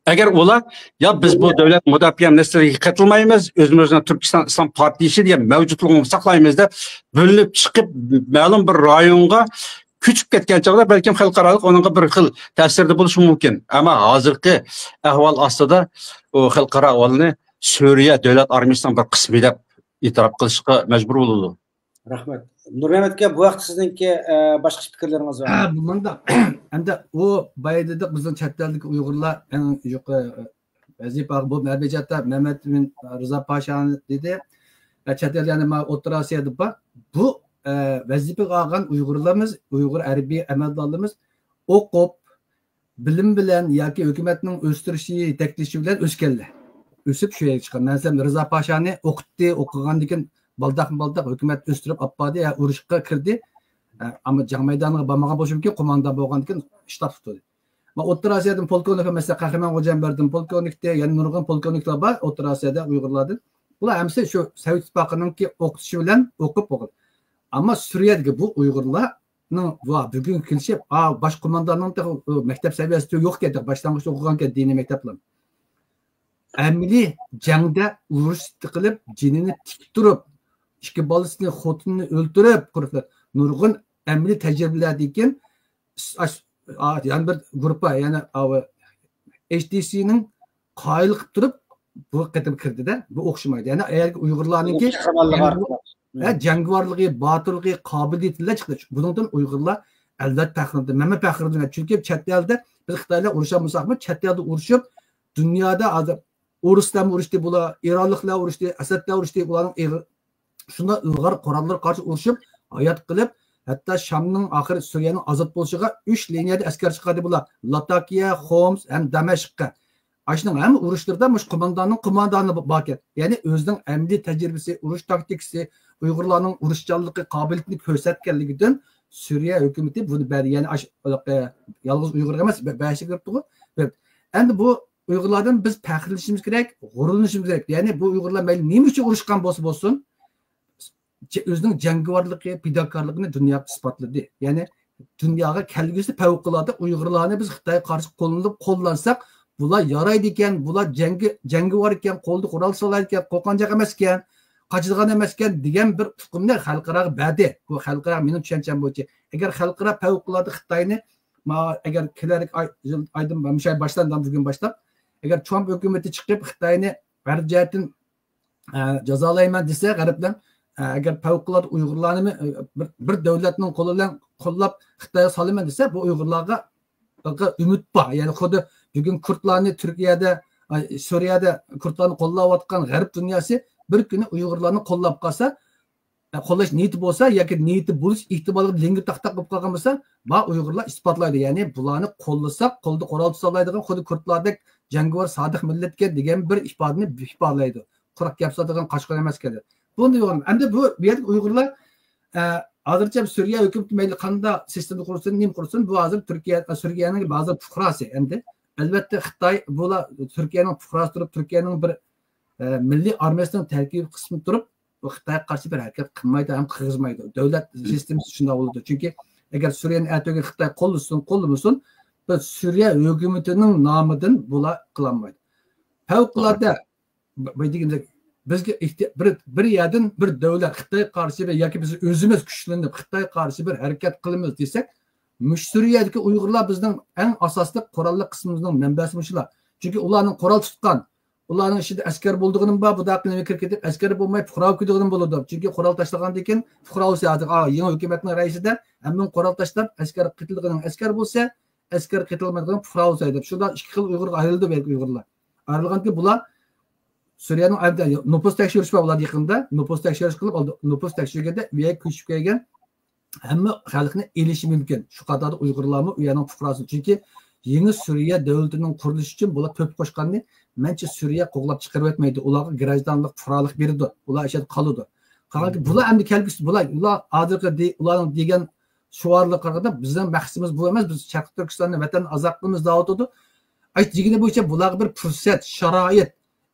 ئەگەر ئۇلار، يا بىز بۇ دۆلەت مۇداپىئە مىنىستىرلىكىگە قېتىلمايمىز، ئۆزىمىزنىڭ تۈركىستان ئىسلام پارتىيىسى دېگەن مەۋجۇتلۇقىنى ساقلايمىز دەپ بۆلۈنۈپ چىقىپ، مەلۇم بىر رايونغا كۆچۈپ كەتكەن چاغدا بەلكىم خەلقئارالىق ئۇنىڭغا بىر خىل تەسىردە بولۇشى مۇمكىن. ئەمما ھازىرقى ئەھۋال ئاستىدا ئۇ خەلقئارا ئەھۋالنى سۈرىيە دۆلەت ئارمىيىسىنىڭ بىر قىسمى دەپ ئېتىراپ قىلىشقا مەجبۇر بولىدۇ. رەھمەت. نۇرمەمەت ئاكا، بۇ ھەقتە سىزنىڭكى، ئە، باشقا پىكىرلىرىڭىز بار؟ ھە، بۇ مۇنداق. ئەمدى ئۇ بايا دېدۇق، بىزنىڭ چەت ئەلدىكى ئۇيغۇرلار ئەڭ يۇقىرى ۋەزىپە، بۇ ھەربىي جەھەتتە مەمەت بىن رىزا پاشا دېدى. ئە، چەت ئەل، يەنى ما ئوتتۇرا ئاسىيادا بار. بۇ، ئە، ۋەزىپىگە ئالغان ئۇيغۇرلىرىمىز، ئۇيغۇر ھەربىي ئەمەلدارلىرىمىز ئوقۇپ، بىلىم بىلەن ياكى ھۆكۈمەتنىڭ ئۆستۈرۈشى، يېتەكلىشى بىلەن ئۆسكەنلەر. ئۆسۈپ شۇ يەرگە چىققان. مەسىلەن، رىزا پاشانى ئوقۇتتى، ئوقۇغاندىن كېيىن بالداقمۇ بالداق ھۆكۈمەت ئۆستۈرۈپ ئاپپاردى، يا ئۇرۇشقا كىردى. ئە، ئەمما جەڭ مەيدانىغا بارمىغان بولۇشى مۇمكىن، قوماندان بولغاندىن كېيىن شتاب تۇتۇلدى. ما ئوتتۇرا ئاسىيادىن پولكوۋنىك، مەسىلەن، قەھرىمان خوجامبەردىن پولكوۋنىكتى، يەنە نۇرغۇن پولكوۋنىكلار بار ئوتتۇرا ئاسىيادا ئۇيغۇرلاردىن. بۇلار ھەممىسى شۇ سوۋېت ئىتتىپاقىنىڭكى ئوقۇتۇشى بىلەن ئوقۇپ بولغان. ئەمما سۈرىيەدىكى بۇ ئۇيغۇرلارنىڭ ۋا بۈگۈنگە كېلىشىپ، ئا، باش قومانداننىڭ تېخى، ئۇ، مەكتەپ سەۋىيەسى يوق ئىكەن، تېخى باشلانغۇچتا ئوقۇغانكەن دىنىي مەكتەپلەرنى. ئەمەلىي جەڭدە ئۇرۇش قىلىپ، جېنىنى تىكىپ تۇرۇپ، ئىككى بالىسىنى، خوتۇنىنى ئۆلتۈرۈپ، قۇرۇق نۇرغۇن ئەمەلىي تەجرىبىلەردىن كېيىن، ئاش-، ئا-، يەنە بىر گۇرۇپپا، يەنە ئاۋۇ ئېچ تى سىنىڭ قايىل قىلىپ تۇرۇپ، بۇ قېتىم كىردى-دە، بۇ ئوخشىمايدۇ. يەنى ئەگەر ئۇيغۇرلارنىڭكى قەھرىمانلىقى جەڭگىۋار-، ئارتۇق. ھە، جەڭگىۋارلىقى، باتۇرلۇقى، قابىلىيىتى بىلەن چىقتى. بۇنىڭدىن ئۇيغۇرلار ئەلۋەتتە پەخىرلىنىدۇ. مەنمۇ پەخىرلىنىمەن. چۈنكى چەت ئەلدە بىز خىتاي بىلەن ئۇرۇشالمىساقمۇ، چەت ئەلدە ئۇرۇشۇپ، دۇنيادا ھازىر ئورۇسلارمۇ ئۇرۇشتى، بۇلار ئىرانلىقلار ئۇرۇشتى، ئەسەدلەر ئۇرۇشتى، ئۇلارنىڭ ئېغىر شۇنداق ئىلغار قوراللىرىغا قارشى ئۇرۇشۇپ، ھايات قىلىپ، ھەتتا شامنىڭ، ئاخىرى سۈرىيەنىڭ ئازاد بولۇشىغا ئۈچ لىنىيەدە ئەسكەر چىقاردى بۇلار. لاتاكىيە، خومس ھەم دەمەشققە. ئاشۇنىڭ ھەممە ئۇرۇشلىرىدا مۇشۇ قومانداننىڭ قوماندانى باركەن. يەنى ئۆزىنىڭ ئەمەلىي تەجرىبىسى، ئۇرۇش تاكتىكىسى، ئۇيغۇرلارنىڭ ئۇرۇشچانلىقى، قابىلىيىتىنى كۆرسەتكەنلىكىدىن سۈرىيە ھۆكۈمىتى بۇنى بەردى. يەنى ئاش-، يالغۇز ئۇيغۇرغا ئەمەس، بە-، بەشىگە كىرىپتىغۇ. ئەمدى بۇ ئۇيغۇرلاردىن بىز پەخىرلىنىشىمىز كېرەك، غۇرۇرلىنىشىمىز كېرەك. يەنى بۇ ئۇيغۇرلار مەيلى نېمە ئۈچۈن ئۇرۇشقان بولسا بولسۇن، ج-، ئۆزىنىڭ جەڭگىۋارلىقى، پىداكارلىقىنى دۇنياغا ئىسپاتلىدى. يەنى دۇنياغا كەلگۈسىدە پەۋقۇلئاددە ئۇيغۇرلارنى بىز خىتايغا قارشى قوللىنىپ قوللانساق، بۇلار يارايدىكەن، بۇلار جەڭگى-، جەڭگىۋار ئىكەن، قولدا قورال ساقلايدىكەن، قورقۇنچاق ئەمەسكەن، قاچىدىغان ئەمەسكەن دېگەن بىر ئۇقۇمنى خەلقئاراغا بەردى. بۇ خەلقئارا، مېنىڭ چۈشەنچەم بويىچە. ئەگەر خەلقئارا پەۋقۇلئاددە خىتاينى، ما-، ئەگەر كېلەرلىك ئاي، يىل، ئايدىن، مۇشۇ ئاي باشلاندى، بۈگۈن باشلاپ، ئەگەر ترامپ ھۆكۈمىتى چىقىپ خىتاينى ھەر جەھەتتىن ئە، جازالايمەن دېسە، غەربلەر، ئە، ئەگەر پەۋقۇلئاددە ئۇيغۇرلارنى، ئە، بىر، بىر دۆلەتنىڭ قولى بىلەن قوللاپ خىتايغا سالىمەن دېسە، بۇ ئۇيغۇرلارغا، ئە، ئۈمىد بار. يەنى خۇددى بۈگۈن كۇردلارنى تۈركىيەدە، ئە، سۈرىيەدە كۇردلارنى قوللاۋاتقان غەرب دۇنياسى بىر كۈنى ئۇيغۇرلارنى قوللاپ قالسا، قوللاش نىيىتى بولسا ياكى نىيىتى بولۇش ئېھتىمالىغا لىڭگىر تاق تاق بولۇپ قالغان بولسا، بار ئۇيغۇرلار ئىسپاتلايدۇ. يەنى بۇلارنى قوللىساق، قولدا قورال تۇتالايدىغان، خۇددى كۇردلاردەك جەڭگىۋار سادىق مىللەتكەن دېگەن بىر ئىپادىنى ئىپادىلەيدۇ. قۇرۇق گەپ ساتىدىغان قاشقۇر ئەمەسكەن. بۇنى ئەمدى بۇ، بۇ يەردىكى ئۇيغۇرلار، ئە، ھازىرچە سۈرىيە ھۆكۈمىتى مەيلى قانداق سىستېما قۇرسۇن، نېمە قۇرسۇن، بۇ ھازىر تۈركىيە، سۈرىيەنىڭ ھازىر پۇقراسى ئەمدى. ئەلۋەتتە خىتاي بۇلار تۈركىيەنىڭ پۇقراسى تۇرۇپ، تۈركىيەنىڭ بىر، ئە، مىللىي ئارمىيەسىنىڭ تەركىبىي قىسمى تۇرۇپ، بۇ خىتايغا قارشى بىر ھەرىكەت قىلمايدۇ ھەم قىلغۇزمايدۇ. دۆلەت سىستېمىسى شۇنداق بولىدۇ. چۈنكى ئەگەر سۈرىيەنى ئەتىگۈن خىتاي قوللىسۇن، قوللىمىسۇن، بىز سۈرىيە ھۆكۈمىتىنىڭ نامىدىن بۇلار قىلالمايدۇ. پەۋقۇلئاددە، ب-، ب-، دېگەندەك، بىزگە ئېھتىيا-، بىر، بىر يەردىن بىر دۆلەت خىتايغا قارشى بىر ياكى بىز ئۆزىمىز كۈچلىنىپ خىتايغا قارشى بىر ھەرىكەت قىلىمىز دېسەك، مۇشۇ سۈرىيەدىكى ئۇيغۇرلار بىزنىڭ ئەڭ ئاساسلىق قوراللىق قىسمىمىزنىڭ مەنبەسى مۇشۇلار. چۈنكى ئۇلارنىڭ قورال تۇتقان، ئۇلارنىڭ ئىچىدە ئەسكەر بولىدىغىنىمۇ بار، بۇنداق قىلىپ كىرىپ كېتىپ، ئەسكەر بولماي پۇقراغا كېتىدىغىنىمۇ بولىدۇ. چۈنكى قورال تاشلىغاندىن كېيىن پۇقرا بولسا، ھازىر، ئا، يېڭى ھۆكۈمەتنىڭ رەئىسىدە ھەممىنىڭ قورال تاشلاپ، ئەسكەر قېتىلىدىغىنىڭ ئەسكەر بولسا، ئەسكەر قېتىلمايدىغان پۇقرا بولسا دەپ، شۇنداق ئىككى خىل ئۇيغۇرغا ئايرىلدى بەلكى ئۇيغۇرلار. ئايرىلغاندىن كېيىن بۇلار سۈرىيەنىڭ ئەمدى نوپۇس تەكشۈرۈش بار، بۇلار يېقىندا نوپۇس تەكشۈرۈش قىلىپ، نوپۇس تەكشۈرگەندە ئۇ يەرگە كۆچۈپ كەلگەن ھەممە خەلقنى ئېلىشى مۇمكىن. شۇ قاتاردا ئۇيغۇرلارمۇ ئۇ يەرنىڭ پۇقراسى. چۈنكى يېڭى سۈرىيە دۆلىتىنىڭ قۇرۇلۇشى ئۈچۈن بۇلار تۆھپە قوشقاننى مەنچە سۈرىيە قوغلاپ چىقىرىۋەتمەيدۇ. ئۇلارغا گراژدانلىق پۇقرالىق بېرىدۇ. ئۇلار ئەشەدە قالىدۇ. قالغان بۇلار ئەمدى كەلگۈسى، بۇلار، ئۇلار ھازىرقى دې-، ئۇلارنىڭ دېگەن شوئارلىرىغا قارىغاندا، بىزنىڭ مەقسىتىمىز بۇ ئەمەس، بىز شەرقىي تۈركىستاننى، ۋەتەننى ئازاد قىلىمىز دەۋاتىدۇ. ئايت دېگىنى بويىچە بۇلارغا بىر پۇرسەت، شارائىت،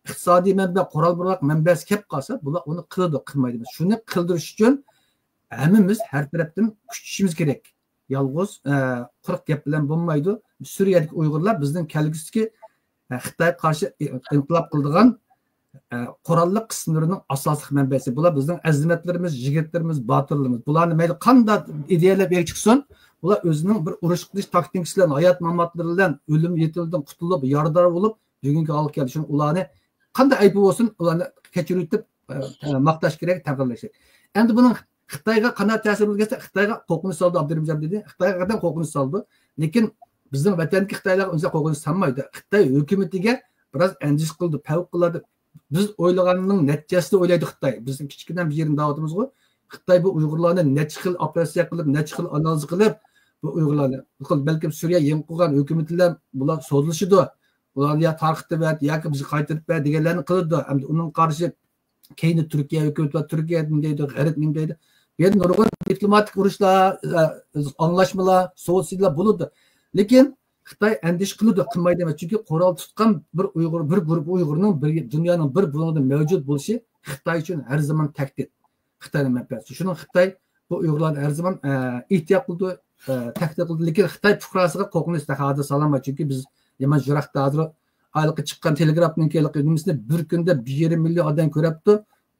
ئىقتىسادىي مەنبە، قورال بۇرۇق مەنبەسى كەپ قالسا، بۇلار ئۇنى قىلىدۇ، قىلمايدۇ ئەمەس. شۇنى قىلدۇرۇش ئۈچۈن ھەممىمىز ھەر تەرەپتىن كۈچىشىمىز كېرەك. يالغۇز، ئە، قۇرۇق گەپ بىلەن بولمايدۇ. سۈرىيەدىكى ئۇيغۇرلار بىزنىڭ كەلگۈسىدىكى، ئە، خىتايغا قارشى ئىنقىلاب قىلىدىغان، ئە، قوراللىق قىسىملىرىنىڭ ئاساسلىق مەنبەسى. بۇلار بىزنىڭ ئەزىمەتلىرىمىز، يىگىتلىرىمىز، باتۇرلىرىمىز. بۇلارنى مەيلى قانداق ئىدىيەلەر بىلەن چىقسۇن، بۇلار ئۆزىنىڭ بىر ئۇرۇش قىلىش تاكتىكىسى بىلەن، ھايات ماماتلىرى بىلەن، ئۆلۈم يېتىمدىن قۇتۇلۇپ، يارىدار بولۇپ، بۈگۈنكى ھالغا كەلدى. شۇڭا ئۇلارنى قانداق ئەيىبى بولسۇن، ئۇلارنى كەچۈرۈۋېتىپ، ئە، ئە، ماختاش كېرەك، تەبرىكلەش كېرەك. ئەمدى بۇنىڭ خىتايغا قانداق تەسىرى بولىدۇ دېسە، خىتايغا قورقۇنچ سالىدۇ، ئابدۇرېھىم جان دېدى. خىتايغا ھەقىقەتەن قورقۇنچ سالىدۇ. لېكىن بىزنىڭ ۋەتەندىكى خىتايلارغا ئۇنچە قورقۇنچ سالمايدۇ. خىتاي ھۆكۈمىتىگە بىراز ئەندىشە قىلىدۇ، پەۋقۇلئاددە. بىز ئويلىغاننىڭ نەچچىسىنى ئويلايدۇ خىتاي. بىز كىچىككىنە بىر يېرىم دەۋاتىمىزغۇ. خىتاي بۇ ئۇيغۇرلارنى نەچچە خىل ئوپېراتسىيە قىلىپ، نەچچە خىل ئانالىز قىلىپ، بۇ ئۇيغۇرلارنى، بەلكىم سۈرىيە يېڭى قۇرغان ھۆكۈمىتى بىلەن بۇلار سودىلىشىدۇ. ئۇلارنى يا تارقىتىۋەت، ياكى بىزگە قايتۇرۇپ بەر دېگەنلەرنى قىلىدۇ. ئەمدى ئۇنىڭغا قارشى كەينى تۈركىيە ھۆكۈمىتى بار، تۈركىيە نېمە دەيدۇ، غەرب نېمە دەيدۇ. بۇ يەردە نۇرغۇن دىپلوماتىك ئۇرۇشلار، ئە، ئاڭلاشمىلار، سودىسىلار بولىدۇ. لېكىن خىتاي ئەندىشە قىلىدۇ، قىلمايدۇ ئەمەس. چۈنكى قورال تۇتقان بىر ئۇيغۇر، بىر گۇرۇپپا ئۇيغۇرنىڭ بىر دۇنيانىڭ بىر بۇلۇڭىدا مەۋجۇت بولۇشى خىتاي ئۈچۈن ھەر زامان تەھدىت. خىتاينىڭ مەنپەئەتى. شۇنىڭ خىتاي بۇ ئۇيغۇرلارنى ھەر زامان، ئە، ئېھتىيات قىلىدۇ، ئە، تەھدىت قىلىدۇ. لېكىن خىتاي پۇقراسىغا قورقۇنچ ھازىر سالالمايدۇ. چۈنكى بىز يامان يىراقتا ھازىر ھېلىقى چىققان تېلېگرافنىڭ ھېلىقى نېمىسىنى بىر كۈندە بىر يېرىم مىليون ئادەم كۆرۈپتۇ.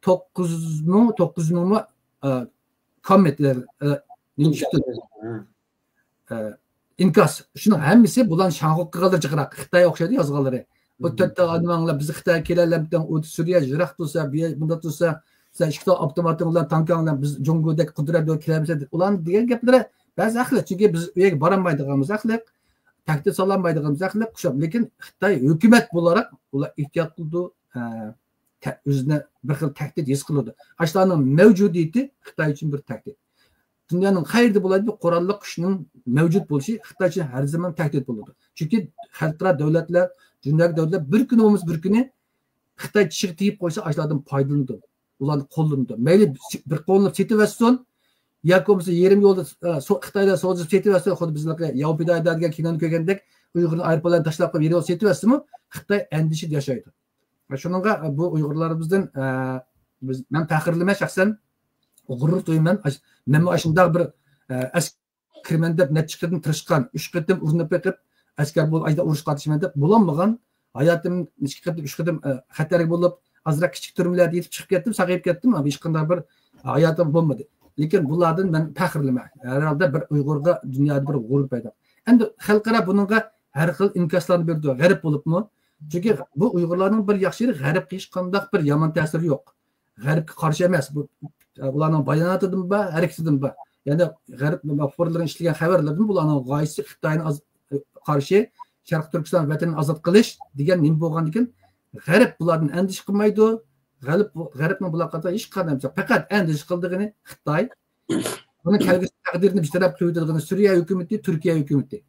توققۇز مىڭ، توققۇز مىڭمۇ، ئە، كوممېنت، ئە، نېمە چىقتى؟ ئە، ئىنكاس. شۇنىڭ ھەممىسى بۇلارنىڭ شاڭخۇ قىلغانلىرى جىقراق. خىتاي ئوخشايدۇ يازغانلىرى. بۇ تۆت تال ئادىمىڭلار بىز خىتايغا كېلەلەمتىڭ، ئۇ سۈرىيە يىراق تۇرسا، بۇ يەر بۇنداق تۇرسا، سەن ئىككى تال ئاپتوماتىڭ بىلەن، تانكاڭ بىلەن بىز جۇڭگودەك قۇدرەت بىلەن كېلەلمىسە دەپ، ئۇلارنىڭ دېگەن گەپلىرى بەزى ھەقلىق. چۈنكى بىز ئۇ يەرگە بارالمايدىغىنىمىز ھەقلىق، تەھدىت سالالمايدىغىنىمىز ھەقلىق، خۇشال. لېكىن خىتاي ھۆكۈمەت بولاراق ئۇلار ئېھتىيات قىلىدۇ، ئە، تە-، ئۆزىنى بىر خىل تەھدىت ھېس قىلىدۇ. ئاشۇلارنىڭ مەۋجۇدىيىتى خىتاي ئۈچۈن بىر تەھدىت. دۇنيانىڭ قەيەردە بولايلى، بىر قوراللىق كۈچنىڭ مەۋجۇت بولۇشى خىتاي ئۈچۈن ھەر زامان تەھدىت بولىدۇ. چۈنكى خەلقئارا دۆلەتلەر، دۇنيادىكى دۆلەتلەر بىر كۈنى بولمىسا بىر كۈنى خىتاي چىشىغا تېگىپ قويسا، ئاشۇلاردىن پايدىلىنىدۇ، ئۇلارنى قوللىنىدۇ. مەيلى بىر قوللىنىپ سېتىۋەتسۇن، ياكى بولمىسا يېرىم يولدا، ئە، سو-، خىتايلار سودىسى سېتىۋەتسە، خۇددى بىزنىڭكى ياۋپىدايدا دېگەن كىنونى كۆرگەندەك، ئۇيغۇرنىڭ ئايروپىلاننى تاشلاپ قويۇپ، يېرىم يولدا سېتىۋەتسىمۇ، خىتاي ئەندىشىدە ياشايدۇ. شۇنىڭغا بۇ ئۇيغۇرلىرىمىزدىن، ئە، بىز، مەن پەخىرلىنىمەن شەخسەن، غۇرۇر تۇيىمەن. ئاش-، مەنمۇ ئاشۇنداق بىر، ئە، ئەسكەرمەن دەپ نەچچە قېتىم تىرىشقان، ئۈچ قېتىم ئۇرۇنۇپ بېقىپ، ئەسكەر بولۇپ، ئاشۇنداق ئۇرۇشقا قاتنىشىمەن دەپ بولالمىغان. ھاياتىم ئىككى قېتىم، ئۈچ قېتىم، ئە، خەتەرگە بولۇپ، ئازراق كىچىك تۈرمىلەردە يېتىپ چىقىپ كەتتىم، ساقىيىپ كەتتىم. ھېچقانداق بىر ھاياتىم بولمىدى. لېكىن بۇلاردىن مەن پەخىرلىنىمەن. ھەر ھالدا بىر ئۇيغۇرغا دۇنيادا بىر غۇرۇر پەيدا. ئەمدى خەلقئارا بۇنىڭغا ھەر خىل ئىنكاسلارنى بېرىدۇ، غەرب بولۇپمۇ. چۈنكى بۇ ئۇيغۇرلارنىڭ بىر ياخشى يېرى، غەربكە ھېچقانداق بىر يامان تەسىرى يوق. غەربكە قارشى ئەمەس. بۇ، ئۇلارنىڭ باياناتىدىن بار، ھەرىكىتىدىن بار. يەنى غەرب مۇخبىرلىرىنىڭ ئىشلىگەن خەۋەرلىرىدىن بۇلارنىڭ غايىسى خىتاينى ئاز-، قارشى شەرقىي تۈركىستان ۋەتىنىنى ئازاد قىلىش دېگەن نېمە بولغاندىكىن، غەرب بۇلاردىن ئەندىشە قىلمايدۇ. غەرب، غەربنىڭ بۇلارغا قارىتا ھېچقانداق، پەقەت ئەندىشە قىلىدىغىنى خىتاي. بۇنىڭ كەلگۈسى تەقدىرىنى بىر تەرەپ قىلىۋېتىدىغىنى سۈرىيە ھۆكۈمىتى، تۈركىيە ھۆكۈمىتى.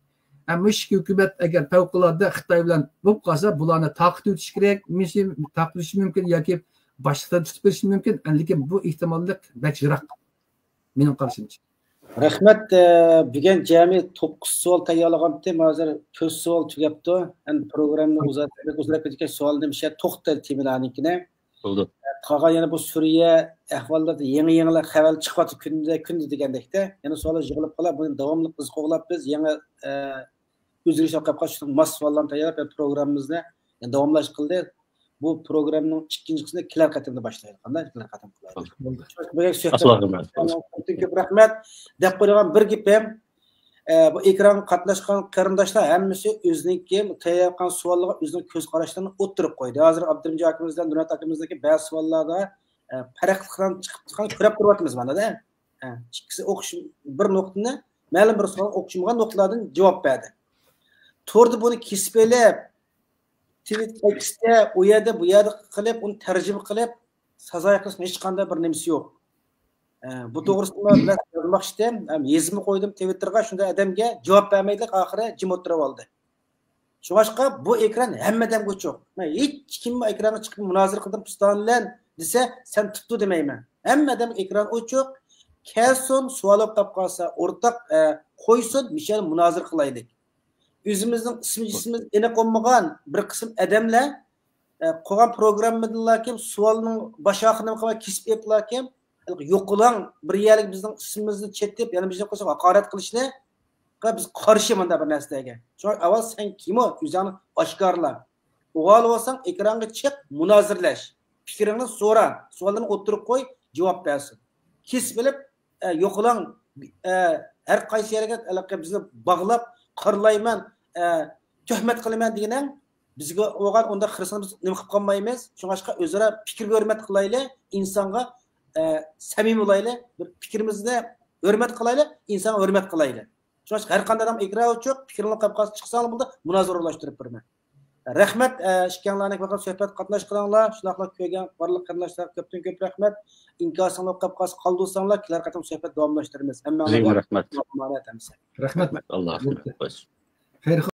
ئەمما مۇشۇ ئىككى ھۆكۈمەت ئەگەر پەۋقۇلئاددە خىتاي بىلەن بولۇپ قالسا، بۇلارنى تارقىتىۋېتىش كېرەك. مۇشۇ تارقىتىشى مۇمكىن ياكى باشقا تەرەپ تۇتۇپ بېرىشى مۇمكىن. لېكىن بۇ ئېھتىماللىق بەك يىراق، مېنىڭ قارىشىمچە. رەھمەت. ئە، بۈگۈن جەمئىي توققۇز سوئال تەييارلىغانتىم، ھازىر تۆت سوئال تۈگەپتۇ. ئەمدى پروگراممىنى ئۇزارتىپ، ئۇزىراپ كېتىدىكەن، سوئالنى مۇشۇ يەردە توختىتايلى، تېمىلارنىڭكىنى. بولدى. قالغان يەنە بۇ سۈرىيە ئەھۋاللىرىدا يېڭى-يېڭىلار خەۋەر چىقىۋاتىدۇ كۈندە، كۈندە دېگەندەكتە. يەنە سوئاللار يىغىلىپ قالار، بۇنى داۋاملىق بىز قوغلاپ، بىز يېڭى، ئە، ئۆزگىرىش ئېلىپ قاپقان، شۇنىڭغا ماس سوئاللارنى تەييارلاپ، يەنە پروگراممىمىزنى، يەنە داۋاملاشقىلى. بۇ پروگراممىڭ ئىككىنچى قىسمىنى كېلەر قېتىمدا باشلايلى. قانداق؟ كېلەر قېتىم قىلايلى. بولدى. بۈگۈن سۆھبەت ئاسسالامۇ ئەلەيكۇم. كۆپتىن كۆپ رەھمەت. دەپ قويىدىغان بىر گېپىم، ئە، بۇ ئېكرانغا قاتناشقان قېرىنداشلار ھەممىسى ئۆزىنىڭكى تەييارلىغان سوئاللىرىغا ئۆزىنىڭ كۆز قاراشلىرىنى ئوتتۇرىغا قويدى. ھازىر ئابدۇرېھىم ئاكىمىز بىلەن نۇرات ئاكىمىزنىڭكى بەزى سوئاللاردا، ئە، پەرقلىق قىلغان چىقىپ چىققان كۆرۈپ تۇرۇۋاتىمىز مانا-دە. ئە، ئىككىسى ئوخش-، بىر نۇقتىنى، مەلۇم بىر سوئالغا ئوخشىمىغان نۇقتىلاردىن جاۋاب بەردى. توردا بۇنى كېسىپ ئېلىپ، تىۋىت ئېكستە، ئۇ يەردە، بۇ يەردە قىلىپ، ئۇنى تەرجىمە قىلىپ، سازايى قىلىشنىڭ ھېچقانداق بىر نېمىسى يوق. ئە، بۇ توغرىسىدا بىر نەرسە يازماقچى ئىدىم، ھەم يېزىپمۇ قويدۇم تىۋىتتېرغا، شۇنداق ئادەمگە جاۋاب بەرمەيدىلەك، ئاخىرى جىم ئولتۇرۇۋالدى. شۇڭلاشقا بۇ ئېكران ھەممە ئادەمگە ئوچۇق. مەن ھېچكىممۇ ئېكرانغا چىقىپ مۇنازىرە قىلدىم پۇستان بىلەن دېسە، سەن تۇتتۇ دېمەيمەن. ھەممە ئادەمگە ئېكران ئوچۇق. كەلسۇن، سوئال بولۇپ تاپقان بولسا ئورتاق، ئە، قويسۇن، مۇشۇ يەردە مۇنازىرە قىلايلى. ئۆزىمىزنىڭ ئىسمى جىسمىمىز ئېنىق بولمىغان بىر قىسىم ئادەملەر، ئە، قويغان پروگراممىدىنلا كىم سوئالنىڭ باش ئاخىرىنى قىلماي كېسىپ ئېلىپلا كىم، يوقىلاڭ بىر يەرلىك بىزنىڭ ئىسمىمىزنى چېتىپ، يەنە بىر قىلسا ھاقارەت قىلىشنى، بىز قارشى مۇنداق بىر نەرسىلەرگە. شۇڭا ئاۋۋال سەن كىم ئۇ؟ ئۆزۈڭنى ئاشكارىلا. ئۇغال بولساڭ ئېكرانغا چىق، مۇنازىرىلەش. پىكرىڭنى سورا، سوئاللىرىنى ئوتتۇرىغا قوي، جاۋاب بەرسۇن. كېسىپ ئېلىپ، ئە، يوقىلاڭ، ئە، ھەر قايسى يەرگە ھېلىقى بىزنى باغلاپ، قارىلايمەن، ئە، تۆھمەت قىلىمەن دېگىنىڭ بىزگە بولغان ئۇنداق خىرىسىنى بىز نېمە قىلىپ قالمايمىز. شۇڭلاشقا ئۆزئارا پىكىرگە ھۆرمەت قىلايلى، ئىنسانغا، ئە، سەمىمىي بولايلى، بىر پىكرىمىزنى ھۆرمەت قىلايلى، ئىنسانغا ھۆرمەت قىلايلى. شۇڭلاشقا ھەر قانداق ئادەم ئېكران ئوچۇق، پىكرىڭلار قاپ قالسا چىقساڭلار بولدى، مۇنازىرە ئورۇنلاشتۇرۇپ بېرىمەن. رەھمەت، ئە، ئىككىڭلارنىڭ بۇ سۆھبەتكە قاتناشقىنىڭلار، شۇنداقلا كۆرگەن بارلىق قېرىنداشلارغا كۆپتىن كۆپ رەھمەت. ئىنكاسىڭلار قاپ قالسا قالدۇرساڭلار، كېلەر قېتىم سۆھبەت داۋاملاشتۇرىمىز. ھەممىڭلارغا رەھمەت. ئامانەت ھەممىسى. رەھمەت. ئاللا خەير.